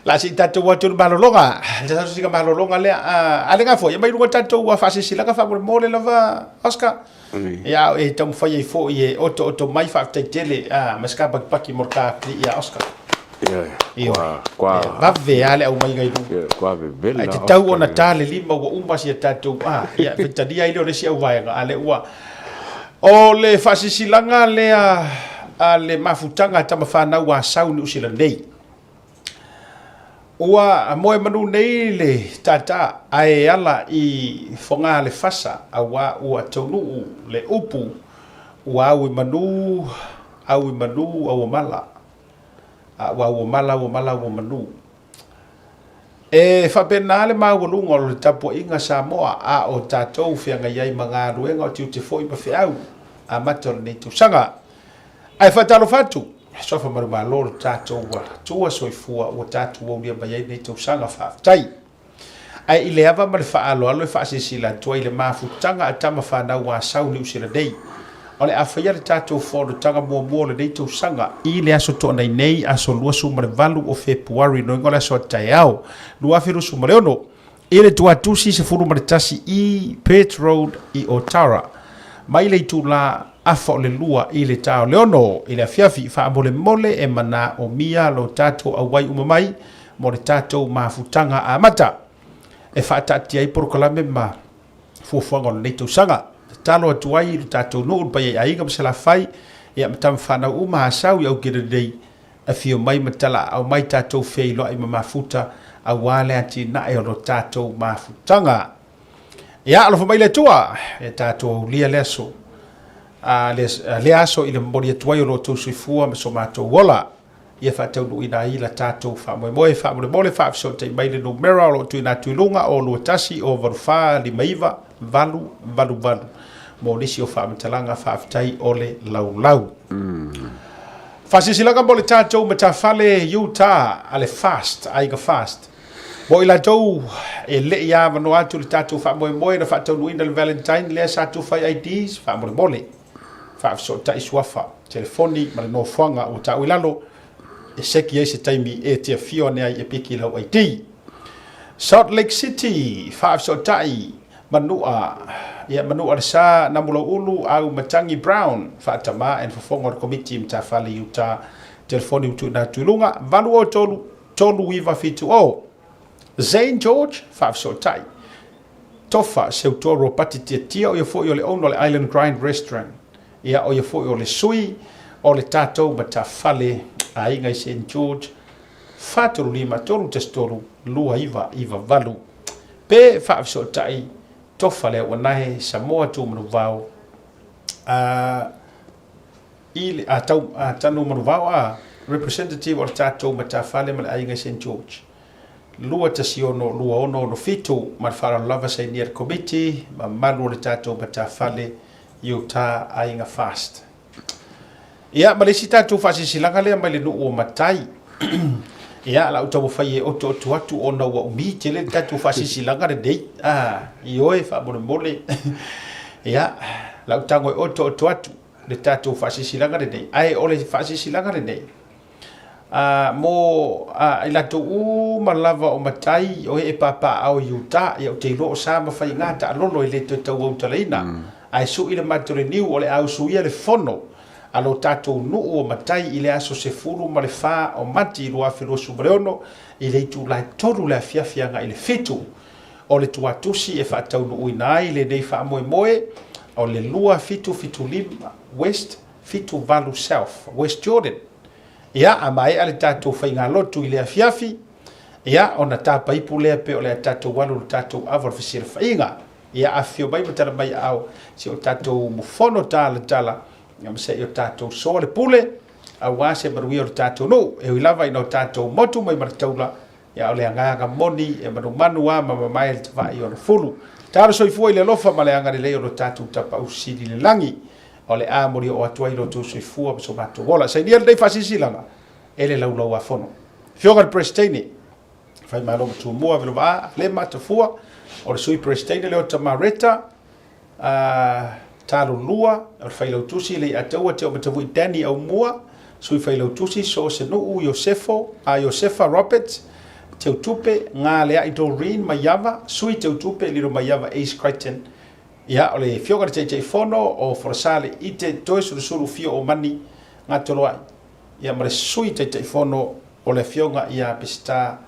La si tatou atu le malologa. Le tatou sika malologa lea. Ah, ale nga foi, mai luga tatou a faasisilaga faamolemole lava Oscar. Ia e taumafai ai foi e otooto mai faafetai tele ah, ma se kapakipaki mo le kapili ia Oscar. Ia, kwa, kwa, vave lava le aumaiga i luga. Kwa vevela. Ai tatau ona ta le lima ua uma si a tatou a. Ia, faitalia ai lea o le isi auvaega, a lea ua. O le faasisilaga lea a le mafutaga a tamafanau a Sau Niu Sila nei. Ua moe manu nei le tātā ae ala i Fogaa le fasa auā ua taunuu le upu ua au i manu, au i manu, auamala. A ua auamala, auamala, auamanu. E faapena le maualuga o le tapuaiga Samoa a o tatou feagai ai ma galuega o tiute foi ma feau amata o lenei tausaga. Ae faatalofa atu, suafa manumalo lo tatou Atua soifua ua tatou aulia mai ai lenei tausaga. Faafetai. Ae i le ava ma le faaaloalo e faasilasila atu ai le mafutaga a tama fanau a Sau Niu Sila nei, o le a faia le tatou fonotaga muamua o lenei tausaga i le aso Toonai nei, aso 28 o Fepuari, noiga o le aso a taeao, 2026, i le Tuatusi 11 i Perth Road i Otara, mai le itula afa o le lua i le ta o le ono i le afiafi. Faamolemole e manaomia lo tatou auai uma mai mo le tatou mafutaga amata e faataatia ai polokalame ma fuafuaga o lenei tausaga. Tatalo atu ai i lo tatou nuu, le paia i aiga ma Salafai, ia ma tama fanau uma Asau i Aukilelei, afio mai ma talaaao mai tatou feiloai ma mafuta aua le atinae o lo tatou mafutaga. Ia, alofa mai le Atua, e tatou aulia le aso, a le, lea aso i le momoli atu ai o lo outou soifua ma so matou ola. Ia faataunuuina ai la tatou faamoemoe. Faamolemole faafesootai mai le numera o lo o tuuina atu i luga, o 21 o 84 59 888 mo nisi o faamatalaga. Faafetai o le laulau. Faasilasilaga mo le tatou matafale Utah a le Fast, Aiga Fast. Mo i latou e le i avanoa atu le tatou faamoemoe na faataunuuina le Valentine lea sa tufa ai IDs, faamolemole faafesootai suafa, telefoni ma le nofoaga ua taua i lalo e seki ai se taimi e te afio ane ai e piki lau ID. Salt Lake City, faafesootai Manua, ia Manua le Sa, Namulauulu, Au Matangi Brown, faatama and fofoga o le Komiti Matafale Utah, telefoni ua tuuina atu i luga, 803 3970. Zane George, faafesootai. Tofa, Seutoa Ropati Tiatia, o ia foi o le owner o le Island Grind Restaurant. Ia, o ia foi o le sui o le tatou matafale aiga i St. George, 435 313 2998. Pe faafesootai Tofa Leauanae, Samoa Tumanuvao, a i le, a tau, a Tanu Manuvao, a representative o le tatou matafale ma le aiga i St. George. 2162667 ma le faaaloalo lava sainia le Komiti mamalu o le tatou matafale i uta Aiga Fast. Ia, ma le isi tatou faasilasilaga lea mai le nuu o Matai. Ia, la ou taumafai e otooto atu ona ua umi tele le tatou faasilasilaga lenei. Ah, ioe faamolemole. Ia, la ou tago e otooto atu le tatou faasilasilaga lenei. Ae o le faasilasilaga lenei, A, mo a, i latou uma lava o matai o ee papaaao i Utah, ia ou te iloa o sa ma faiga taalolo e le toe tauautalaina. Ae sui le mato le niu o le a usuia le fono a lo tatou nuu o matai i le aso 14 o Mati 2026 i le itula e 3 le afiafi agai i le 7 o le tuatusi e faataunuuina ai lenei faamoemoe o le 2775 West 78 South, West Jordan. Ia, a maea le tatou faigalotu i le afiafi, ia, ona tapa ipu lea pei o le a tatou alu i le tatou ava o le fesilafaiga. Ia, afifio mai ma tala mai aao si o tatou mofono talatala, ia ma se i o tatou soa le pule, aua se manuia o le tatou nuu. E ui lava ina o tatou motu mai ma le taula, Ia o le agaga moni e manumanu a ma mamae le tava'i o le fulu. Talo soifua i le alofa ma le agalelei o lo tatou Tapaau Sili i le lagi, o le a molioo atu ai lo outou soifua ma so matou ola. Sainia lenei faasilasilaga e le Laulau-a-Fono. Afioga i le Peresiteine, Faimalo ma Tumua Velovaa Lema Tafua, o le Sui Peresiteine Leota Mareta, A Talolua, o le Failautusi Leiataua Teomatavui Danny Aumua, Sui Failautusi Soosenuu Iosefo a Iosefa Roberts, Teutupe Galea'i Doreen Maiava, Sui Teutupe Lilomaiava Ace Crichton. Ia, o le Afioga i le Taitaifono o Folosale Ite Toesulusulu Fio Omani Gatoloa'i, ia ma le Sui Taitaifono o le Afioga ia Peseta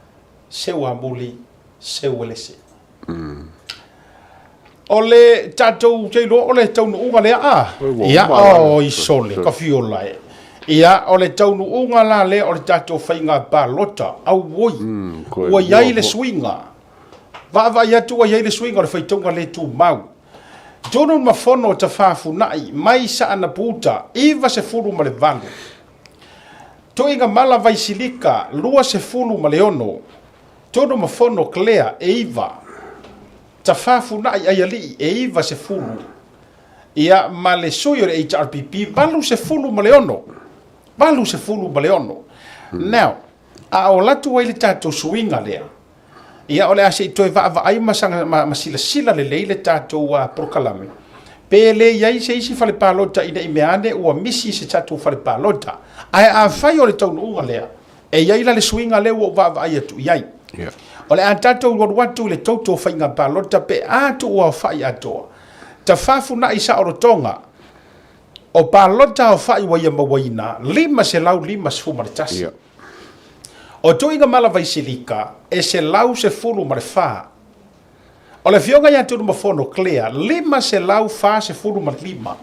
Seuamuli Seuelese. O le tatou te iloa o le taunuuga lea a. Ia, oi sole, ka fiola e. Ia, o le taunuuga la lea o le tatou faiga palota, auoi, ua i ai le suiga. Vaavaai atu ua i ai le suiga o le faitauga le tumau. Tonu ma fono o Tafafunai mai Saanapuuta, 98. Tuiga mala Vaisilika, 26. Tonu ma fono Clare e iva, Tafafunai Aialii e 90, ia ma le sui o le HRPP 86, 86. Now, a o atu ai le tatou suiga lea, ia o le a se i toe vaavaai ma, ma, ma silasila lelei le tatou uh, polokalame, pe le i ai se isi fale palota ina i mea ane ua misi se tatou fale palota. Ae afai o le taunuuga lea, E i ai la le suiga lea ua ou vaavaai atu i ai. Yeah. O le a tatou alu atu i le toutou faiga palota pe a tuuaofa'i atoa. Tafafuna'i saolotoga o palota aofa'i ua ia mauaina 551. Yeah. O tuiga mala vaisilika e 114. O le afioga ia Tunumafono Clare, 545.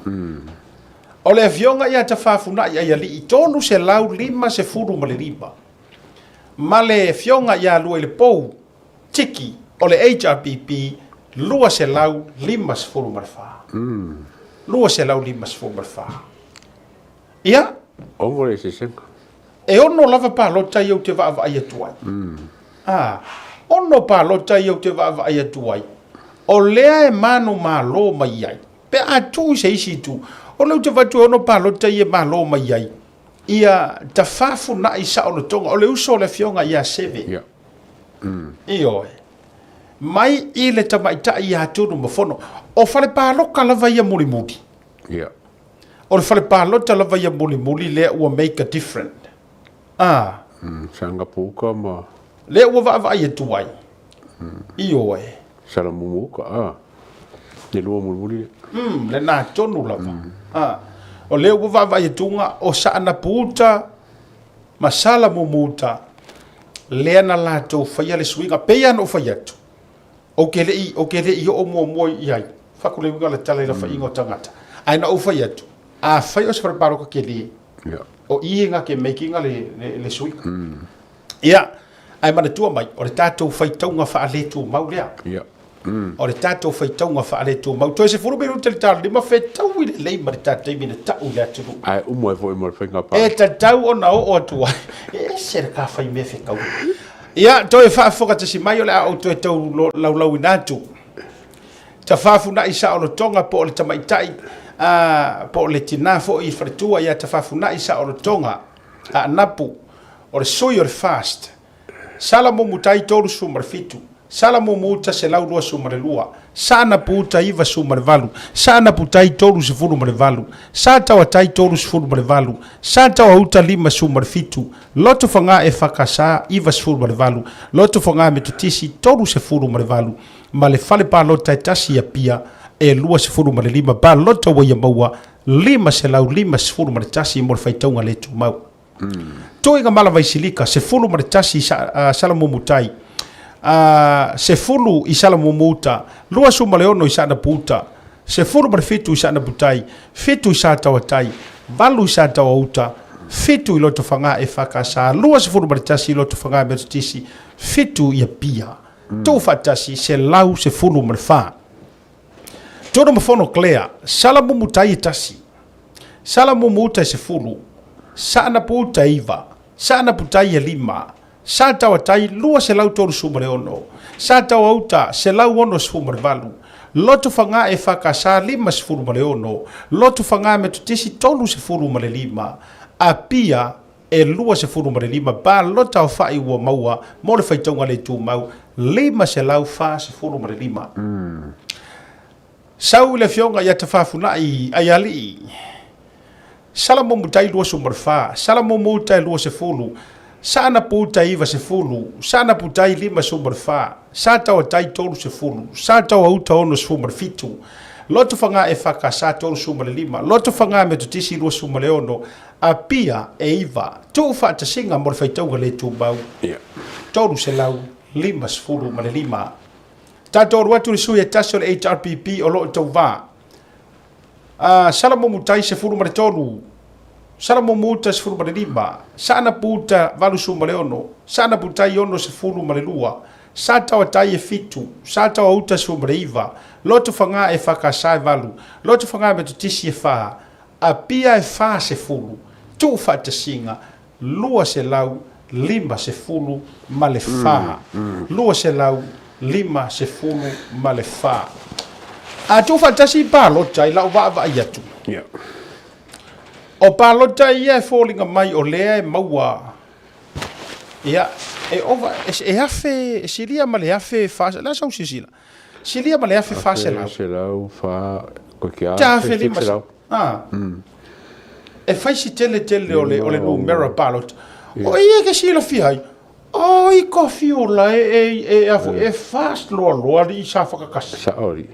O le afioga ia Tafafunai Aialii, 355. Ma le afioga ia Luailepou Tiki o le HRPP, 254. 254. Ia. Ono le eseesega. E ono lava palota ia ou te vaavaai atu ai. A, ono palota ia ou te vaavaai atu ai, o lea e manumalo mai ai. Pe a tuu i se isi itu, o lea ou te vaai atu e ono palota ia e malo mai ai, ia tafafunai saolotoga, o le uso o le afioga ia Seve. Ia. Ioe. Mai i le tamaitai ia Tunumafono. O fale paloka lava ia mulimuli. Ia. O le fale palota lava ia mulimuli lea ua make a different. A. Sangapuuka ma. Lea ua vaavaai atu ai. Ioe. Salamumuuka, a. Le lua mulimuli lea. Lena tonu lava. A. O lea ua vaavaai atuga o Saanapuuta ma Salamumuuta lea na latou faia le suiga. Pei lava ona ou fai atu, Ou te le i, ou te le i oo muamua i ai, fatu le uiga o le tala i lafaiga o tagata. Ae na ou fai atu, afai o se fale palota tele, o i e na te make ina le, le, le suiga. Ia, ae manatua mai, o le tatou faitauga faaletumau lea. O le tatou faitauga faaletumau. Toe 10 minute le tala lima, fetaui lelei ma le ta taimi na tau i le atunuu. Ae uma ai foi ma le faiga palota. E tatau ona oo atu ai. E ese le ka fai mea fetaui. Ia, toe faafofoga tasi mai o le a ou toe tau laulauina atu. Tafafunai saolotoga po o le tamaitai, a, po o le tinā foi i faletua ia Tafafunai saolotoga, Aanapu, o le sui o le FAST. Salamumu-tai 37, Salamumu-uta 122, Saanapu-uta 98, Saanapu-tai 38, Sataoatai 38, Sataoauta 57, Lotofaga EFKS 98, Lotofaga Metotisi 38, ma le fale palota e tasi i Apia e 25 palota ua ia maua 551 mo le faitauga le tumau. Tuiga Malavaisilika, 11 i Salamumutai, 10 i Salamumuuta, 26 i Saanapuuta, 17 i Saanaputai, 7 i Sataoatai, 8 i Sataoauta, 7 i Lotofaga EFKS, 21 i Lotofaga Metotisi, 7 i Apia. Tuufaatasi, 114. Tunumafono Clare, Salamumutai e tasi, Salamumuuta e 10, Saanapuuta e 9, Saanaputai e 5, Sataoatai 236, Sataoauta 168, Lotofaga EFKS 56, Lotofaga Metotisi 35, Apia e 25 palota aofa'i ua maua mo le faitauga le tumau 545. Sau i le afioga ia Tafafunai Aialii, Salamumu-tai 24, Salamumu-uta e 20, Saanapu-uta e 90, Saanapu-tai 54, Sataoatai 30, Sataoauta 67, Lotofaga EFKS 35, Lotofaga Metotisi 26, Apia e 9, Tuufaatasiga mo le faitauga le tumau 355. Tatou alu atu i le sui e tasi o le HRPP o lo o tauvā. A, Salamumu-tai 13, Salamumu-uta 15, Saanapu-uta 86, Saanapu-tai 62, Sataoatai e 7, Sataoauta 19, Lotofaga EFKS e 8, Lotofaga Metotisi e 4, Apia e 40, Tuufaatasiga 254, 254. A tuufaatasi i palota i lau vaavaai atu. O palota ia e foliga mai o lea e maua ia e ova e afe e silia ma le afe fa la sau silasila. Silia ma le afe 400. 1500. Ah. E fai si tele tele o le, o le numera palota. O ia ke silafia ai. Oi ka fiola e, e, e, afu, e fast loa loa li sa whakakasi. Sao li.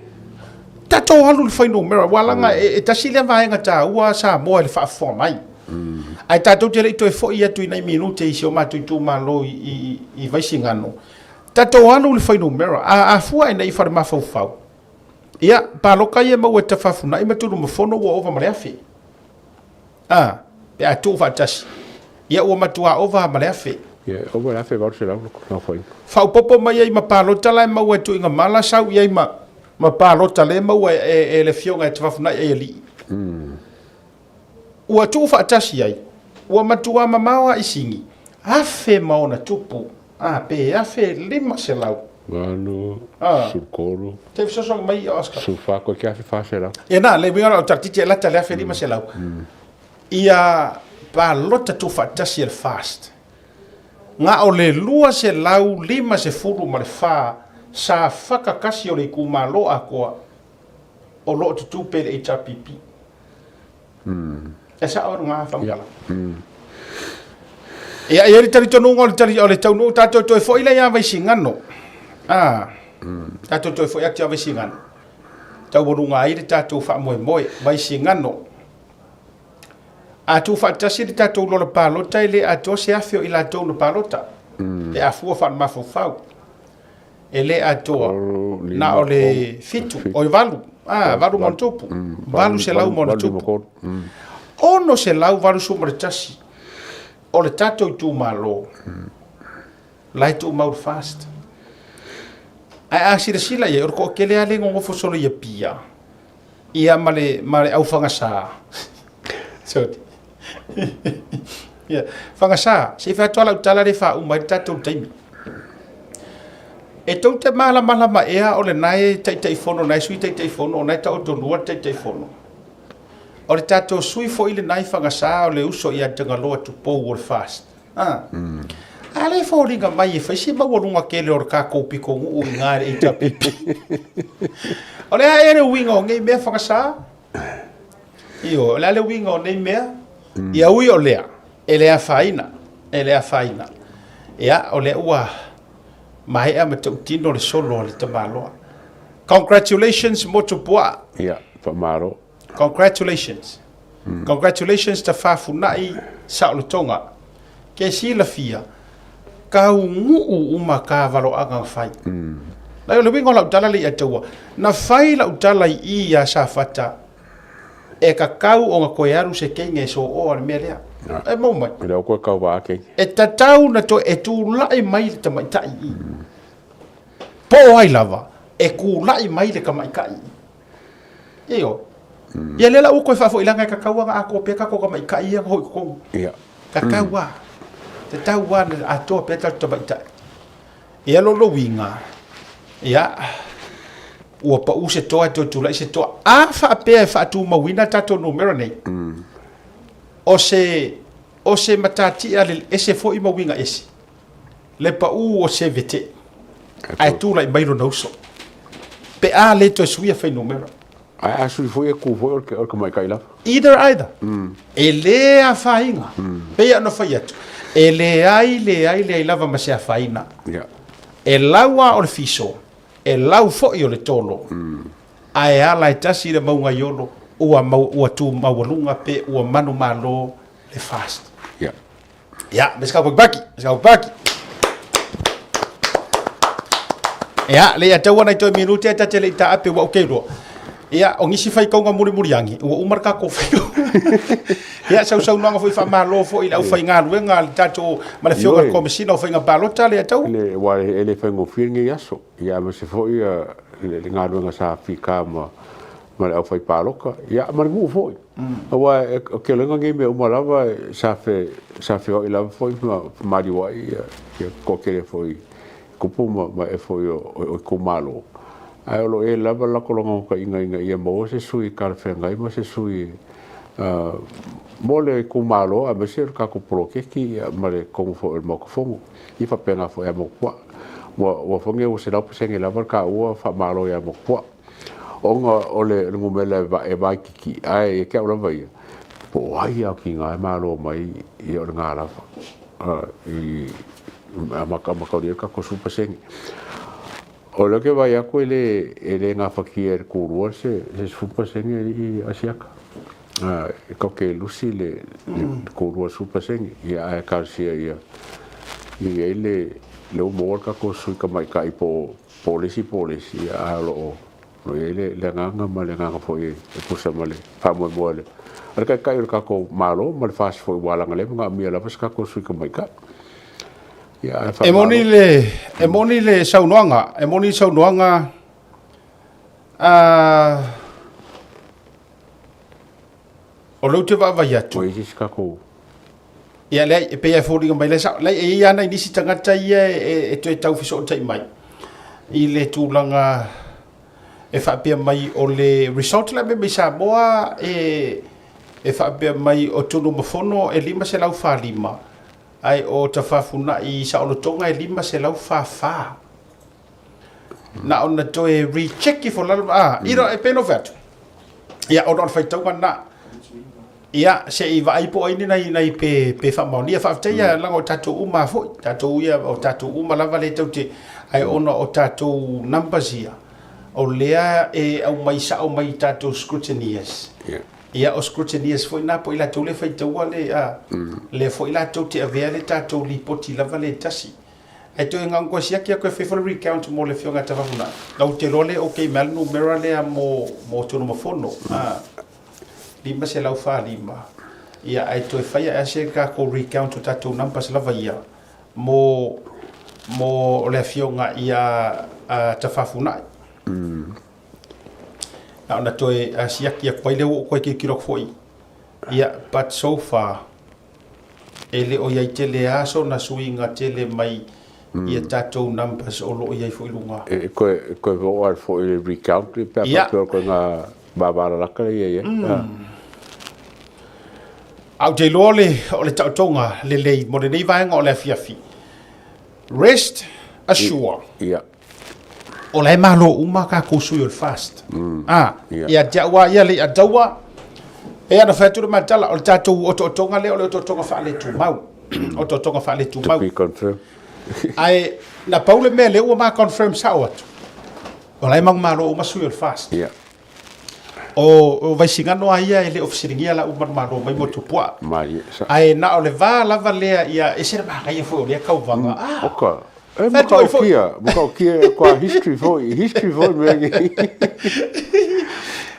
Tatou alu le fuainumera, ua laga e, e tasi lea vaega taua Samoa i le faafofoga mai. Ae tatou te le i toe foi atu i nai minute i si o matou itumalo i, i, i Vaisigano. Tatou alu i le fuainumera, a afua ina i falemafaufau, ia, paloka ia e maua e Tafafunai ma Tulumafono ua ova ma le 1000. A, pe a tuu faatasi, ia ua matuā ova ma le 1000. Ia, e ova i le 1800 lou aofaiga. Faaopoopo mai ai ma palota la e maua e Tuigamala, sau i ai ma, ma palota lea e maua e, e, e le afioga ia Tafafunai Aialii. Ua tuu faatasi ai, ua matuā mamao a i Sini, 1000+, a, pe 1500. Valu, 13. Te fesoasoani mai, Oscar. 14, koe ke 1400. Ia na, le uiga o lau tala, e lata i le 1500. Ia palota tuufaatasi e le FAST. Na o le 254 sa fakakasi o le itumalo atoa o lo o tutū pea i le HRPP. E sao lena faamatalaga. Ia, e i ai le talitonuga o le tali, o le taunuu tatou toe foi lea ia Vaisigano. Ah, tatou toe foi atu ia Vaisigano. Taualuga ai le tatou faamoemoe, Vaisigano. A tuufaatasi le tatou lola palota e le atoa se 1000 o i latou na palota. Pe a fua faalemafaufau. E le atoa na o le fitu, oi valu, a, 8+, 800+. 681 o le tatou itumalo la e tumau le FAST. Ae a silasila i ai, o le toatele lava lea e nonofo solo i Apia, ia ma le, ma le au fagasa. Sorry. Ia, fagasa, se i fai atu lava lau tala lea e faauma ai le tatou taimi. E tou te malamalama ea o lena e Taitaifono, o lena e Sui Taitaifono, o lena e taotolua le Taitaifono. O le tatou sui foi lena i Fagasa o le uso ia Tagaloa Tupou o le FAST. A, a lea e foliga mai e fai si maualuga tele o le tatou pitonuu i ina i le HRPP. O le a ea le uiga o nei mea Fagasa? Ioe, o le a le uiga o nei mea? Ia ui o lea, e le afaina, e le afaina. Ia, o lea ua maea ma tautino le solo a le tamaloa. Congratulations Motupuaa. Ia, faamalo. Congratulations. Congratulations Tafafunai Saolotoga. Ke silafia, taunuu uma ka valoaga na fai. Lai o le uiga o lau tala le i ataua, na fai lau tala i i ia Safata, e tatau ona toe alu se teine e sooa le mea lea. E maua mai. E le o koe kauvaa teine. E tatau na toe, e tulai mai le tamaitai i i. Po o ai lava, e tulai mai le tamaitai i i. Ioe. Ia lea la ua toe faafoi leaga e tatau lava ona atoa pea tatou tamaitai ia na hoi totonu. Ia. Tatau lava. Tatau lava ona atoa pea tatou tamaitai. Ia lona uiga, ia, ua pau se toa e toe tulai se toa. A faapea e faatumauina tatou numera nei, o se, o se matatia le ese foi ma uiga ese, le pau o Sevete, ae tulai mai lona uso, pe a le toe suia fuainumera. Ae a sui foi e ku foi o le tamaitai lava. Either, either. E le afaina. Pei ona fai atu, e leai, leai, leai lava ma se afaina. Yeah. E lau lava o le fiso, e lau foi o le tolo. Ae ala e tasi le mauga i Olo, ua, mau, ua tu maualuga pe ua manumalo le FAST. Yeah. Ia, me se baki, me se baki. Ia, le ia taua nei toi minute e tate le i taape ua o keirua. Ia, o nisi faitauga mulimuli angi, ua uma le tatou faitauga. Ia, sausaunoaga foi faamalo foi i le aufaigaluega a le tatou, ma le afioga i le Komesina o Faiga Palota le Ataua. Le, ua e le faigofie lenei aso, ia aemaise foi le, le galuega sa fika ma, ma le aufaipaloka, ia ma le nuu foi. Aua o kelega nei mea uma lava sa fe, sa feoai lava foi ma maliu ai ia, ia toatele foi tupu ma, ma e foi o, o, o itumalo. Ae o lo o i ai lava le latou logonotaina ina ia maua se sui talafeagai ma se sui uh, mo le itumalo aemaise o le tatou poloketi ia, ma le tonu foi o le Maota Fono. Ia faapena foi ia Motupuaa. Ua, ua foi nei ua 100% lava le taua faamalo ia Motupuaa. Ona o le numera e waikiki, ae ia te au lava ia, po o ai a kina e malo mai ia o le ngā lava. I amatalia le tatou 10%. O lea ke vai atu e le, e le gafatia e le kūlua se, se 10% i Asiata. E tatou te lusi le, le kūlua 10%, ia ae talosia ia, ia i ai le, lea ua maua le tatou sui tamaitai po o po o le isi po o le isi, ia, ae o lo o o lo o i ai le le agaga ma le agaga foi e tusa ma le faamoemoe a le a le Taitai o le tatou Malo ma le FAST foi ua alaga leva ona aumia lava se tatou sui tamaitai. Ia, ae E moni faamalo. le, e moni le saunoaga, e moni le saunoaga a o lea ou te vaavaai atu. Ua i ai se isi tatou Ia, leai, e pei lava e foliga mai lea sao. Leai, e i ai lava nai nisi tagata ia e, e toe tau fesootai mai i le tulaga e faapea mai o le result la mai Samoa e, e faapea mai o Tunumafono e 545 ae o Tafafunai i Saolotoga e 544. Na ona toe recheck ifo lalo, ah, mm. iro, e pei ona ou fai atu. Ia, ona o le faitauga lena. Ia, se i vaai po o ai ni nai, nai pe, pe faamaonia. Faafetai ia, leaga o tatou uma lava foi. Tatou ia, o tatou uma lava lea tatou te, ae ona o tatou numbers ia, o lea e aumai sao mai i tatou scrutineers. Ia. Ia, o scrutineers foi na po o i latou lea e faitaua le, a, lea foi latou te avea le tatou lipoti lava lea e tasi. Ae toe na ona toe siaki atu e fai foi le recount mo le afioga ia Tafafunai. Ou te iloa lea okay mai lava le numera lea mo mo Tunumafono. A, 545. Ia ae toe fai ae se tatou recount o tatou numbers lava ia mo mo le afioga ia Tafafunai. Na ona toe siaki atu ai lea ua ou toe tilotilo atu foi. Ia but so far E le o i ai tele lava sona suiga tele mai i a tatou numbers o lo o i ai foi i luga. E toe e toe oo atu foi i le recount pe a faapea o le ituaiga vavalalata lea e i ai. Ae ou te iloa o le o le taotoga lelei mo lenei vaega o le afiafi. Rest assure. Ia. O la e malo uma tatou sui o le FAST. Mm. Ah, yeah. Ia te au ia le ataua. E ana fai atu le matala o le tatou otootoga lea o le otootoga faaletumau. Otootoga faaletumau. To be confirmed. Ae na pau le mea lea ua ma confirm sao atu. O la e manumalo uma sui o le FAST. Yeah. O, o Vaisigano a ia e le o fesiligia la uma manumalo mai mo Tupua. Ae na o le va lava lea ia ese le manaia foi o lea kauvaga. Mm. Ah. Oka. E matautia, matautia kua history foi, history foi mea nei.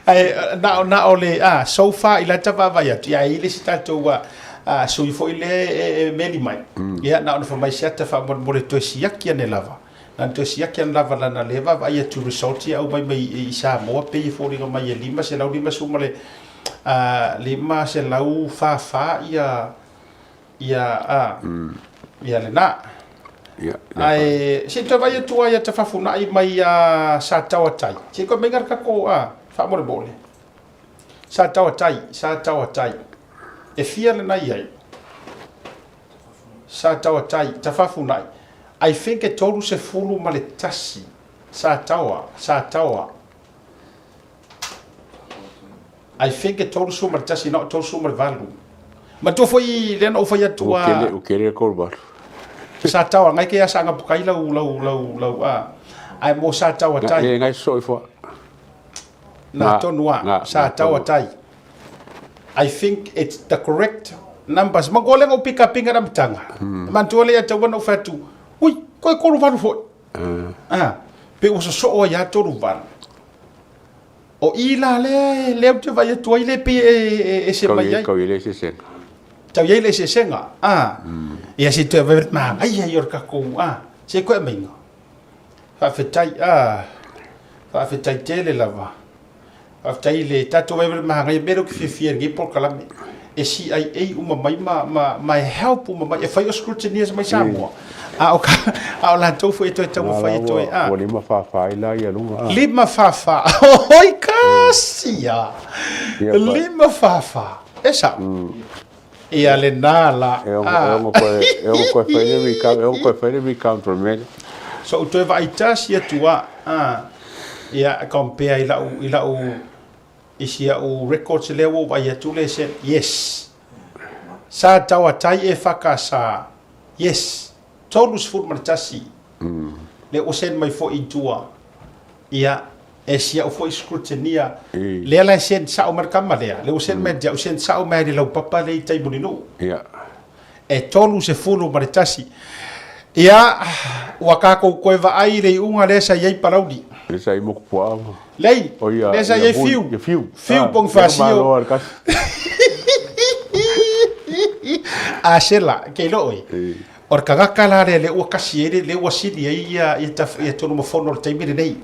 Ae na o, na o le, ah, so far i lata vaavaai atu, ia e i ai le isi tatou a, a, sui foi lea e, e meli mai. Ia, na ona fai mai se ata faamolemole toe siaki ane lava. Na ona toe siaki ane lava leaga lea e vaavaai atu i result ia e aumai mai i Samoa pei e foliga mai e 550 ma le, ah, 544 ia, Ia, a, ia lena. Ia, Ae, se i toe vaai atu ai ia Tafafunai mai ia Sataoatai. Se i toe meinga le tatou, a, faamolemole. Sataoatai, Sataoatai. E fia lena i ai? Sataoatai, Tafafunai. I think e 31 Sataoa, Sataoa. I think e 31 not 38. Matua foi lea na ou fai atu a. Ua tele le 38. Sa tau ngai ke asa nga pukai lau lau lau lau a. Ai mo sa tau atai. E ngai so ifo. Na tonu a sa tau atai. I think it's the correct numbers. Mango le ngau pika pinga na mtanga. Mantua le ata wana ufatu. Ui, koe 38 foi. Ah, pe ua sosoo ai a 38. O i la lea, lea ou te vaai atu ai lea pei e, e, ese mai ai. Tau i ai le eseesega. Tau i ai le eseesega, a. Ia se toe vaai manaia ia o le tatou, a. Se koe meinga. Faafetai, a. Faafetai tele lava. Faafetai i le tatou vaai manaia mea lea ou te fiafia i lenei polokalame. E CIA uma mai ma, ma, ma e help uma mai, e fai o scrutineers mai Samoa. A o, a o latou foi e toe taumafai e toe, a. Ua 544 ai la ia luga, a. 544. Oi kasi a. 544. E sao. Ia lena la. E ono koe, e ono koe whai le recount, e ono koe whai le recount for me. So ou toe vaai tasi atu a, a. Ia, compare i lau, i lau, I si au records lea ua ou vaai atu le se yes. Sa tauatai e whaka sa yes 31 lea ua send mai foi i tua ia e si au foi scrutineer lea la e send sao mai le tama lea lea ua send mai ia au send sao mai le laupapa lea i tai Mulinuu Ia. e 31. Ia, ua tatou toe vaai i le iuga lea sa i ai Palauli. Lea sa i ai Motupuaa ma. Leai, O ia, lea sa i ia ai Vui, Fiu. ia Fiu. Fiu Ah, Ponifasio. lea malo lava le kasi. Asela, ke iloa oe. Eh. O le tagata la lea lea ua kasi ai le, lea ua sili ai ia, ia, taf, ia Tunumafono i le taimi lenei.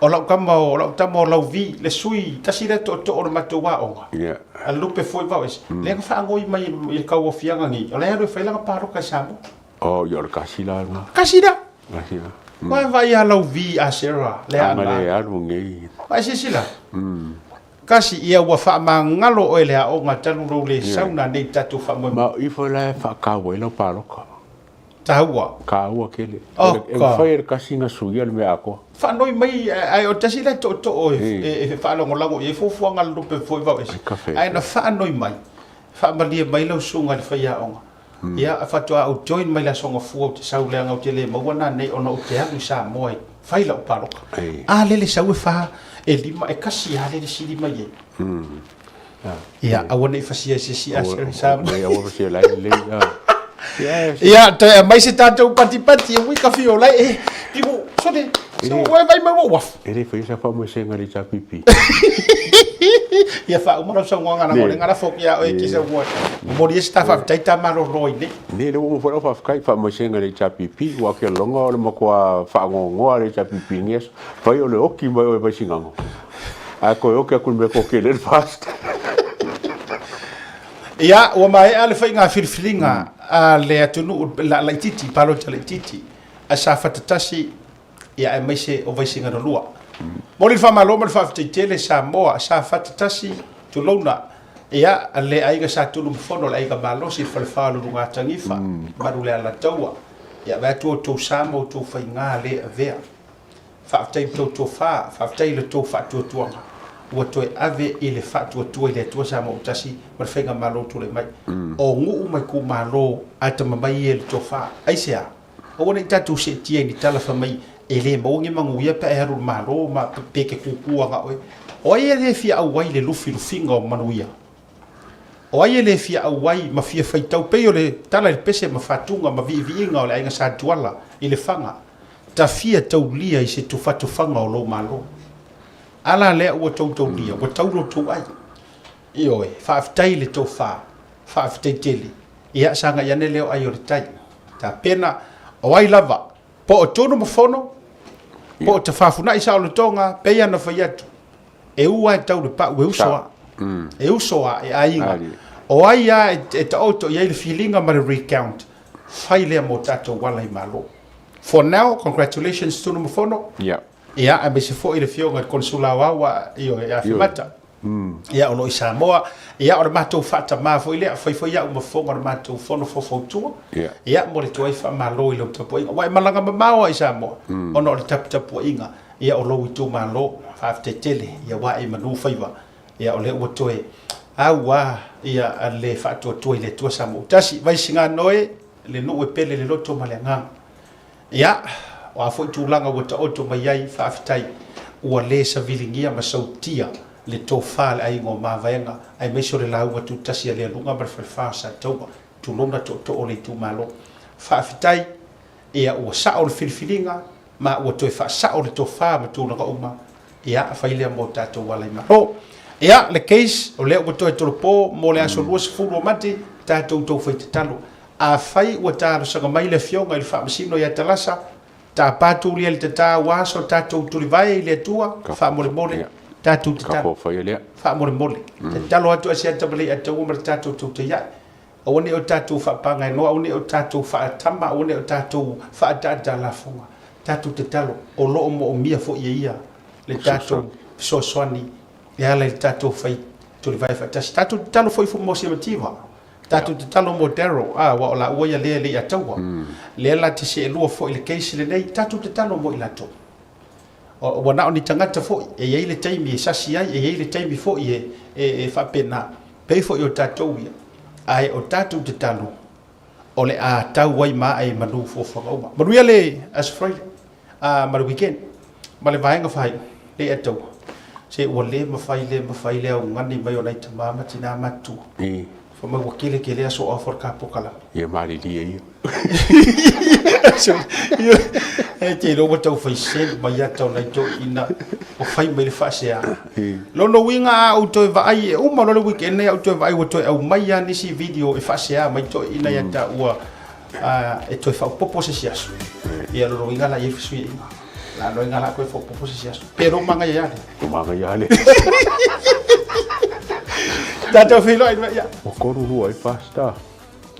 O lau tama o, lau tama o Lauvi, le sui, tasi lea tootoo o le matou aoga. Yeah. A lupe foi vao ese. Lea na faanoi mai i le tauaofiaga nei, o la e alu e fai lana palota i Samoa. Oh, ia o le kasi la lena. Kasi la. Kasi la. Vae vai ia Lauvi a Sarah, le Aga ana. le alu nei. Vae silasila. Kasi ia ua faamagalo oe i le aoga talu lou le sauna nei tatou faamoemoe. Ma o i foi la e faataua ai lau palota. Taua. Taua tele. Oh, E mafai e le kasi na suia le mea atoa. Faanoi mai, ae o tasi lea tootoo e faalagolago i ai fuafuaga a le lupe foi vao ese. Ae na faanoi mai, faamalie mai lau susuga i le faiaoga. Ia, faatoa ou join mai le Aso Gafua ou te sau leaga ou te le maua nanei ona ou te alu i Samoa e fai lau palota. A lele sau e fa, e lima, e kasi lava lele sili mai ai. Ia, aua ne i fasia e se isi a Samoa. Aua fasia lai lelei. Ia, toe aumai se tatou patipati e ui ka fio lai e timu, sole, se ua e vai mai ua uafu. E le faia sa faamoemoega i le HRPP. Ia faauma lau saunoaga leaga o lea na lafo atu ia oe e te saunoa. Momoli ai se ta faafetai ta malolo ai nei. Ne, lea ua uma foi lau faafetai, faamoemoega i le HRPP, aua ou te lagona o le matua faanoanoa le HRPP i lenei aso. Fai o le oti mai oe Vaisigano, ae toe oti atu i le mea toatele le FAST. Ia, ua maea le faiga filifiliga a le atunuu laitiiti, palota laitiiti a Safata 1, ia aemaise o Vaisigano 2. Momoli le faamalo ma le faafetai tele Samoa, Safata 1, tulouna, ia, le aiga Sa Tunumafono, le aiga malosi, le falefa o le Ulugatanifa, Malulealataua, ia vaeatu outou sa ma outou faiga le avea. Faafetai i le tou tofa, faafetai i le tou faatuatuaga ua toe ave i le faatuatua i le Atua Samoa-tasi ma le Faigamalo tulai mai. O nuu ma itumalo atamamai ia i le tofa. Aisea? Aua ne i tatou seetia i ni tala fai mai e le maua ni manuia pe a e alu i le Malo ma pe e te kūkū aga oe. O ai e le fia auai i le lufilufiga o manuia? O ai e le fia auai ma fia faitau pei o le tala i le pese ma fatuga ma viiviiga o le aiga Sa Tuala i Lefaga? Ta fia taulia i se tufatufaga o lou Malo. A la lea ua tou taulia, ua tau lo tou ai. Ioe, faafetai i le tofa, faafetai tele. Ia, sagai ane lea o ai o le tai. Tapena, o ai lava, po o tonu ma fono, po o tafafunai saolotoga, pei ona fai atu, e u a e tau le pau, e uso a. E uso a e aiga. O ai a e taoto i ai le filiga ma le recount, fai lea mo tatou ala i Malo. For now, congratulations Tunu ma Fono. Yeah. Ia, aemaise foi le Afioga i le Konesula Aoao a, ioe, ia Afimata. Ia, o lo o i Samoa. Ia, o le matou faatamā foi lea, fai foi au ma fofoga o le matou fono faufautua. Yeah. Ia, mo le tuai faamalo i lau tapuaiga. Ua e malaga mamao lava i Samoa, ona o le taputapuaiga, ia, o lou itumalo. Faafetai tele, ia ua ae i manu faiva. Ia, o lea ua toe au lava, ia, le faatuatua i le Atua Samoa-tasi. Vaisigano e, le nuu e pele le loto ma le agaga. Ia, o a foi tulaga ua taoto mai ai, faafetai ua le saviligia ma sautia le tofa a le aiga o Mavaega, aemaise o le lauga tutasi a Lealuga ma le Falefa o Sataua, tulouna tootoo o le itumalo. Faafetai, ia ua sao le filifiliga ma ua toe faasao le tofa ma tulaga uma, ia fai lea mo tatou ala i Malo. Ia, le case, o lea ua toe tolopo mo le aso 20 o Mati, tatou tou fai tatalo. Afai ua talosaga mai le Afioga i le Faamasino ia Talasa, tapa tulia i le tata aua so tatou tulivae i le Atua, faamolemole, tatou tatalo. Faamolemole, tatalo atu a Siatamalei-a-Taua ma le tatou Tautaia'i, aua ne i o tatou faapagaenoa, aua ne i o tatou faatama, aua ne i o tatou faataata lafoga. Tatou tatalo, o lo o moomia foi e ia le tatou fesoasoani e ala i le tatou fai tulivae faatasi. Tatou tatalo foi mo Siamativa. Tatou tatalo mo Daryl, a, aua o laua ia lea e le i ataua. Lea la te seelua foi i le case lenei, tatou tatalo mo i latou. O, ua na o ni tagata foi, e i ai le taimi e sasi ai, e i ai le taimi foi e, e, e faapena, pei foi o tatou ia. Ae o tatou tatalo, o le a tau ai ma ae i manu fuafuaga uma. Manuia le Aso Faraile, a, ma le weekend, ma le vaega faaiu, le i ataua. Se ua le mafai, le mafai le augani mai o nai tama ma tina matutua. Fai mai ua kele kele aso off o le ka pokalame. Ia malilie ia. E te iloa ua tau fai selu mai ia tau nai toeaiina ua fai mai le faasea. Lona uiga a ou toe vaai e uma loa le weekend nei a ou toe vaai ua toe aumai lava nisi video e faasea mai toeaiina ia taua e toe faaopoopo se isi aso. Ia lona uiga la e i ai le fesuiaiga. La loiga la toe faaopoopo se isi aso. Pe lou manaia ia le. Lou manaia le. Tatou feiloai ia. Ua 32 ai fast a.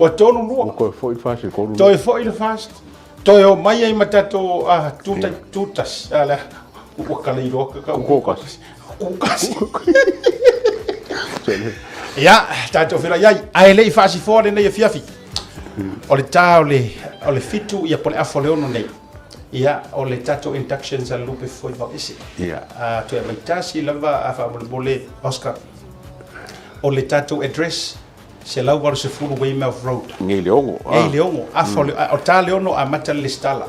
Ua 32. Ua toe foi le fast i le 32. Toe foi le fast. Toe o mai ai ma tatou tuta, tutasi. A lea, ua kaleiloa ka ka. Kukokasi. Kukokasi. Ia, tatou feiloai ai. Ae le i faasifoa lenei afiafi. O le ta o le, o le 7 ia po o le afa o le 6 nei. Ia, o le tatou inductions a le lupe foi vao ese. Ia. Toe aumai tasi lava a faamolemole Oscar. O le tatou address 180 Weymouth Road. Nei le 6. Nei le 6. Afa o le, o ta le 6 amata le lesitala.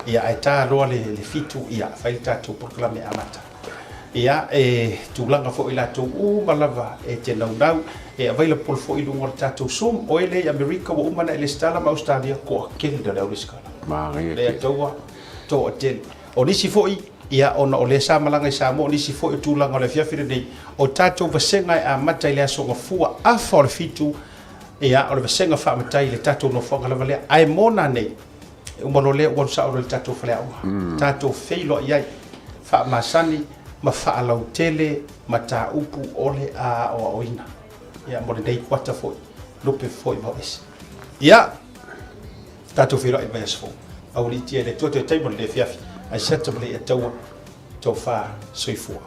Ia, ae ta loa le 7, ia, fai le tatou polokalame amata. Ia, e tulaga foi latou uma lava e te naunau, e available foi i luga o le tatou Zoom. O e lea i Amerika ua uma ona e lesitala ma Ausetalia, toatele le au lesitala. Manaia Lea tele. taua, toatele. O nisi foi, ia, ona o lea sa malaga i Samoa, o nisi foi o tulaga o le afiafi lenei, o tatou vasega e amata i le Aso Gafua, afa o le 7, ia, o le vasega faamatai i le tatou nofoaga lava lea. Ae mo nanei, E uma loa lea ua alu sao loa i le tatou faleaoga. Tatou feiloai ai, faamasani ma faalautele mataupu o le aoaoina. Ia, mo lenei kuata foi, lupe foi vao ese. Ia, tatou feiloai i le vaiaso fou. Aualiitia e le Atua toe taimi o lenei afiafi, ae seta ma le ia taua, tofa soifua.